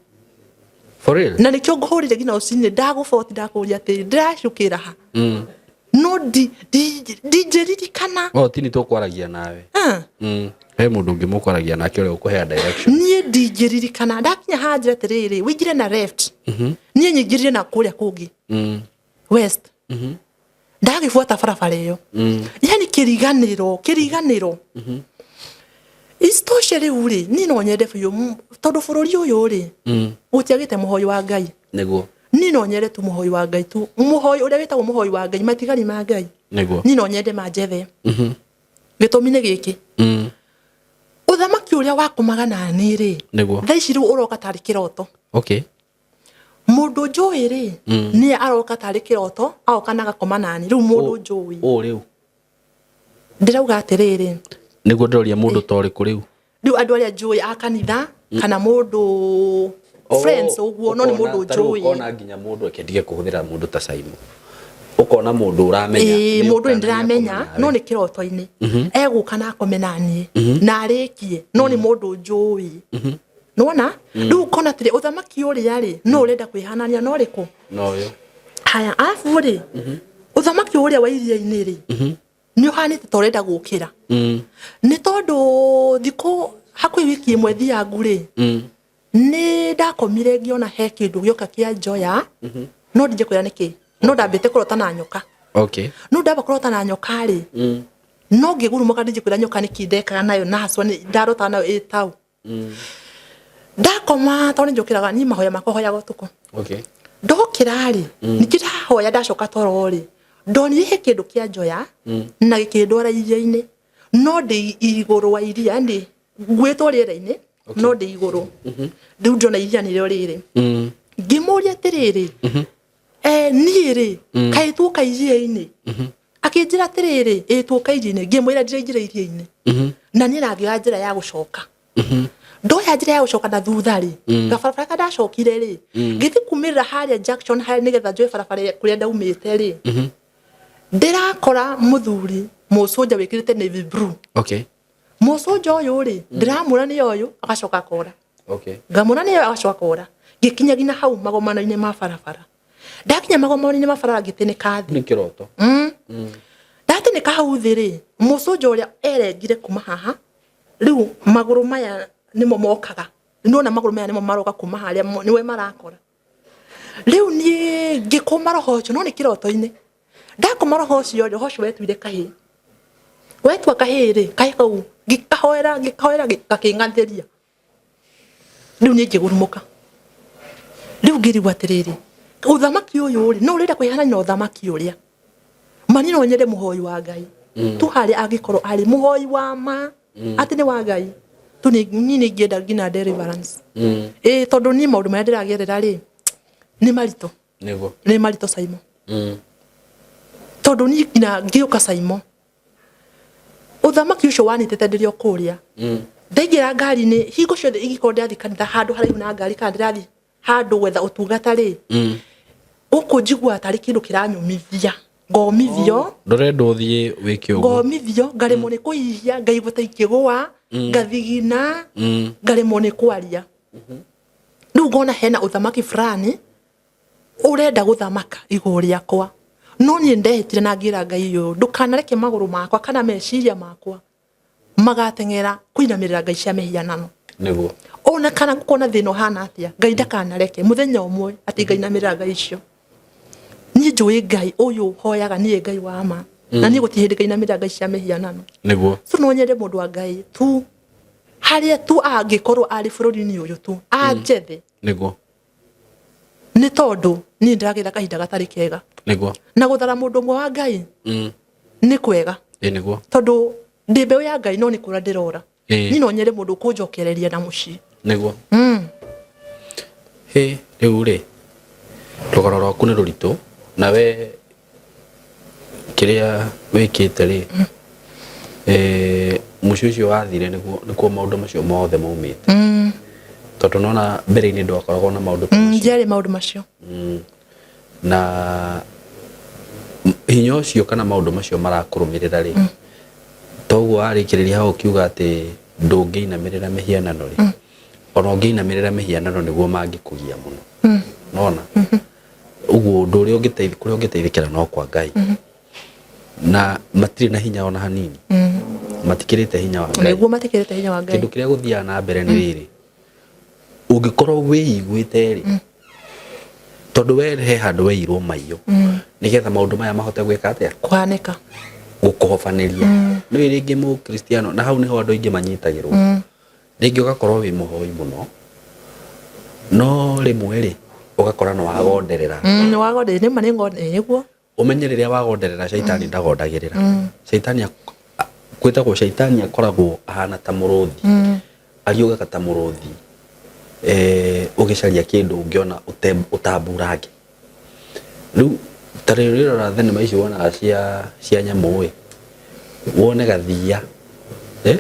For real? Na nĩkĩo ngũhũrire nginya rũcinĩ, ndagũboti, ndakũria atĩrĩ, ndĩracukĩra ha, no ndingĩririkana. Oh, ti nĩ tũkwaragia nawe. Ah. He mũndũ ũngĩ mũkwaragia nake ũrĩa ũkũhea direction. Niĩ ndingĩririkana. Ndakinya haha njĩra atĩrĩrĩ, wĩingĩre na left, niĩ nyingĩrire na kũrĩa kũngĩ, west, ndagĩbuata barabara ĩyo. Yani kĩriganĩro, kĩriganĩro. Isitoshe rĩu rĩ, niĩ no nyende biũ, tondũ bũrũri ũyũ rĩ, gũtiagĩte mũhoi wa Ngai. Niĩ no nyende tu mũhoi wa Ngai tu, mũhoi ũrĩa wĩtagwo mũhoi wa Ngai, matigari ma Ngai. Niĩ no nyende manjethe. Gĩtũmi nĩ gĩkĩ, ũthamaki ũrĩa wakomaga nani rĩ, thaa ici rĩu ũroka tarĩ kĩroto. Mũndũ njũĩ rĩ, nĩ aroka tarĩ kĩroto, agoka na agakoma nani rĩu, mũndũ njũĩ. Ũ rĩu? Ndĩrauga atĩrĩrĩ, Nĩguo ndĩroria mũndũ ta ũrĩkũ rĩu. Rĩu andũ arĩa njũĩ a kanitha kana mũndũ friends ũguo, no nĩ mũndũ njũĩ. Ũkona nginya mũndũ, reke ndige kũhũthĩra mũndũ ta Simon, ũkona mũndũ ũramenya. Ĩĩ, nĩ mũndũ ũka nĩ na ndĩramenya nĩakoma no nawe. nĩ kĩroto-inĩ egũka na akome na niĩ na arĩkie, no nĩ mũndũ njũĩ. Nĩwona rĩu ũkona atĩrĩ, ũthamaki ũrĩa rĩ, no ũrenda kwĩhanania na ũrĩkũ? Na ũyũ. Haya, arabu rĩ, ũthamaki ũrĩa wa iria-inĩ rĩ, nĩ ũhanĩte ta ũrenda gũkĩra, nĩ tondũ thikũ hakuhĩ wiki ĩmwe thiangu rĩ, nĩ ndakomire ngĩona he kĩndũ gĩoka kĩa njoya, no ndingĩkwĩra nĩkĩ, no ndambĩte kũrota na nyoka. No ndamba kũrota na nyoka rĩ, no ngĩgurumũka, ndingĩkwĩra nyoka nĩkĩ ndekaga nayo, na haswa nĩ ndarotaga nayo ĩtau. Ndakoma, tondũ nĩ njũkĩraga niĩ, mahoya makwa hoyaga ũtukũ. Ndokĩra rĩ, ningĩ ndahoya, ndacoka toro rĩ, ndonire he kĩndũ kĩa njoya na gĩkĩndwara iria-inĩ, no ndĩ igũrũ wa iria, ndĩ nguĩtwo rĩera-inĩ, no ndĩ igũrũ. Rĩu ndĩrona iria nĩrĩo rĩrĩ. Ngĩmũria atĩrĩrĩ, niĩ rĩ, kaĩ tuoka iria-inĩ? Akĩnjĩra atĩrĩrĩ, ĩ tuoka iria-inĩ. Ngĩmwĩra ndĩraingĩra iria-inĩ na niĩ nangĩoya njĩra ya gũcoka. Ndoya njĩra ya gũcoka na thutha rĩ, gabarabara karĩa ndacokire rĩ, ngĩthiĩ kumĩrĩra harĩa junction harĩa nĩgetha njoe barabara kũrĩa ndaumĩte rĩ, ndĩrakora mũthuri mũcũnja wĩkĩrĩte navy blue. Mũcũnja ũyũ rĩ, ndĩramwĩra nĩ ũyũ, agacoka akora. Ngamwĩra nĩ ũyũ, agacoka akora. Ngĩkinya nginya hau magomano-inĩ ma barabara. Ndakinya magomano-inĩ ma barabara, ngĩtĩnĩka thĩ. Nĩ kĩroto. Ndatĩnĩka hau thĩ rĩ, mũcũnja ũrĩa erengire kuma haha. Rĩu magũrũ maya nĩmo mokaga, nĩwona magũrũ maya nĩmo maroka kuma harĩa, nĩwe marakora. Rĩu niĩ ngĩkũma roho ũcio, no nĩ kĩroto-inĩ. Ndakũma roho ũcio rĩ, roho ũcio wetuire kahĩĩ. Wetua kahĩĩ rĩ, kahĩĩ kau ngĩkahoera, ngĩkahoera, gakĩng'athĩria. Rĩu niĩ ngĩgurumũka. Rĩu ngĩrigwo atĩrĩrĩ, ũthamaki ũyũ rĩ, no ũrenda kwĩhanania na ũthamaki ũrĩa? Mani no nyende mũhoi wa Ngai tu harĩa angĩkorwo arĩ mũhoi wa ma atĩ nĩ wa Ngai tu, niĩ nĩ ingĩenda nginya deliverance. Ĩĩ, tondũ niĩ maũndũ marĩa ndĩragerera rĩ, nĩ maritũ. Nĩ maritũ, Simon. Tondũ niĩ nginya ngĩũka, Simon, ũthamaki ũcio wanyitĩte ndĩrĩ o kũrĩa. Ndaingĩra ngari-inĩ, hingo ciothe ingĩkorwo ndĩrathiĩ kanitha handũ haraihu na ngari kana ndĩrathiĩ handũ gwetha ũtungata rĩ, gũkũ njiguaga tarĩ kĩndũ kĩranyũmithia, ngomithio. Ndũrenda ũthiĩ wĩke ũguo. Ngomithio, ngaremwo nĩ kũhihia, ngaigua ta ingĩgũa, ngathigina, ngaremwo nĩ kwaria. Rĩu ngona hena ũthamaki fulani ũrenda gũthamaka igũrũ rĩakwa, no niĩ ndehĩtire na ngĩra Ngai ũyũ, ndũkanareke magũrũ makwa kana meciria makwa magateng'era kũinamĩrĩra ngai cia mĩhianano. Ona kana ngũkorwo na thĩna ũhana atĩa, Ngai ndakanareke mũthenya ũmwe atĩ ngainamĩrĩra ngai icio. Niĩ njũĩ Ngai ũyũ hoyaga niĩ Ngai wa ma, na niĩ gũtirĩ hĩndĩ ngainamĩrĩra ngai cia mĩhianano. So no nyende mũndũ wa Ngai tu harĩa tu angĩkorwo arĩ bũrũri-inĩ ũyũ tu anjethe. Nĩ tondũ niĩ ndĩragĩra kahinda gatarĩ kega. Na gũthara mũndũ ũmwe wa Ngai nĩ kwega. Tondũ ndĩ mbeũ ya Ngai, no nĩ kũra ndĩrora. Niĩ no nyende mũndũ ũkũnjokereria na mũciĩ. Hĩ, rĩu rĩ, rũgano rwaku nĩ rũritũ, nawe kĩrĩa wĩkĩte rĩ, mũciĩ ũcio wathire nĩguo nĩkuo maũndũ macio mothe maumĩte, tondũ nona mbere-inĩ ndwakoragwo na maũndũ ta macio. Ndiarĩ maũndũ macio. Na hinya ũcio kana maũndũ macio marakũrũmĩrĩra rĩ, toguo warĩkĩrĩria hau ũkiuga atĩ ndũngĩinamĩrĩra mĩhianano rĩ, ona ũngĩinamĩrĩra mĩhianano nĩguo mangĩkũgia mũno. Nona ũguo ũndũ ũrĩa ũngĩteithia, kũrĩa ũngĩteithĩkĩra no kwa Ngai, na matirĩ na hinya ona hanini, matikĩrĩte hinya wa Ngai. Nĩguo, matikĩrĩte hinya wa Ngai. Kĩndũ kĩrĩa gũthiaga na mbere nĩ rĩrĩ, ũngĩkorwo wĩiguĩte rĩ, tondũ we he handũ weirwo maiyo nĩgetha maũndũ maya mahote gwĩka atĩa? Kũhanĩka. Gũkũhobanĩria. Nĩ rĩngĩ mũkristiano, na hau nĩho andũ aingĩ manyitagĩrwo, rĩngĩ ũgakorwo wĩ mũhoi mũno, no rĩmwe rĩ, ũgakora nĩ wagonderera. Nĩ wagonderera, nĩ ma, nĩ nĩguo. Ũmenye rĩrĩa wagonderera, caitani ndagondagĩrĩra. Caitani kwĩtagwo caitani akoragwo ahana ta mũrũthi, ariũgaga ta mũrũthi, ũgĩcaria kĩndũ ũngĩona ũtamburange. Rĩu ta rĩrĩ, rĩrora thenema ici wonaga cia nyamũ ĩ, wone gathia Eh?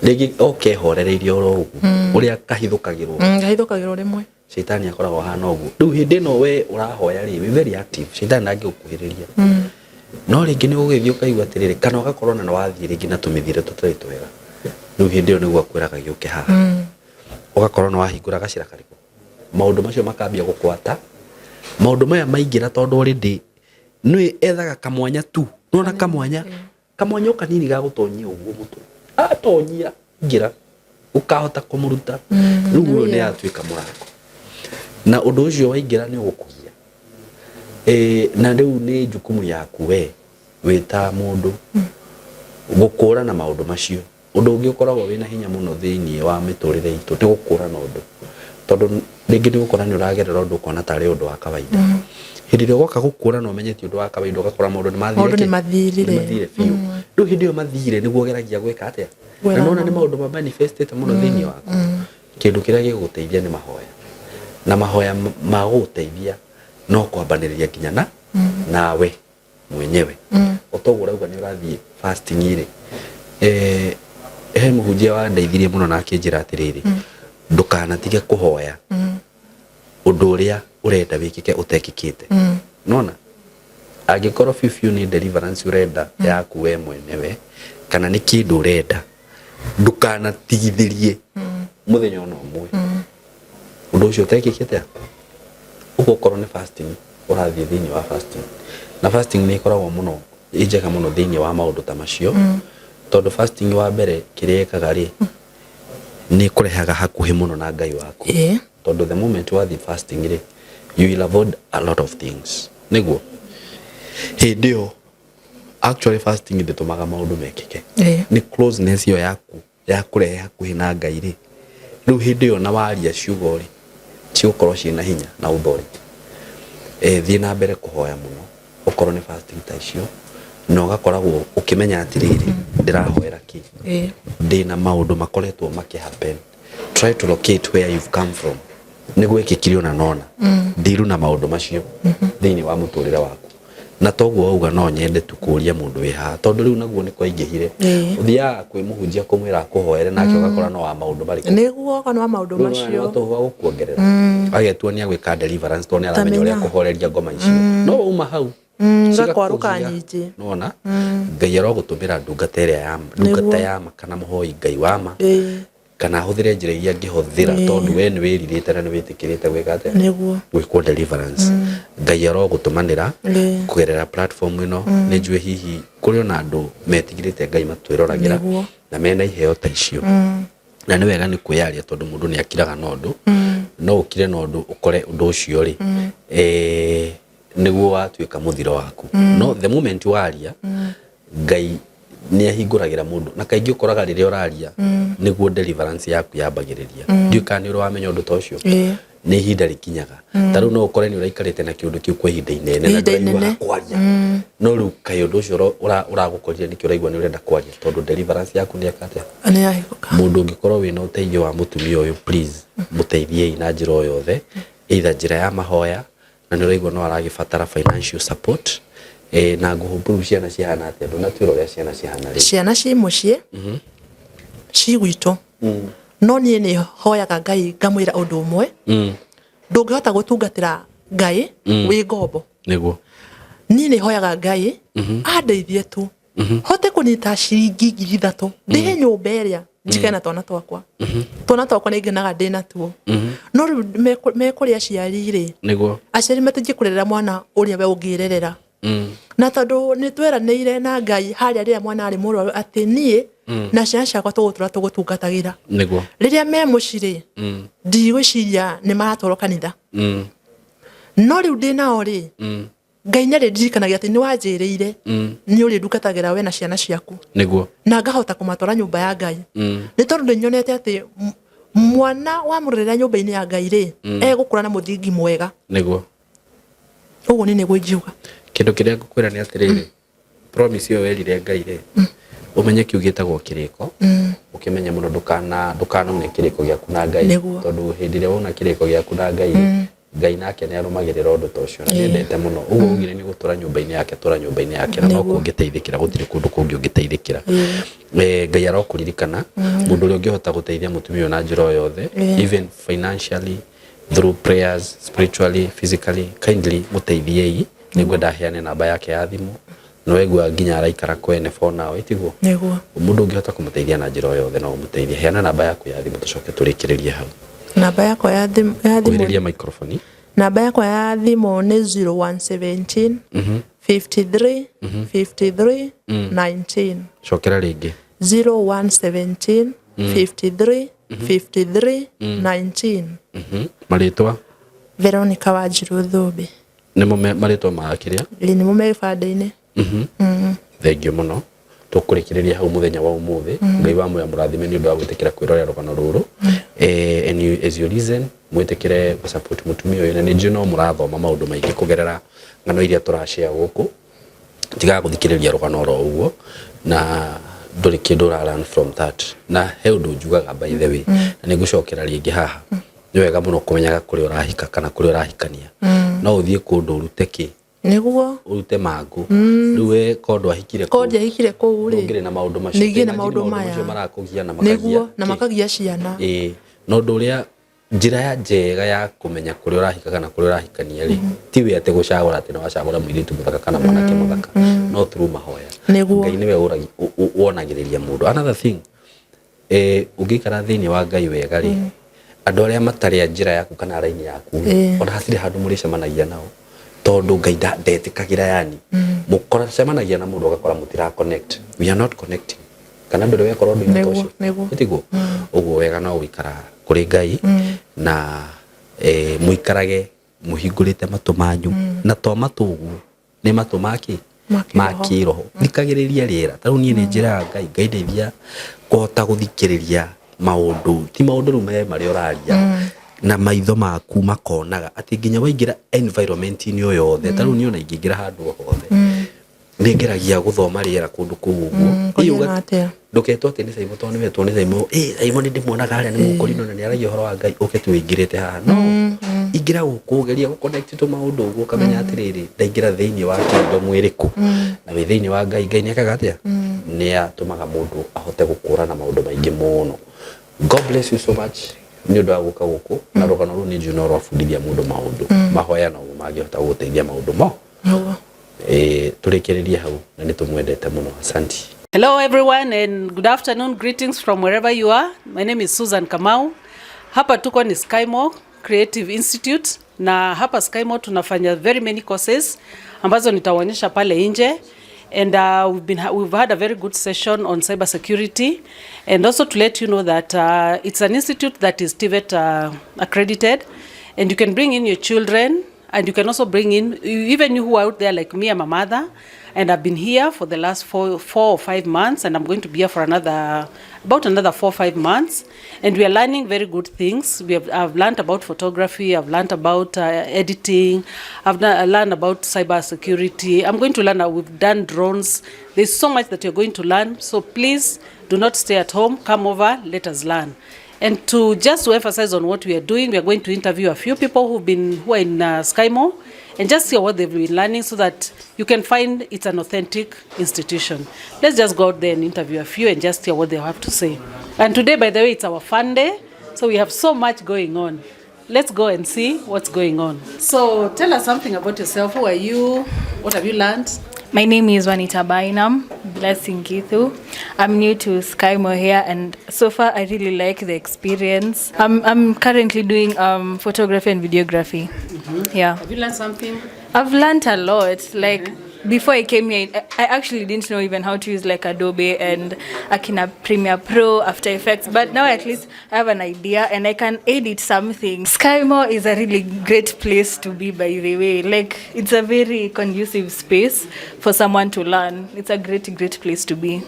Rĩngĩ okehorereirie oro ũguo ũrĩa kahithũkagĩrwo. Ngahithũkagĩrwo rĩmwe. Caitani akoragwo ahana ũguo. Rĩu hĩndĩ ĩno we ũrahoya rĩ, wĩ very active, caitani ndangĩgũkuhĩrĩria. No rĩngĩ nĩ ũgũgĩthiĩ ũkaigua atĩrĩrĩ, kana ũgakorwo na nĩwathiĩ rĩngĩ na tũmĩthiĩre tũtarĩ twega, rĩu hĩndĩ ĩyo nĩguo akwĩraga gĩũke haha. Ũgakorwo nĩ wahingũra gacĩra karĩkũ, maũndũ macio makambia gũkwata. Maũndũ maya maingĩra tondũ already nĩ ethaga kamwanya tu, nĩwona kamwanya, kamwanya o kanini ga gũtonyia ũguo mũtwe, atonyia ingĩra ũkahota kũmũruta. Rĩu ũyũ nĩ atuĩka mũrango, na ũndũ ũcio waingĩra nĩ ũgũkũgia. Na rĩu nĩ jukumu yaku we wĩ ta mũndũ gũkũrana maũndũ macio. Ũndũ ũngĩ ũkoragwo wĩna hinya mũno thĩinĩ wa mĩtũrĩre itũ nĩ gũkũrana ũndũ, tondũ rĩngĩ nĩ ũgũkora nĩ ũragerera ũndũ ũkona tarĩ ũndũ wa kawaida. Hĩndĩ ĩrĩa ũgoka gũkũrana ũmenye ti ũndũ wa kawaida, ũgakora maũndũ nĩ mathire Maũndũ kĩ? nĩ mathirire. Nĩ mathire biũ. Rĩu hĩndĩ ĩyo mathire nĩguo ũgeragia gwĩka atĩa? Na nĩwona nĩ maũndũ ma manifestĩte mũno thĩinĩ waku. Kĩndũ kĩrĩa gĩgũgũteithia nĩ mahoya, na mahoya ma gũgũteithia no kwambanĩrĩria nginya na nawe mwenyewe. O toguo ũrauga nĩ ũrathiĩ fasting rĩ, he mũhunjia wandeithirie mũno na akĩnjĩra atĩrĩrĩ, ndũkanatige kũhoya ũndũ ũrĩa ũrenda wĩkĩke ũtekĩkĩte. Nona angĩkorwo biũ biũ nĩ deliverance ũrenda yaku we mwenyewe, kana nĩ kĩndũ ũrenda, ndũkanatigithĩrie mũthenya ona ũmwe ũndũ ũcio ũtekĩkĩte. Ũguo okorwo nĩ fasting ũrathiĩ thĩinĩ wa fasting, na fasting nĩ ĩkoragwo mũno ĩ njega mũno thĩinĩ wa maũndũ ta macio, tondũ fasting wa mbere kĩrĩa ĩkaga rĩ, nĩ ĩkũrehaga hakuhĩ mũno na Ngai waku. Tondũ the moment wathiĩ fasting rĩ, you will avoid a lot of things. Nĩguo hĩndĩ ĩyo actually fasting ndĩtũmaga maũndũ mekĩke. Nĩ closeness ĩyo yaku ya kũrehe hakuhĩ na Ngai rĩ, rĩu hĩndĩ ĩyo na waria ciugo rĩ, cigũkorwo ciĩna hinya na authority. Thiĩ na mbere kũhoya mũno okorwo nĩ fasting ta icio, na ũgakoragwo ũkĩmenya atĩrĩrĩ, ndĩrahoera kĩ, ndĩna maũndũ makoretwo makĩ happen. Try to locate where you've come from, nĩ gwĩkĩkire ona nona ndiru na maũndũ macio thĩinĩ wa mũtũrĩre waku. Na toguo wauga, no nyende tu kũria mũndũ wĩ haha, tondũ rĩu naguo nĩ kwaingĩhire. Ũthiaga kwĩ mũhunjia kũmwĩra akũhoere, nake ũgakora no wa maũndũ marĩkũ? Nĩguo kana wa maũndũ macio. Tũhũ wa gũkuongerera, agetua nĩ agwĩka deliverance tondũ nĩ aramenya ũrĩa Tamenya. kũhoreria ngoma icio, no wauma hau Gakwarũka cigakũgia. nyingĩ. Nona Ngai arogũtũmĩra ndungata ĩrĩa ya ndungata ya ma, kana mũhoi Ngai wa ma, kana ahũthĩre njĩra iria angĩhũthĩra, tondũ we nĩ wĩrirĩte na nĩ wĩtĩkĩrĩte gwĩka atĩa? Gwĩkwo deliverance. Ngai arogũtũmanĩra kũgerera platform ĩno. Nĩ njũĩ hihi kũrĩ ona andũ metigĩrĩte Ngai matwĩroragĩra na mena iheo ta icio, na nĩ wega nĩ kwĩyaria, tondũ mũndũ nĩ akiraga na ũndũ, no ũkire na ũndũ ũkore ũndũ ũcio rĩ, nĩguo watuĩka mũthiro waku. No the moment waria, Ngai nĩ ahingũragĩra mũndũ, na kaingĩ ũkoraga rĩrĩa ũraria nĩguo deliverance yaku yambagĩrĩria. Ndiũĩ kana nĩ ũrĩ wamenya ũndũ ta ũcio. Nĩ ihinda rĩkinyaga, ta rĩu no ũkore nĩ ũraikarĩte na kĩũndũ kĩu kwa ihinda inene na Ihinda ndũraiguaga inene. kwaria, no rĩu kaĩ ũndũ ũcio ũragũkorire nĩkĩo ũraigua nĩ ũrenda kwaria, tondũ deliverance yaku nĩ eka atĩa? Nĩ yahingũka. Mũndũ ũngĩkorwo wĩna ũteithio wa mũtumia ũyũ, please mũteithiei na njĩra o yothe, either njĩra ya mahoya, na nĩ ũraigua no aragĩbatara financial support. Na ngũhũmbũ rĩu ciana cihana atĩa? Ndũnatwĩra ũrĩa ciana cihana rĩu. Ciana ci mũciĩ, ci gwitũ, no niĩ nĩ hoyaga Ngai ngamwĩra ũndũ ũmwe: ndũngĩhota gũtungatĩra Ngai wĩ ngombo. Niĩ nĩ hoyaga Ngai andeithie tu hote kũnyita ciringi 3,000 ndĩhe nyũmba ĩrĩa njikare na twana twakwa. Twana twakwa nĩ ngenaga ndĩ natuo, no rĩu mekũrĩ aciari rĩ, aciari matingĩkũrerera mwana ũrĩa we ũngĩrerera. Na tondũ nĩ tweranĩire na Ngai harĩa rĩrĩa mwana arĩ mũrwaru atĩ niĩ na ciana ciakwa tũgũtũra tũgũtungatagĩra. Rĩrĩa me mũciĩ rĩ, ndigwĩciria nĩ maratwarwo kanitha. No rĩu ndĩ nao rĩ, Ngai nĩ arĩndirikanagia atĩ nĩ wanjĩrĩire nĩ ũrĩndungatagĩra we na ciana ciaku, na ngahota kũmatwara nyũmba ya Ngai, nĩ tondũ nĩ nyonete atĩ mwana wamũrerera nyũmba-inĩ ya Ngai rĩ, egũkũra na mũthingi mwega. Ũguo nĩ nĩguo ingiuga. Kĩndũ kĩrĩa ngũkwĩra nĩ atĩrĩrĩ, promise ĩyo werire Ngai rĩ, ũmenye kĩu gĩtagwo kĩrĩko. Ũkĩmenye mũno ndũkanaune kĩrĩko gĩaku na Ngai. Tondũ hĩndĩ ĩrĩa wona kĩrĩko gĩaku na Ngai rĩ, Ngai nake nĩ arũmagĩrĩra ũndũ ta ũcio na nĩendete mũno. Ũguo ugire nĩ gũtũra nyũmba-inĩ yake, tũra nyũmba-inĩ yake, na no kuo ũngĩteithĩkĩra, gũtirĩ kũndũ kũngĩ ũngĩteithĩkĩra. Ngai arokũririkana. Mũndũ ũrĩa ũngĩhota gũteithia mũtumia ũyũ na njĩra o yothe, even financially, through prayers, spiritually, physically, kindly mũteithiei. Nĩngwenda aheane namba yake ya thimũ. Nĩ waigua nginya araikara kwene for now, ĩtiguo? Nĩguo. Mũndũ ũngĩhota kũmũteithia na njĩra o yothe no ũmũteithie. Heana namba yaku ya thimũ tũcoke tũrĩkĩrĩrie hau. Namba yakwa ya thimũ ya thimũ Kuhĩrĩria microphone. Namba yakwa ya thimũ nĩ 0117 53 53 19. Cokera rĩngĩ. 0117 53 53 19. Marĩtwa? Veronica Wanjiru Thũmbĩ. Nĩmo marĩtwa ma kĩrĩa? Ĩ, nĩmo me gĩbandĩ-inĩ. Thengiũ mũno. Tũkũrĩkĩrĩria hau mũthenya wa ũmũthĩ. Ngai wa muoyo mũrathime nĩ ũndũ wa gwĩtĩkĩra kwĩrorera rũgano rũrũ. And you, as you listen, mwĩtĩkĩre gũsupport mũtumia ũyũ, na nĩ njũĩ no mũrathoma maũndũ maingĩ kũgerera ng'ano iria tũrashare gũkũ. Tigaga gũthikĩrĩria rũgano oro ũguo na ndũrĩ kĩndũ ũra learn from that. Na he ũndũ njugaga, by the way, na nĩ ngũcokera rĩngĩ haha, nĩ wega mũno kũmenyaga kũrĩa ũrahika kana kũrĩa ũrahikania. No ũthiĩ kũndũ ũrute kĩ? Nĩguo. Ũrute mangũ. Rĩu we ko ndwahikire Ko ndiahikire kũu rĩ, ndũngĩrĩ na maũndũ macio. Ningĩ na Imagine maũndũ maya macio marakũgia na makagia Nĩguo, na kĩ? makagia ciana. Ĩĩ, na ũndũ ũrĩa njĩra ya njega ya kũmenya kũrĩa ũrahika kana kũrĩa ũrahikania rĩ, tiwe atĩ gũcagũra atĩ nĩ wacagũra mũirĩtu mũthaka kana mwanake mũthaka, no through mahoya. Nĩguo. Ngai nĩwe wonagĩrĩria mũndũ. Another thing, ũngĩikara thĩinĩ wa Ngai wega rĩ, andũ arĩa matarĩ a njĩra yaku kana raini yaku rĩ, ona hatirĩ handũ mũrĩcemanagia nao, tondũ Ngai ndetĩkagĩra, yani mũkoracemanagia na mũndũ ũgakora mũtira connect, we are not connecting, kana ndũrĩ wekora ũndũ-inĩ ta Nĩguo, ũcio? Nĩguo. Ĩtiguo ũguo? Wega no gũikara kũrĩ Ngai na mũikarage mũhingũrĩte matũ manyu, na to matũ ũguo, nĩ matũ ma kĩ? Ma Ma kĩroho. Kĩroho. Thikagĩrĩria rĩera. Ta rĩu niĩ nĩ njĩraga Ngai, Ngai ndeithia kũhota gũthikĩrĩria maũndũ, ti maũndũ rĩu me marĩa ũraria na maitho maku makonaga, atĩ nginya waingĩra environment-inĩ o yothe. Ta rĩu niĩ ona ingĩingĩra handũ o hothe, nĩ ngeragia gũthoma rĩera kũndũ kũu ũguo. Mm, Ĩ, kũhiana atĩa? Ndũketwo atĩ nĩ Saimo tondũ nĩ wetwo nĩ Saimo, ĩ Saimo nĩ ndĩmuonaga harĩa nĩ mũkorino na nĩ aragia ũhoro wa Ngai, ũke tu wĩingĩrĩte haha. No ingĩra gũkũ, geria gũ-connect tũmaũndũ ũguo, ũkamenya atĩrĩrĩ, ndaingĩra thĩinĩ wa kingdom ĩrĩkũ, na wĩ thĩinĩ wa Ngai, Ngai nĩ ekaga atĩa? Nĩ atũmaga mũndũ ahote gũkũrana maũndũ maingĩ mũno. God bless you so much nĩ ũndũ wa gũka gũkũ na rũgano rũu. Nĩ njũĩ no rwabundithia mũndũ maũndũ. Mahoya no mangĩhota gũgũteithia maũndũ mo. Nĩguo. Tũrĩkĩrĩrie hau na nĩ tũmwendete mũno. Asanti. Hello, everyone, and good afternoon. Greetings from wherever you are. My name is Susan Kamau. Hapa tuko ni Skymo Creative Institute, na hapa Skymo tunafanya very many courses ambazo nitawaonyesha pale nje. And we've had a very good session on cyber security, and also to let you know that it's an institute that is TVET accredited, and you can bring in your children, and you can also bring in even you who are out there like me. I'm a mother, and I've been here for the last 4 or 5 months, and I'm going to be here for another about another 4 or 5 months. And we are learning very good things. We have I've learned about photography, I've learned about editing, I've learned about cyber security. I'm going to learn. We've done drones. There's so much that you're going to learn. So please do not stay at home. Come over. Let us learn. And to just to emphasize on what we are doing, we are going to interview a few people who are in Skymo and just hear what they've been learning so that you can find it's an authentic institution. Let's just go out there and interview a few and just hear what they have to say. And today, by the way, it's our fun day, so we have so much going on. Let's go and see what's going on. So tell us something about yourself. Who are you? What have you learned? My name is Wanita Bainam, Blessing Githu. I'm new to Skymo here, and so far I really like the experience. I'm currently doing photography and videography. Yeah. Have you learned something? I've learned a lot. Like, before I came here, I actually didn't know even how to use like Adobe and Akina Premiere Pro, After Effects. But now at least I have an idea and I can edit something. Skymo is a really great place to be, by the way. Like, it's a very conducive space for someone to learn. It's a great, great place to be.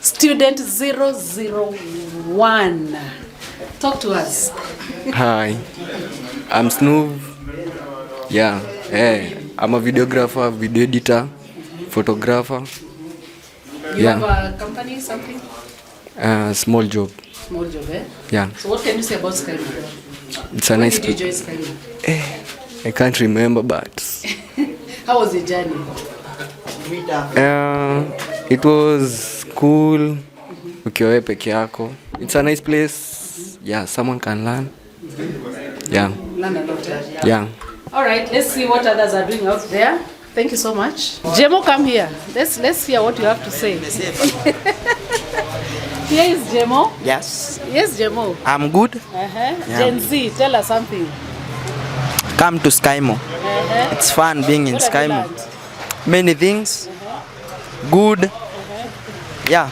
Student 001. Talk to us. Hi, I'm Snoove. Yeah, hey, I'm a videographer, video editor, photographer. You Yeah. have a company, something? Small job. Small job, eh? Yeah. So what can you say about Skymo? It's a When nice did you place. join Skymo? I can't remember, but How was the journey? It was cool. Ukiwa wewe peke yako. It's a nice place. Yeah, someone can learn. Yeah. Learn a lot, eh? Yeah. All right, let's see what others are doing out there. Thank you so much. Jemo, come here. Let's hear what you have to say. Here is Jemo. Yes, Yes, Jemo. I'm good. Uh-huh. Yeah. Gen Z, tell us something. Come to Skymo. Uh-huh. It's fun being in What have you Skymo. learned? Many things. Good. Yeah.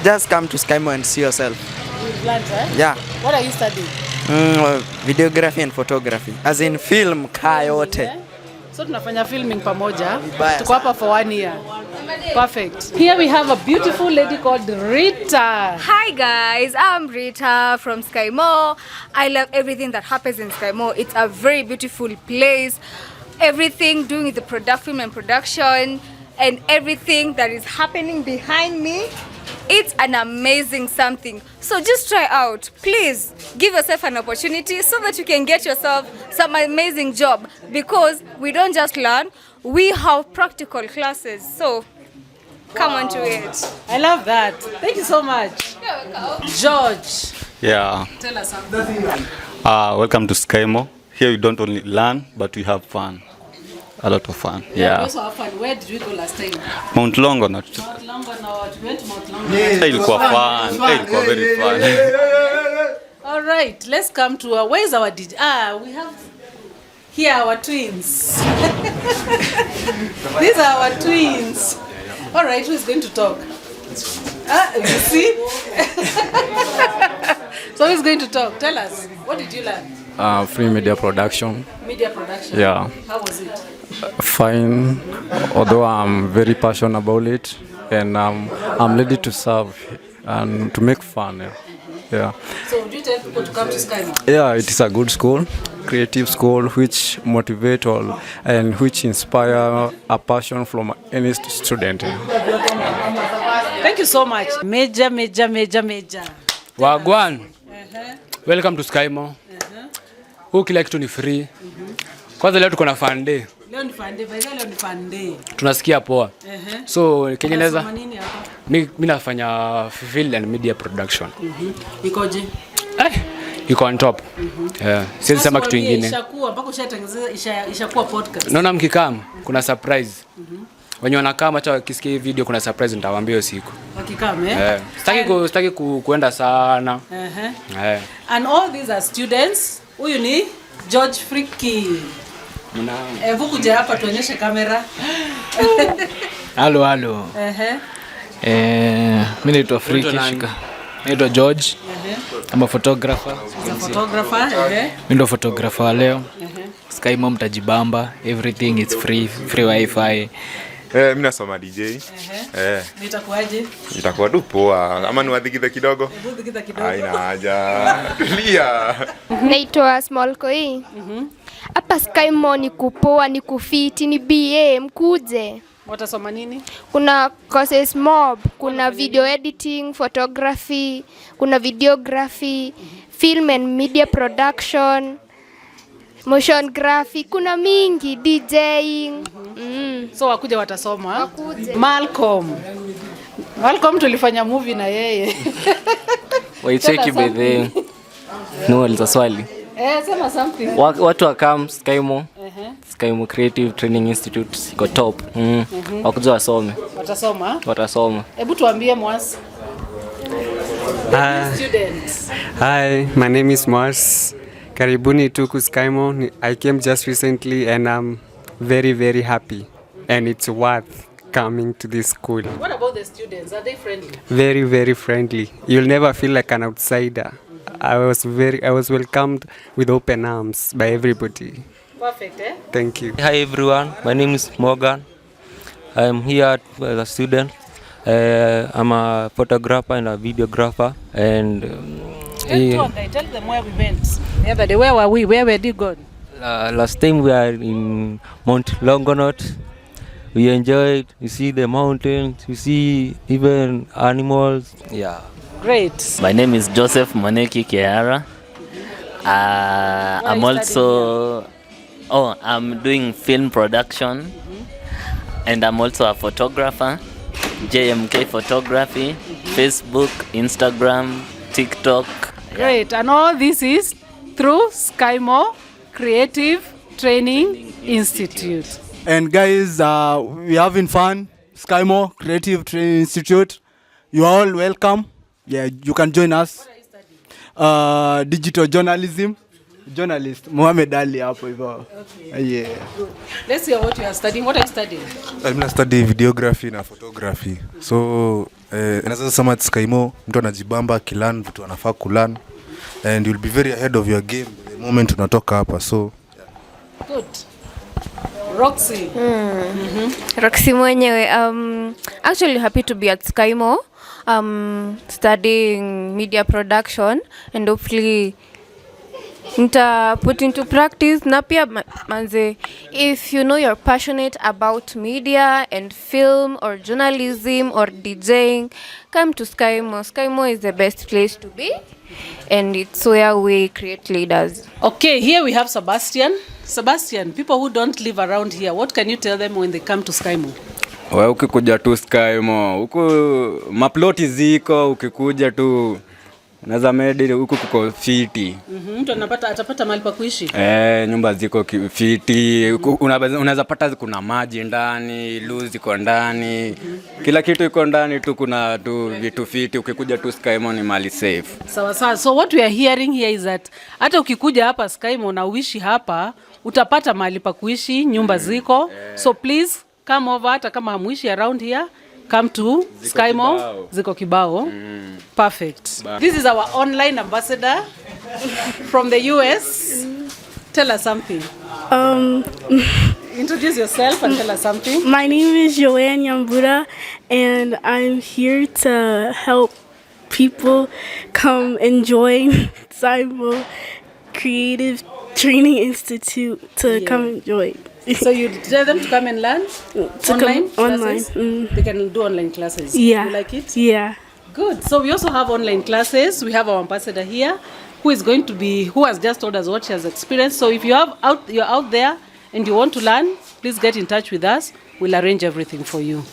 Just come to Skymo and see yourself. You've learned, eh? Yeah. What are you studying? Videography and photography. As in film kaa yote. So tunafanya filming pamoja. Vibaya Tuko hapa for 1 year. Perfect. Here we have a beautiful lady called Rita. Hi guys, I'm Rita from Skymo. I love everything that happens in Skymo. It's a very beautiful place. Everything doing with the product, film and production, and everything that is happening behind me. It's an amazing something. So just try out. Please give yourself an opportunity so that you can get yourself some amazing job, because we don't just learn, we have practical classes. So come on to it. I love that. Thank you so much. George. Yeah. Tell us something. Welcome to Skymo. Here we don't only learn, but we have fun. A lot of fun. We Yeah. also have fun. Where did we go last time? Mount Longonot. Mount Longonot. We went to Mount Longonot. Hey, ilikuwa fun. Hey, ilikuwa very fun. All right, let's come to our, where is our DJ? We have here our twins. These are our twins. All right, who is going to talk? You see? So who is going to talk? Tell us, what did you learn? Free media production. Media production. Yeah. How was it? Fine, although I'm very passionate about it, and I'm ready to serve and to make fun. Yeah. Yeah. So would you tell people to come to Skymo? Yeah, it is a good school, creative school, which motivate all and which inspire a passion from any student. Thank you so much. Major, major, major, major. Wagwan. Welcome to Skymo. Huku kila kitu ni free. Kwanza leo tuko na fun day. Leo ni fun day, by the way, leo ni fun day. Tunasikia poa. So Kenya naweza Unasoma nini hapa? mi nafanya film and media production. Ikoje? Iko on top. Yeah. Siwezi sema kitu kingine. Ishakuwa mpaka ushatengeneza ishakuwa podcast. Naona mkikam kuna surprise. Wenye wanakaa acha wakisikia hii video kuna surprise nitawaambia hiyo siku. Wakikam, eh? Yeah. Sitaki kuenda sana. Yeah. And all these are students. Huyu ni George Friki. Hebu kuja hapa tuonyeshe kamera. Halo halo. Mimi naitwa Friki Shika. Naitwa George. I'm a photographer. He's a photographer. Mimi ndo photographer wa leo. Skymo mtajibamba, everything is free, free wifi. Mimi nasoma DJ. Nitakuaje? Itakuwa tu poa. Ama niwadhikithe kidogo? Hebu dhikitha kidogo. Haina haja. Tulia. Naitwa Small Koi. Hapa Skymo ni kupoa, ni kufiti, ni BA, mkuje. Watasoma nini? Kuna courses mob, kuna video editing, photography, kuna videography, film and media production, motion graphic, kuna mingi, DJing. So wakuja watasoma. Wakuje. Malcolm. Malcolm tulifanya movie na yeye. Waicheki by the no aliza swali. Sema something. Watu wakam Skymo. Skymo Creative Training Institute iko top. Wakuja wasome. Watasoma. Watasoma. Hebu tuambie Mwas. Students. Hi, my name is Mars. Karibuni tuku Skymo. I came just recently and I'm very very happy, and it's worth coming to this school. What about the students? Are they friendly? Very very friendly. You'll never feel like an outsider. I was welcomed with open arms by everybody. Perfect, eh? Thank you. Hi everyone, my name is Morgan. I'm here as a student. I'm a photographer and a videographer. And tell them where we went the other day. Where were we? Where were you gone? Last time we are in Mount Longonot. We enjoyed. You see the mountains. You see even animals. Yeah. Great. My name is Joseph Maneki Kehara. What are I'm you also oh, I'm doing film production and I'm also a photographer. JMK Photography, Facebook, Instagram, TikTok. Great. And all this is through Skymo Creative Training Institute. And guys, we're having fun. Skymo Creative Training Institute. You are all welcome. Yeah, you can join us. Digital journalism. Journalist Mohamed Ali hapo hivyo. Yeah. Let's hear what you are studying. What are you studying? Mimi na study videography na photography. So naweza sema at Skymo mtu anajibamba akilearn vitu anafaa kulearn and you'll be very ahead of your game the moment unatoka hapa, so Good. Roxy. Roxy mwenyewe. Actually happy to be at Skymo, studying media production and hopefully nita put into practice. Na pia manze, if you know you're passionate about media and film or journalism or DJing, come to Skymo. Skymo is the best place to be and it's where we create leaders. Okay, here we have Sebastian. Sebastian, people who don't live around here, what can you tell them when they come to Skymo? We ukikuja tu Skymo, huku maploti ziko, ukikuja tu unaweza medi huku kuko fiti. Mtu anapata atapata mahali pa kuishi. Eh, nyumba ziko fiti, unaweza pata kuna maji ndani, loo ziko ndani, kila kitu iko ndani tu, kuna tu vitu fiti. Ukikuja tu Skymo ni mali safe. Sawa sawa. So what we are hearing here is that hata ukikuja hapa Skymo na uishi hapa, utapata mahali pa kuishi, nyumba ziko. So please come over, hata kama hamuishi around here, come to Ziko Skymo. kibao. Ziko kibao. Perfect. This is our online ambassador from the US. Tell us something. Introduce yourself and tell us something. My name is Joanne Yambura, and I'm here to help people come and join Skymo Creative Training Institute to come and join. So you tell them to come and learn To come online online. classes? They can do online classes. Yeah. You like it? Yeah. Good. So we also have online classes. We have our ambassador here who is going to be who has just told us what she has experienced. So if you're out there and you want to learn, please get in touch with us. We'll arrange everything for you.